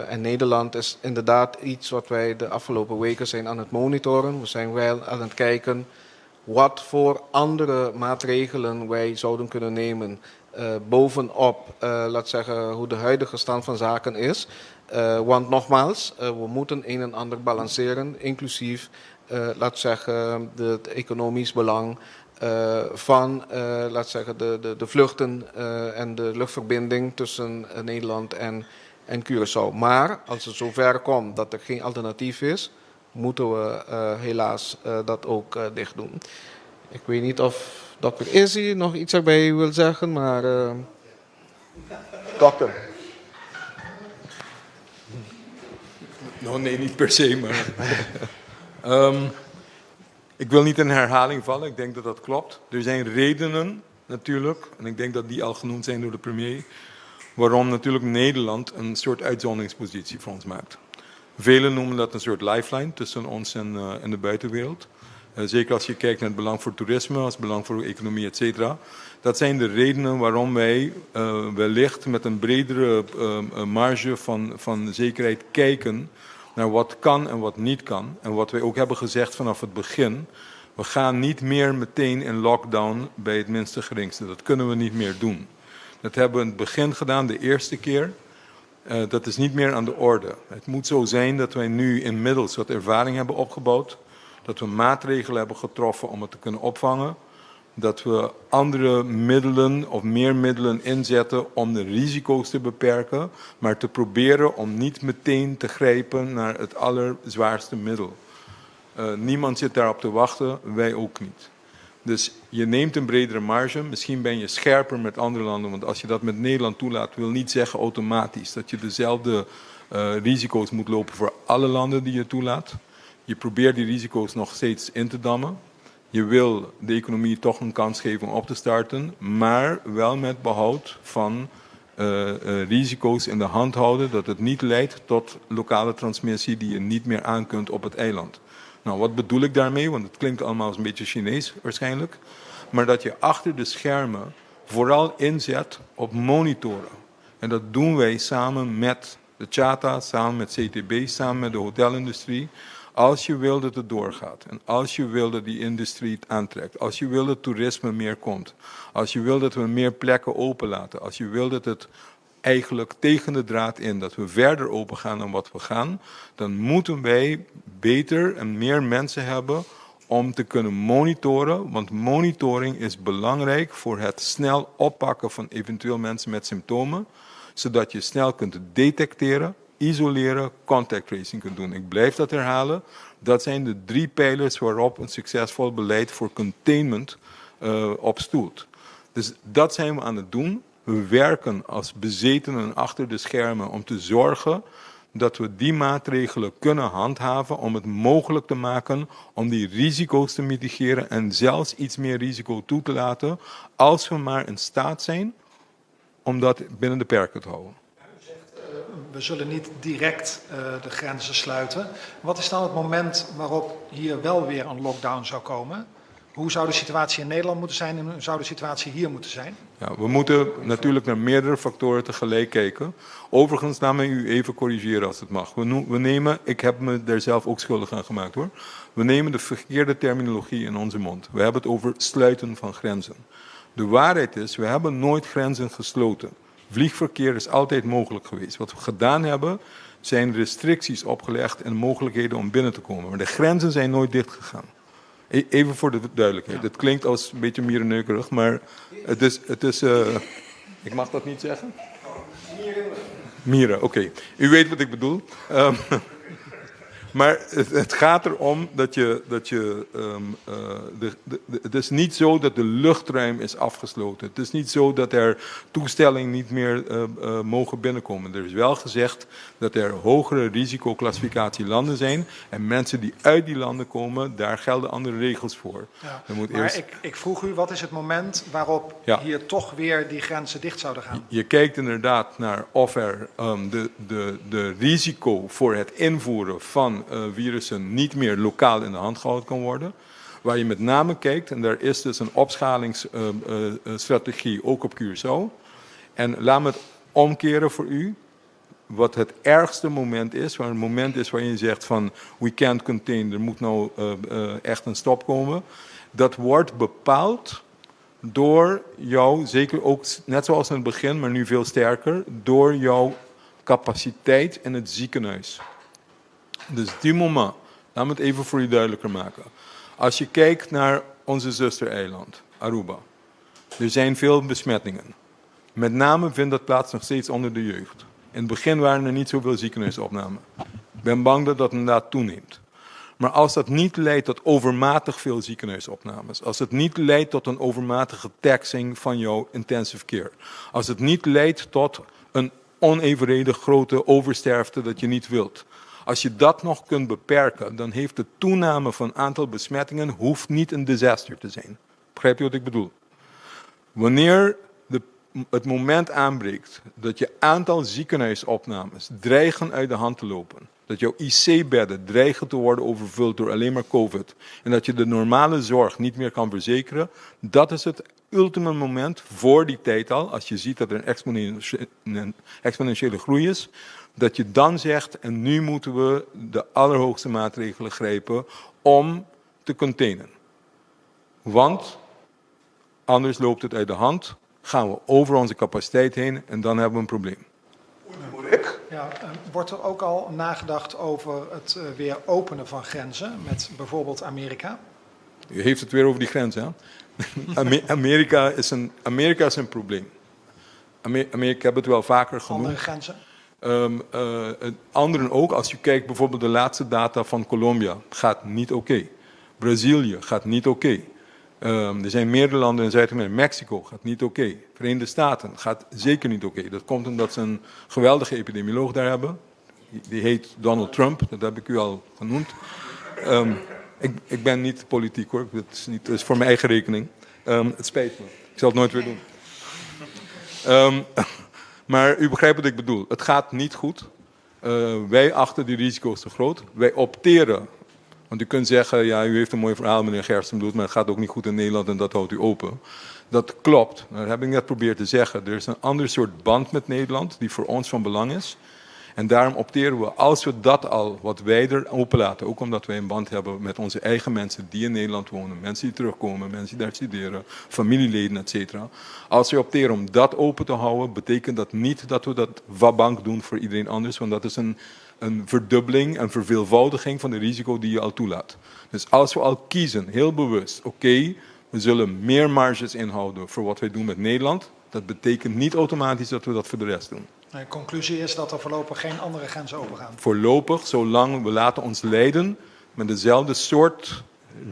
En Nederland is inderdaad iets wat wij de afgelopen weken zijn aan het monitoren. We zijn wel aan het kijken wat voor andere maatregelen wij zouden kunnen nemen bovenop, laat zeggen, hoe de huidige stand van zaken is. Want nogmaals, we moeten een en ander balanceren, inclusief, laat zeggen, het economisch belang van, laat zeggen, de vluchten en de luchtverbinding tussen Nederland en Curaçao. Maar als het zover komt dat er geen alternatief is, moeten we helaas dat ook dicht doen. Ik weet niet of dokter Izzy nog iets erbij wil zeggen, maar... Dokter. No, nee, niet per se, maar... Ik wil niet in herhaling vallen, ik denk dat dat klopt. Er zijn redenen natuurlijk, en ik denk dat die al genoemd zijn door de premier, waarom natuurlijk Nederland een soort uitzonderingspositie voor ons maakt. Velen noemen dat een soort lifeline tussen ons en de buitenwereld. Zeker als je kijkt naar het belang voor toerisme, als het belang voor de economie, et cetera. Dat zijn de redenen waarom wij wellicht met een bredere marge van zekerheid kijken naar wat kan en wat niet kan. En wat wij ook hebben gezegd vanaf het begin, we gaan niet meer meteen in lockdown bij het minste geringste. Dat kunnen we niet meer doen. Dat hebben we in het begin gedaan, de eerste keer. Dat is niet meer aan de orde. Het moet zo zijn dat wij nu inmiddels wat ervaring hebben opgebouwd. Dat we maatregelen hebben getroffen om het te kunnen opvangen. Dat we andere middelen of meer middelen inzetten om de risico's te beperken. Maar te proberen om niet meteen te grijpen naar het allerzwaarste middel. Niemand zit daarop te wachten, wij ook niet. Dus je neemt een bredere marge, misschien ben je scherper met andere landen, want als je dat met Nederland toelaat, wil niet zeggen automatisch dat je dezelfde risico's moet lopen voor alle landen die je toelaat. Je probeert die risico's nog steeds in te dammen. Je wil de economie toch een kans geven om op te starten, maar wel met behoud van risico's in de hand houden, dat het niet leidt tot lokale transmissie die je niet meer aan kunt op het eiland. Wat bedoel ik daarmee? Want het klinkt allemaal als een beetje Chinees waarschijnlijk. Maar dat je achter de schermen vooral inzet op monitoren. En dat doen wij samen met de CHATA, samen met CTB, samen met de hotelindustrie. Als je wil dat het doorgaat en als je wil dat die industrie het aantrekt, als je wil dat toerisme meer komt, als je wil dat we meer plekken openlaten, als je wil dat het eigenlijk tegen de draad in dat we verder open gaan dan wat we gaan, dan moeten wij beter en meer mensen hebben om te kunnen monitoren. Want monitoring is belangrijk voor het snel oppakken van eventueel mensen met symptomen, zodat je snel kunt detecteren, isoleren, contact tracing kunt doen. Ik blijf dat herhalen. Dat zijn de drie pijlers waarop een succesvol beleid voor containment op stoelt. Dus dat zijn we aan het doen. We werken als bezetenen achter de schermen om te zorgen dat we die maatregelen kunnen handhaven om het mogelijk te maken om die risico's te mitigeren en zelfs iets meer risico toe te laten, als we maar in staat zijn om dat binnen de perken te houden. U zegt, we zullen niet direct de grenzen sluiten. Wat is dan het moment waarop hier wel weer een lockdown zou komen? Hoe zou de situatie in Nederland moeten zijn en hoe zou de situatie hier moeten zijn? Ja, we moeten natuurlijk naar meerdere factoren tegelijk kijken. Overigens, laat me u even corrigeren als het mag. We nemen, ik heb me daar zelf ook schuldig aan gemaakt hoor. We nemen de verkeerde terminologie in onze mond. We hebben het over sluiten van grenzen. De waarheid is, we hebben nooit grenzen gesloten. Vliegverkeer is altijd mogelijk geweest. Wat we gedaan hebben, zijn restricties opgelegd en mogelijkheden om binnen te komen. Maar de grenzen zijn nooit dichtgegaan. Even voor de duidelijkheid. Het klinkt als een beetje mierenneukerig, maar het is, ik mag dat niet zeggen? Mieren, oké. Okay. U weet wat ik bedoel. Maar het gaat erom dat je het is niet zo dat de luchtruim is afgesloten. Het is niet zo dat er toestellingen niet meer mogen binnenkomen. Er is wel gezegd dat er hogere risicoclassificatie landen zijn. En mensen die uit die landen komen, daar gelden andere regels voor. Ja, Er moet maar eerst ik vroeg u, wat is het moment waarop hier toch weer die grenzen dicht zouden gaan? Je kijkt inderdaad naar of er de risico voor het invoeren van virussen niet meer lokaal in de hand gehouden kan worden. Waar je met name kijkt, en daar is dus een opschalingsstrategie ook op Curaçao. En laat me het omkeren voor u. Wat het ergste moment is, waar het moment is waarin je zegt van we can't contain, er moet nou echt een stop komen. Dat wordt bepaald door jou, zeker ook net zoals in het begin, maar nu veel sterker, door jouw capaciteit in het ziekenhuis. Dus die moment, laat me het even voor u duidelijker maken. Als je kijkt naar onze zustereiland, Aruba, er zijn veel besmettingen. Met name vindt dat plaats nog steeds onder de jeugd. In het begin waren er niet zoveel ziekenhuisopnamen. Ik ben bang dat dat inderdaad toeneemt. Maar als dat niet leidt tot overmatig veel ziekenhuisopnames, als het niet leidt tot een overmatige taxing van jouw intensive care, als het niet leidt tot een onevenredig grote oversterfte dat je niet wilt, als je dat nog kunt beperken, dan heeft de toename van aantal besmettingen hoeft niet een disaster te zijn. Begrijpt u wat ik bedoel? Wanneer het moment aanbreekt dat je aantal ziekenhuisopnames dreigen uit de hand te lopen, dat jouw IC-bedden dreigen te worden overvuld door alleen maar COVID en dat je de normale zorg niet meer kan verzekeren, dat is het ultieme moment voor die tijd al, als je ziet dat er een exponentiële groei is, dat je dan zegt, en nu moeten we de allerhoogste maatregelen grijpen om te containen. Want anders loopt het uit de hand, gaan we over onze capaciteit heen en dan hebben we een probleem. Ja, wordt er ook al nagedacht over het weer openen van grenzen met bijvoorbeeld Amerika? U heeft het weer over die grens, hè? Amerika is een probleem. Amerika, ik heb het wel vaker genoemd. Andere grenzen? Anderen ook. Als je kijkt bijvoorbeeld de laatste data van Colombia, gaat niet oké. Brazilië gaat niet oké. Er zijn meerdere landen in Zuid-Amerika. Mexico gaat niet oké. Verenigde Staten gaat zeker niet oké. Dat komt omdat ze een geweldige epidemioloog daar hebben. Die heet Donald Trump, dat heb ik u al genoemd. Ik ben niet politiek hoor, dat is, niet, dat is voor mijn eigen rekening. Het spijt me, ik zal het nooit weer doen. Maar u begrijpt wat ik bedoel. Het gaat niet goed. Wij achten die risico's te groot. Wij opteren. Want u kunt zeggen, ja, u heeft een mooi verhaal, meneer Gerstenbluth, maar het gaat ook niet goed in Nederland en dat houdt u open. Dat klopt. Dat heb ik net geprobeerd te zeggen. Er is een ander soort band met Nederland die voor ons van belang is. En daarom opteren we, als we dat al wat wijder openlaten, ook omdat wij een band hebben met onze eigen mensen die in Nederland wonen, mensen die terugkomen, mensen die daar studeren, familieleden, et cetera. Als we opteren om dat open te houden, betekent dat niet dat we dat wabank doen voor iedereen anders, want dat is een, een verdubbeling en verveelvoudiging van de risico die je al toelaat. Dus als we al kiezen, heel bewust, oké, we zullen meer marges inhouden voor wat wij doen met Nederland, dat betekent niet automatisch dat we dat voor de rest doen. De conclusie is dat er voorlopig geen andere grenzen open gaan. Voorlopig, zolang we laten ons leiden met dezelfde soort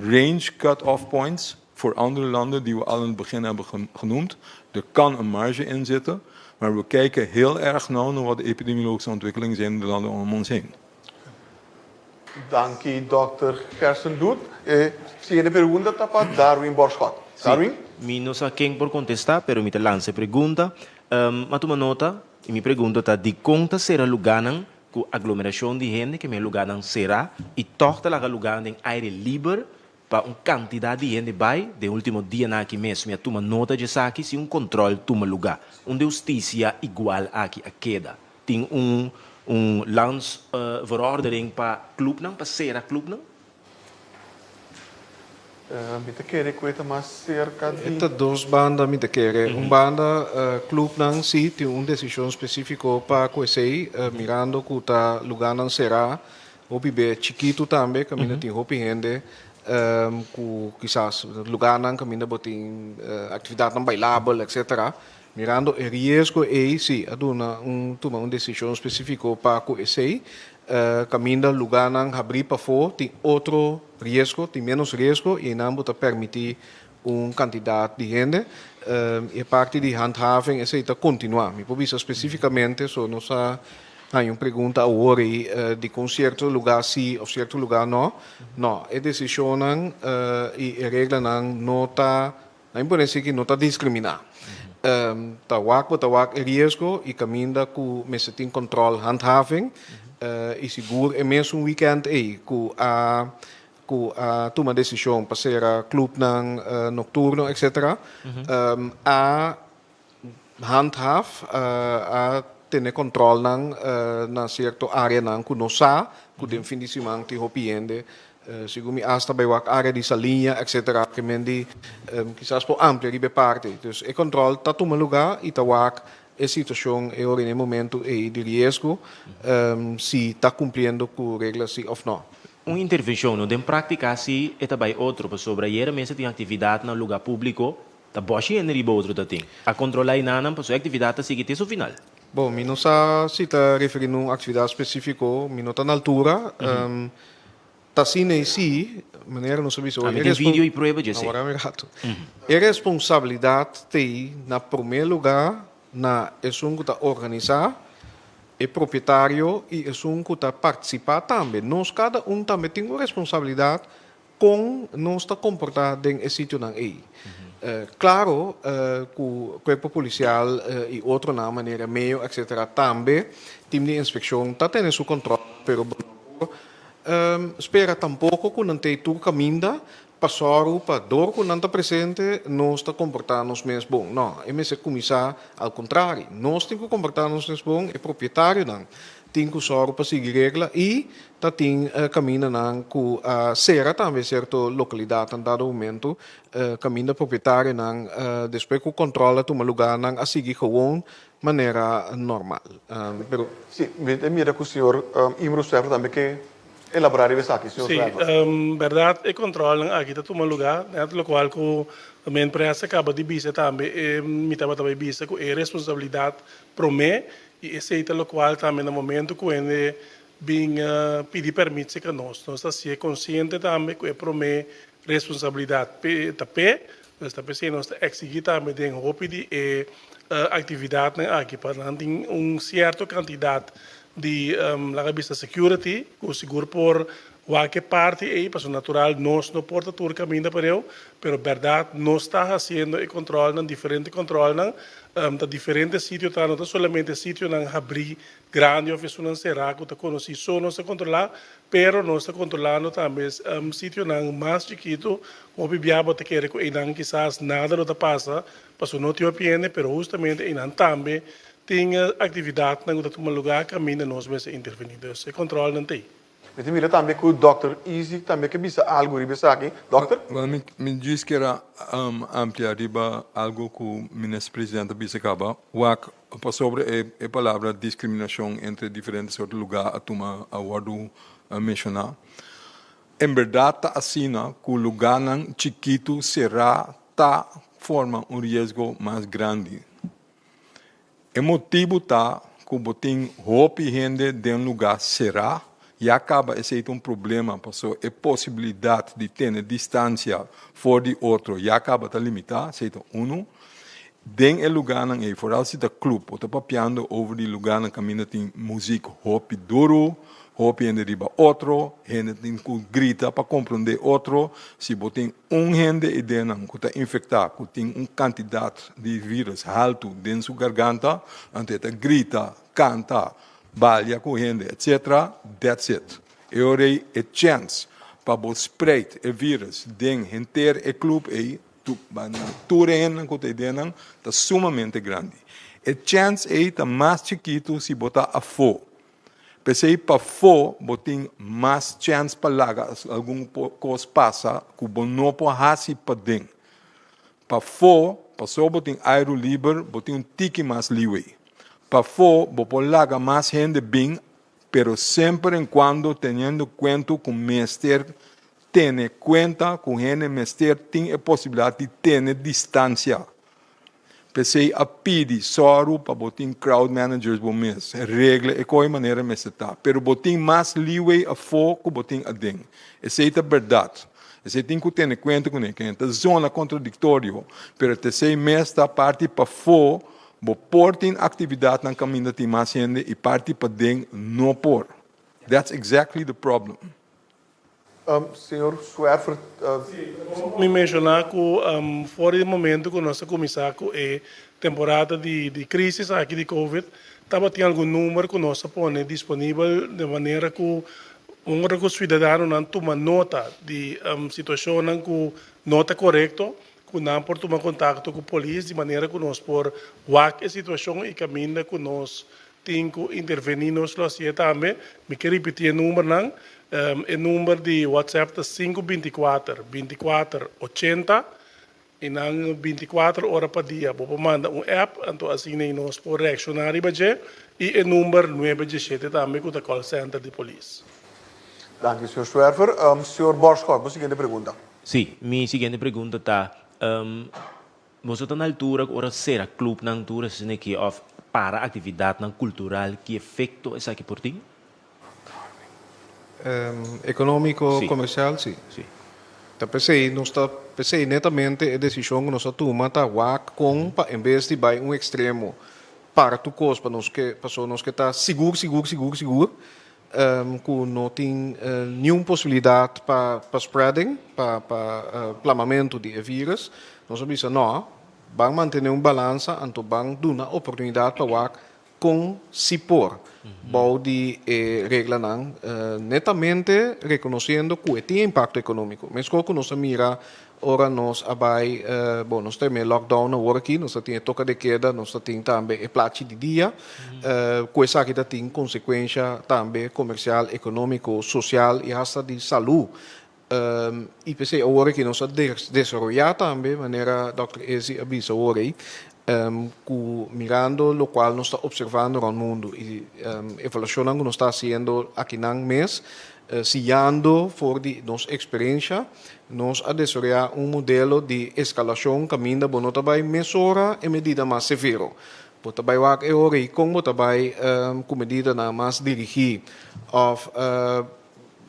range cut-off points voor andere landen die we al in het begin hebben genoemd. Er kan een marge in zitten, maar we kijken heel erg nauw naar wat de epidemiologische ontwikkelingen zijn in de landen om ons heen. Danki dòkter Gerstendoet. E siguiente pregunta ta pa Darwin Borschot. Darwin? Si, mi no sa ken por kontestá, pero mi ta lansa e pregunta. M'a tuma nota i mi pregunta ta dikon ta sera lugánan ku aglomerashon di hende ke men lugánan será i tòg ta laga lugánan den aire liber pa un kantidat di hende bai? Den último dianan aki mes mi a tuma nota dje esaki si un kòntròl tuma lugá. Unda e hustisia igual aki a keda? Tin un un landsverordening pa clubnan, pa sera clubnan? Mi ta kere ku e ta mas serka di. E ta dos banda mi ta kere. Un banda clubnan si tin un desishon spesifiko pa ku esei, mirando ku ta lugánan será, hopi be chikitu tambe kaminda tin hopi hende ku kisas lugánan kaminda bo tin aktividatnan bailabel etcetera. Mirando e riesgo ei, sí, a duna un tuma un desishon spesífiko pa ku esei. Kaminda lugánan habrí pafó tin otro riesgo, tin ménos riesgo i einan bo ta permití un kantidat di hende. E parti di handhaving esei ta kontinuá. Mi por bisa spesífikamente, so nos a haña un pregunta awor ei dikon sierto lugá sí òf sierto lugá nò. Nò, e desishonnan i e reglanan no ta Nan pone si ki no ta diskriminá. Ta wak bo ta wak e riesgo i kaminda ku mester tin kòntròl handhaving i sigur e mesun wikènt ei ku a ku a tuma desishon pa sera klupnan nokturno etsetera a handhaaf a tene kòntròlnan na sierto áreanan ku nos sa ku den fin di siman tin hopi hende Segun mi asta bai wak área di Saliña etcetera ke men di kisas por amplia riba e parti. Dus e kòntròl ta tuma lugá i ta wak e situashon e ora i na e momentu ei di riesgo si ta kumpliendo ku regla si òf nò. Un intervenshon no den práktika si e ta bai otro pasobra ayera mester tin aktividat na lugá públiko ta bòshi hende riba otro ta tin a kontrolá i nanan pasobra e aktividat ta sigui te su final. Bon, mi no sa si ta referí na un aktividat spesífiko, mi no ta na altura. Ta asina ei sí, manera nos a bisa hoy. Ami tin video i prueba dje esei. Awor mi rato. E responsabilidat t'ei na promé lugá na esun ku ta organisá, e propietario i esun ku ta partisipá tambe. Nos kada un tambe tin un responsabilidat kon nos ta komportá den e sitionan ei. Klaro ku kuerpo polisial i otronan manera meo etcetera tambe tim di inspekshon ta tene su kòntròl pero bo no por spera tampoko ku nan t'ei tur kaminda pa sòru pa dor ku nan ta presente nos ta komportá nos mes bon. No, e mester kuminsá al kontrari. Nos tin ku komportá nos mes bon, e propietarionan tin ku sòru pa sigui regla i ta tin kamindanan ku a sera tambe sierto lokalidatnan dado momento kaminda propietarionan despues ku kòntròl a tuma lugá nan a sigui gewon manera normal. Pero. Sí, mi ta mira ku señor Imro Suerro tambe ke elaborá riba esaki, señor Suerro. Sí, bèrdat e kòntròlnan aki ta tuma lugá, nèt lokual ku mi empresa kaba di bisa tambe, mi tabata bai bisa ku e responsabilidat promé i esei ta lokual tambe na momento ku hende bin pidi pèrmit serka nos. Nos ta hasié konsiente tambe ku e promé responsabilidat ta p'e, pues ta p'esei nos ta eksigí tambe den hopi di e aktividatnan aki pa nan tin un sierto kantidat di laga bisa security ku sigur por wak e parti ei pasobra natural nos no por ta tur kaminda pareu pero bèrdat nos ta hasiendo e kòntròlnan diferente kòntròlnan ta diferente sitio ta no ta solamente sitionan habrí Grandi of esunnan será ku ta konosí so nos ta kontrolá, pero nos ta kontrolando tambe sitionan mas chikitu. Hopi bia bo ta kere ku einan kisas nada lo ta pasa, pasobra no tin hopi hende, pero hustamente einan tambe. Tin aktividatnan ku ta tuma lugá kaminda nos mester intervení. Dus e kòntròlnan ta ei. Mi ta mira tambe ku dòkter Izzy tambe ke bisa algu riba esaki. Dòkter? Wel, mi mi djis kier a amplia riba algu ku Minister President a bisa kaba. Wak, pasobra e e palabra diskriminashon entre diferente sorto lugá a tuma a wòrdu menshoná. En bèrdat ta asina ku lugánan chikitu será ta forma un riesgo mas grandi. E motibu ta ku bo tin hopi hende den lugá será, ya kaba esei ta un problema paso e posibilidat di tene distansia for di otro ya kaba ta limitá, esei ta unu. Den e lugánan ei, foral si ta klup, bo ta papiando over di lugánan kaminda tin muzik hopi duru, hopi hende riba otro, hende tin ku grita pa komprondé otro, si bo tin Un hende e denan ku ta infektá ku tin un kantidat di vírus haltu den su garganta, anto e ta grita, kanta, balia ku hende etc. That's it. E ora ei e chèns pa bo spreid e vírus den henter e klup ei, na tur e hendenan ku ta e denan, ta sumamente grandi. E chèns ei ta mas chikitu si bo ta afó. P'esei pafó bo tin mas chèns pa laga algun kos pasa ku bo no por hasi paden. Pafó, pasobra bo tin airu liber, bo tin un tiki mas leeway. Pafó bo por laga mas hende bin, pero semper en kuando teniendo kuento ku mester tene kuenta ku hende mester tin e posibilidat di tene distansia. P'esei a pidi sòru pa bo tin crowd managers bo mes regla e koe manera mester ta. Pero bo tin mas leeway afó ku bo tin aden. Esei ta bèrdat. Esei tin ku tene kuenta kuné. Ken ta zona kontradiktorio, pero t'esei mes ta parti pafó bo por tin aktividatnan kaminda tin mas hende i parti paden no por. That's exactly the problem. Señor Zwerver. Mi menshoná ku for di e momento ku nos a kuminsá ku e temporada di krísis aki di covid, tabatin algun number ku nos a pone disponibel di manera ku ora ku siudadanonan tuma nota di situashonnan ku no ta korekto, ku nan por tuma kontakto ku polis di manera ku nos por wak e situashon i kaminda ku nos Tin ku intervení nos lo hasié tambe. Mi ke ripití e numbernan. E number di WhatsApp ta sinku 24 24 80 i nan 24 ora pa dia bo por manda un app anto asina i nos por reakshoná riba dje i e number nuebe diesshete tambe ku ta call center di polis. Danki señor Zwerver. Señor Borschot, bo siguiente pregunta. Sí, mi siguiente pregunta ta, Boso ta na altura ku ora sera klupnan tur asina aki òf para aktividatnan kultural ki efekto esaki por tin? Ekonómiko, komersial, si. Ta p'esei nos ta p'esei netamente e desishon ku nos a tuma ta wak kon pa en bes di bai un ekstremo para tur kos pa nos ke pasobra nos ke ta sigur sigur sigur sigur ku no tin niun posibilidat pa pa spreading, pa pa plamamentu di e virus, nos a bisa no, ban mantené un balansa anto ban duna oportunidat pa wak kon si por bou di e reglanan netamente rekonosiendo ku e tin impakto ekonómiko. Meskos ku nos a mira Ora nos a bai, bon, nos ta e lockdown awor aki, nos ta tin e toka de keda, nos ta tin tambe e plachi di dia, ku esaki ta tin konsekuensha tambe komersial, ekonómiko, sosial i hasta di salú. I p'esei awor aki nos a desaroyá tambe, manera dòkter Ezi a bisa awor ei, ku mirando lokual nos ta opservando rònt mundu i evaluashonnan ku nos ta hasiendo akinan mes, Siñando for di nos eksperensha, nos a desaroyá un modelo di eskalashon kaminda bo no ta bai mesora e medida mas severo. Bo ta bai wak e ora ei kon bo ta bai ku medidanan mas dirigí òf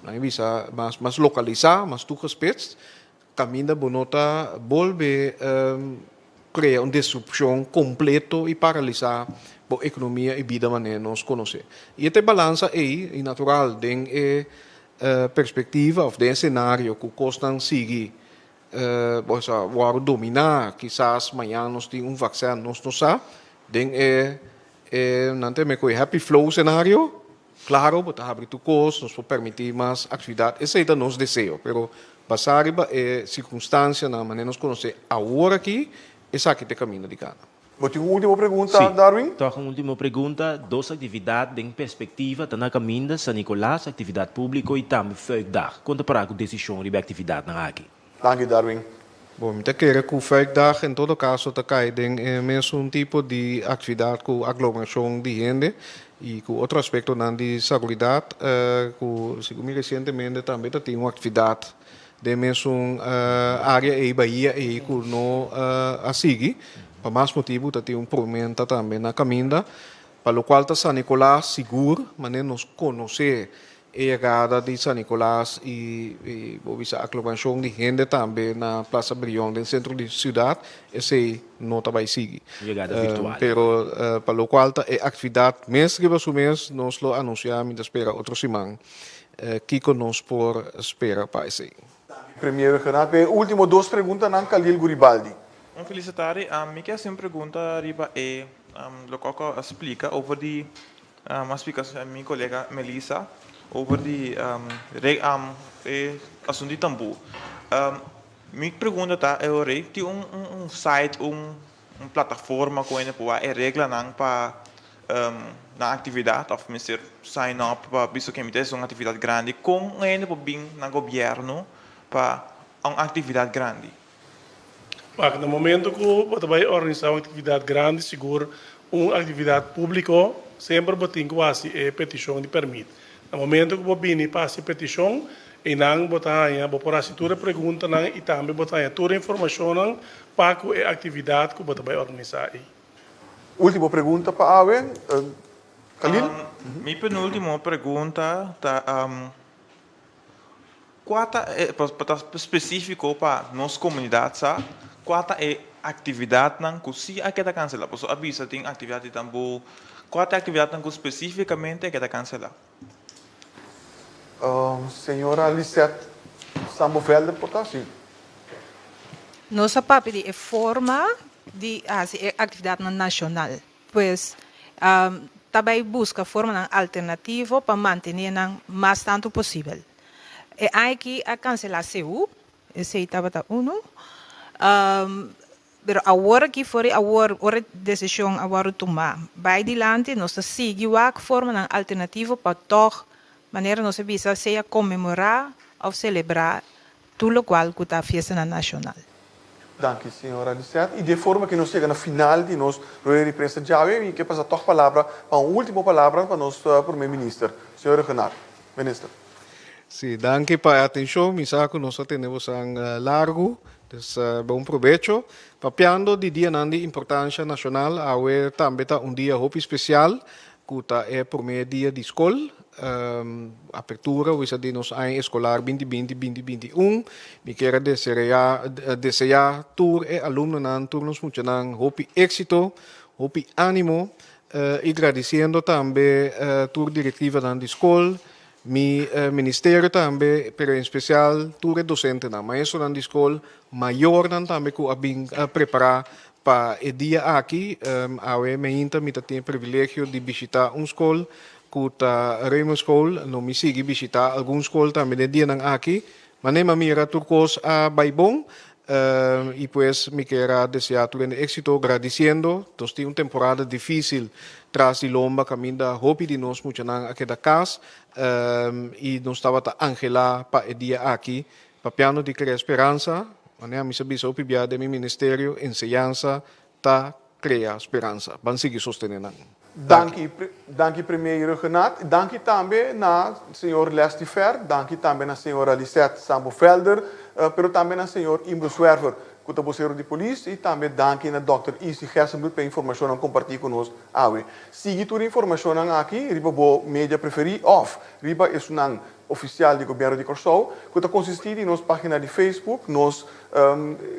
nan bisa mas mas lokalisá, mas toegespitst, Kaminda bo no ta bolbe krea un disrupshon kompleto i paralisá bo ekonomia i bida manera nos konosé. I e ta e balansa ei, i natural den e perspektiva òf den e senario ku kosnan sigui bo sa wòrdu dominá, kisas mañan nos tin un vaksin, nos no sa, den e nan ta yama e ku e happy flow senario, Claro, bo ta habri tur cos, nos por permiti mas actividad, esey ta nos deseo, pero basa riba e circunstancianan manera nos conoce awor aki, esaki ta e camino di gana. Bo tin un último pregunta, Sí, Darwin? tòg un último pregunta. Dos aktividat den perspektiva ta na kaminda, San Nicolas, aktividat públiko, i tambe Fuikdag. Kon ta pará ku desishon riba e aktividatnan aki? Danki, Darwin. Bon, mi ta kere ku Fuikdag en todo kaso ta kai den e mesun tipo di aktividat ku aglomerashon di hende i ku otro aspektonan di saguridat ku segun mi resientemente tambe ta tin un aktividat Den mesun área ei, bahia ei ku no a sigui, pa mas motibu ta tin un promenta tambe na kaminda, pa lokual ta San Nicolas sigur, manera nos konosé e yegada di San Nicolas i bo bisa aklomerashon di hende tambe na Plaza Brion den sentro di siudat, esei no ta bai sigui. Yegada virtual. Pero pa lokual ta e aktividat mes riba su mes nos lo anunsiá, mi ta spera otro siman. Kiko nos por spera pa esei? Premier Renato, e ultimo dos preguntanan, Khalil Guribaldi. Un felicitari, mi ke hasi un pregunta riba e loke ku a splika over di a splika mi kolega Melissa over di e asuntu di tambú. Mi pregunta ta e ora ei tin un site un un plataforma ku hende por wak e reglanan pa nan aktividat òf mester sign up pa bisa ke mi ta hasi un aktividat grandi. Kon un hende por bin na gobièrnu pa un aktividat grandi? Wak, na momento ku bo ta bai organisá un aktividat grandi, sigur un aktividat públiko, semper bo tin ku hasi e petishon di pèrmit. Na momento ku bo bini pa hasi petishon, einan bo ta haña, bo por hasi tur e preguntanan i tambe bo ta haña tur e informashonnan pa ku e aktividat ku bo ta bai organisá ei. Último pregunta pa awe, Khalil. Mi penúltimo pregunta ta, kua ta e, pa ta spesífiko pa nos komunidat sa, kua ta e aktividatnan ku sí a keda kanselá? Pasobra a bisa tin aktividat di tambú, kua ta e aktividatnan ku spesífikamente a keda kanselá? Señora Lisette Sambo-Velder por ta? Sí. Nos a papia di e forma di hasi e aktividatnan nashonal. Pues ta bai buska formanan alternativo pa mantené nan mas tantu posibel. E aña aki a kanselá CU, esei tabata unu. Pero awor aki for di awor, ora e desishon a wòrdu tumá, bai dilanti, nos ta sigui wak formanan alternativo pa tòg, manera nos a bisa, sea konmemorá òf selebrá tur lokual ku ta fiestanan nashonal. Danki, señora Lisette. I di e forma ku nos yega na final di nos rueda di prensa djawe, mi ke pasa tòg palabra pa un último palabra pa nos Prome Minister, señor Rhuggenaath. Minister. Sí, danki pa e atenshon. Mi sa ku nos a tene bosan largu, dus bon probecho. Papiando di dianan di importansha nashonal, awe tambe ta un dia hopi spesial, ku ta e promé dia di skol, apertura wisa di nos aña eskolar binti binti, binti binti un. Mi kier a deserea deseá tur e alumnonan, tur nos muchanan hopi éksito, hopi ánimo i gradisiendo tambe tur direktivanan di skol, Mi ministerio tambe, pero en spesial tur e dosentenan, maestronan di skol, mayornan tambe ku a bin prepará pa e dia aki. Awe meinta mi ta tin e privilegio di bishitá un skol ku ta Reumer School. No mi sigui bishitá algun skol tambe den e dianan aki. Manera mi a mira tur kos a bai bon i pues mi kier a deseá tur hende éksito gradisiendo. Nos tin un temporada difísil tras di lomba kaminda hopi di nos muchanan a keda kas i nos tabata anhelá pa e dia aki. Papiando di krea speransa, manera mi sa bisa hopi bia den mi ministerio, enseñansa ta krea speransa. Ban sigui sostené nan. Danki, danki Premier Rhuggenaath. Danki tambe na señor Leslie Fer, danki tambe na señora Lisette Sambo-Velder, pero tambe na señor Imbro Zwerver, ku ta bosero di polis, i tambe danki na dòkter Isi Gerstenbluth pa e informashonnan kompartí ku nos awe. Sigui tur e informashonnan aki riba bo media preferí òf riba esunnan ofisial di Gobièrnu di Kòrsou, ku ta konsistí di nos página di Facebook, nos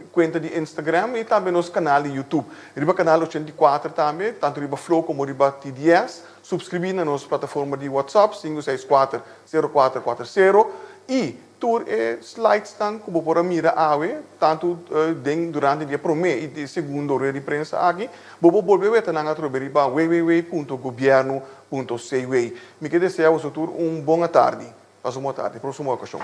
kuenta di Instagram i tambe nos kanal di YouTube. Riba kanal 84 tambe, tantu riba Flow komo riba TDS. Supskribí na nos plataforma di WhatsApp, sinku seis kuater, sero kuater kuater sero, i tur e slidesnan ku bo por a mira awe, tantu den durante di e promé i di e segundo rueda di prensa aki, bo por bolbe weta nan atrobe riba www punto gobièrnu punto cw. Mi ke desea boso tur un bon atardi. Pasa un bon atardi. Próksimo okashon.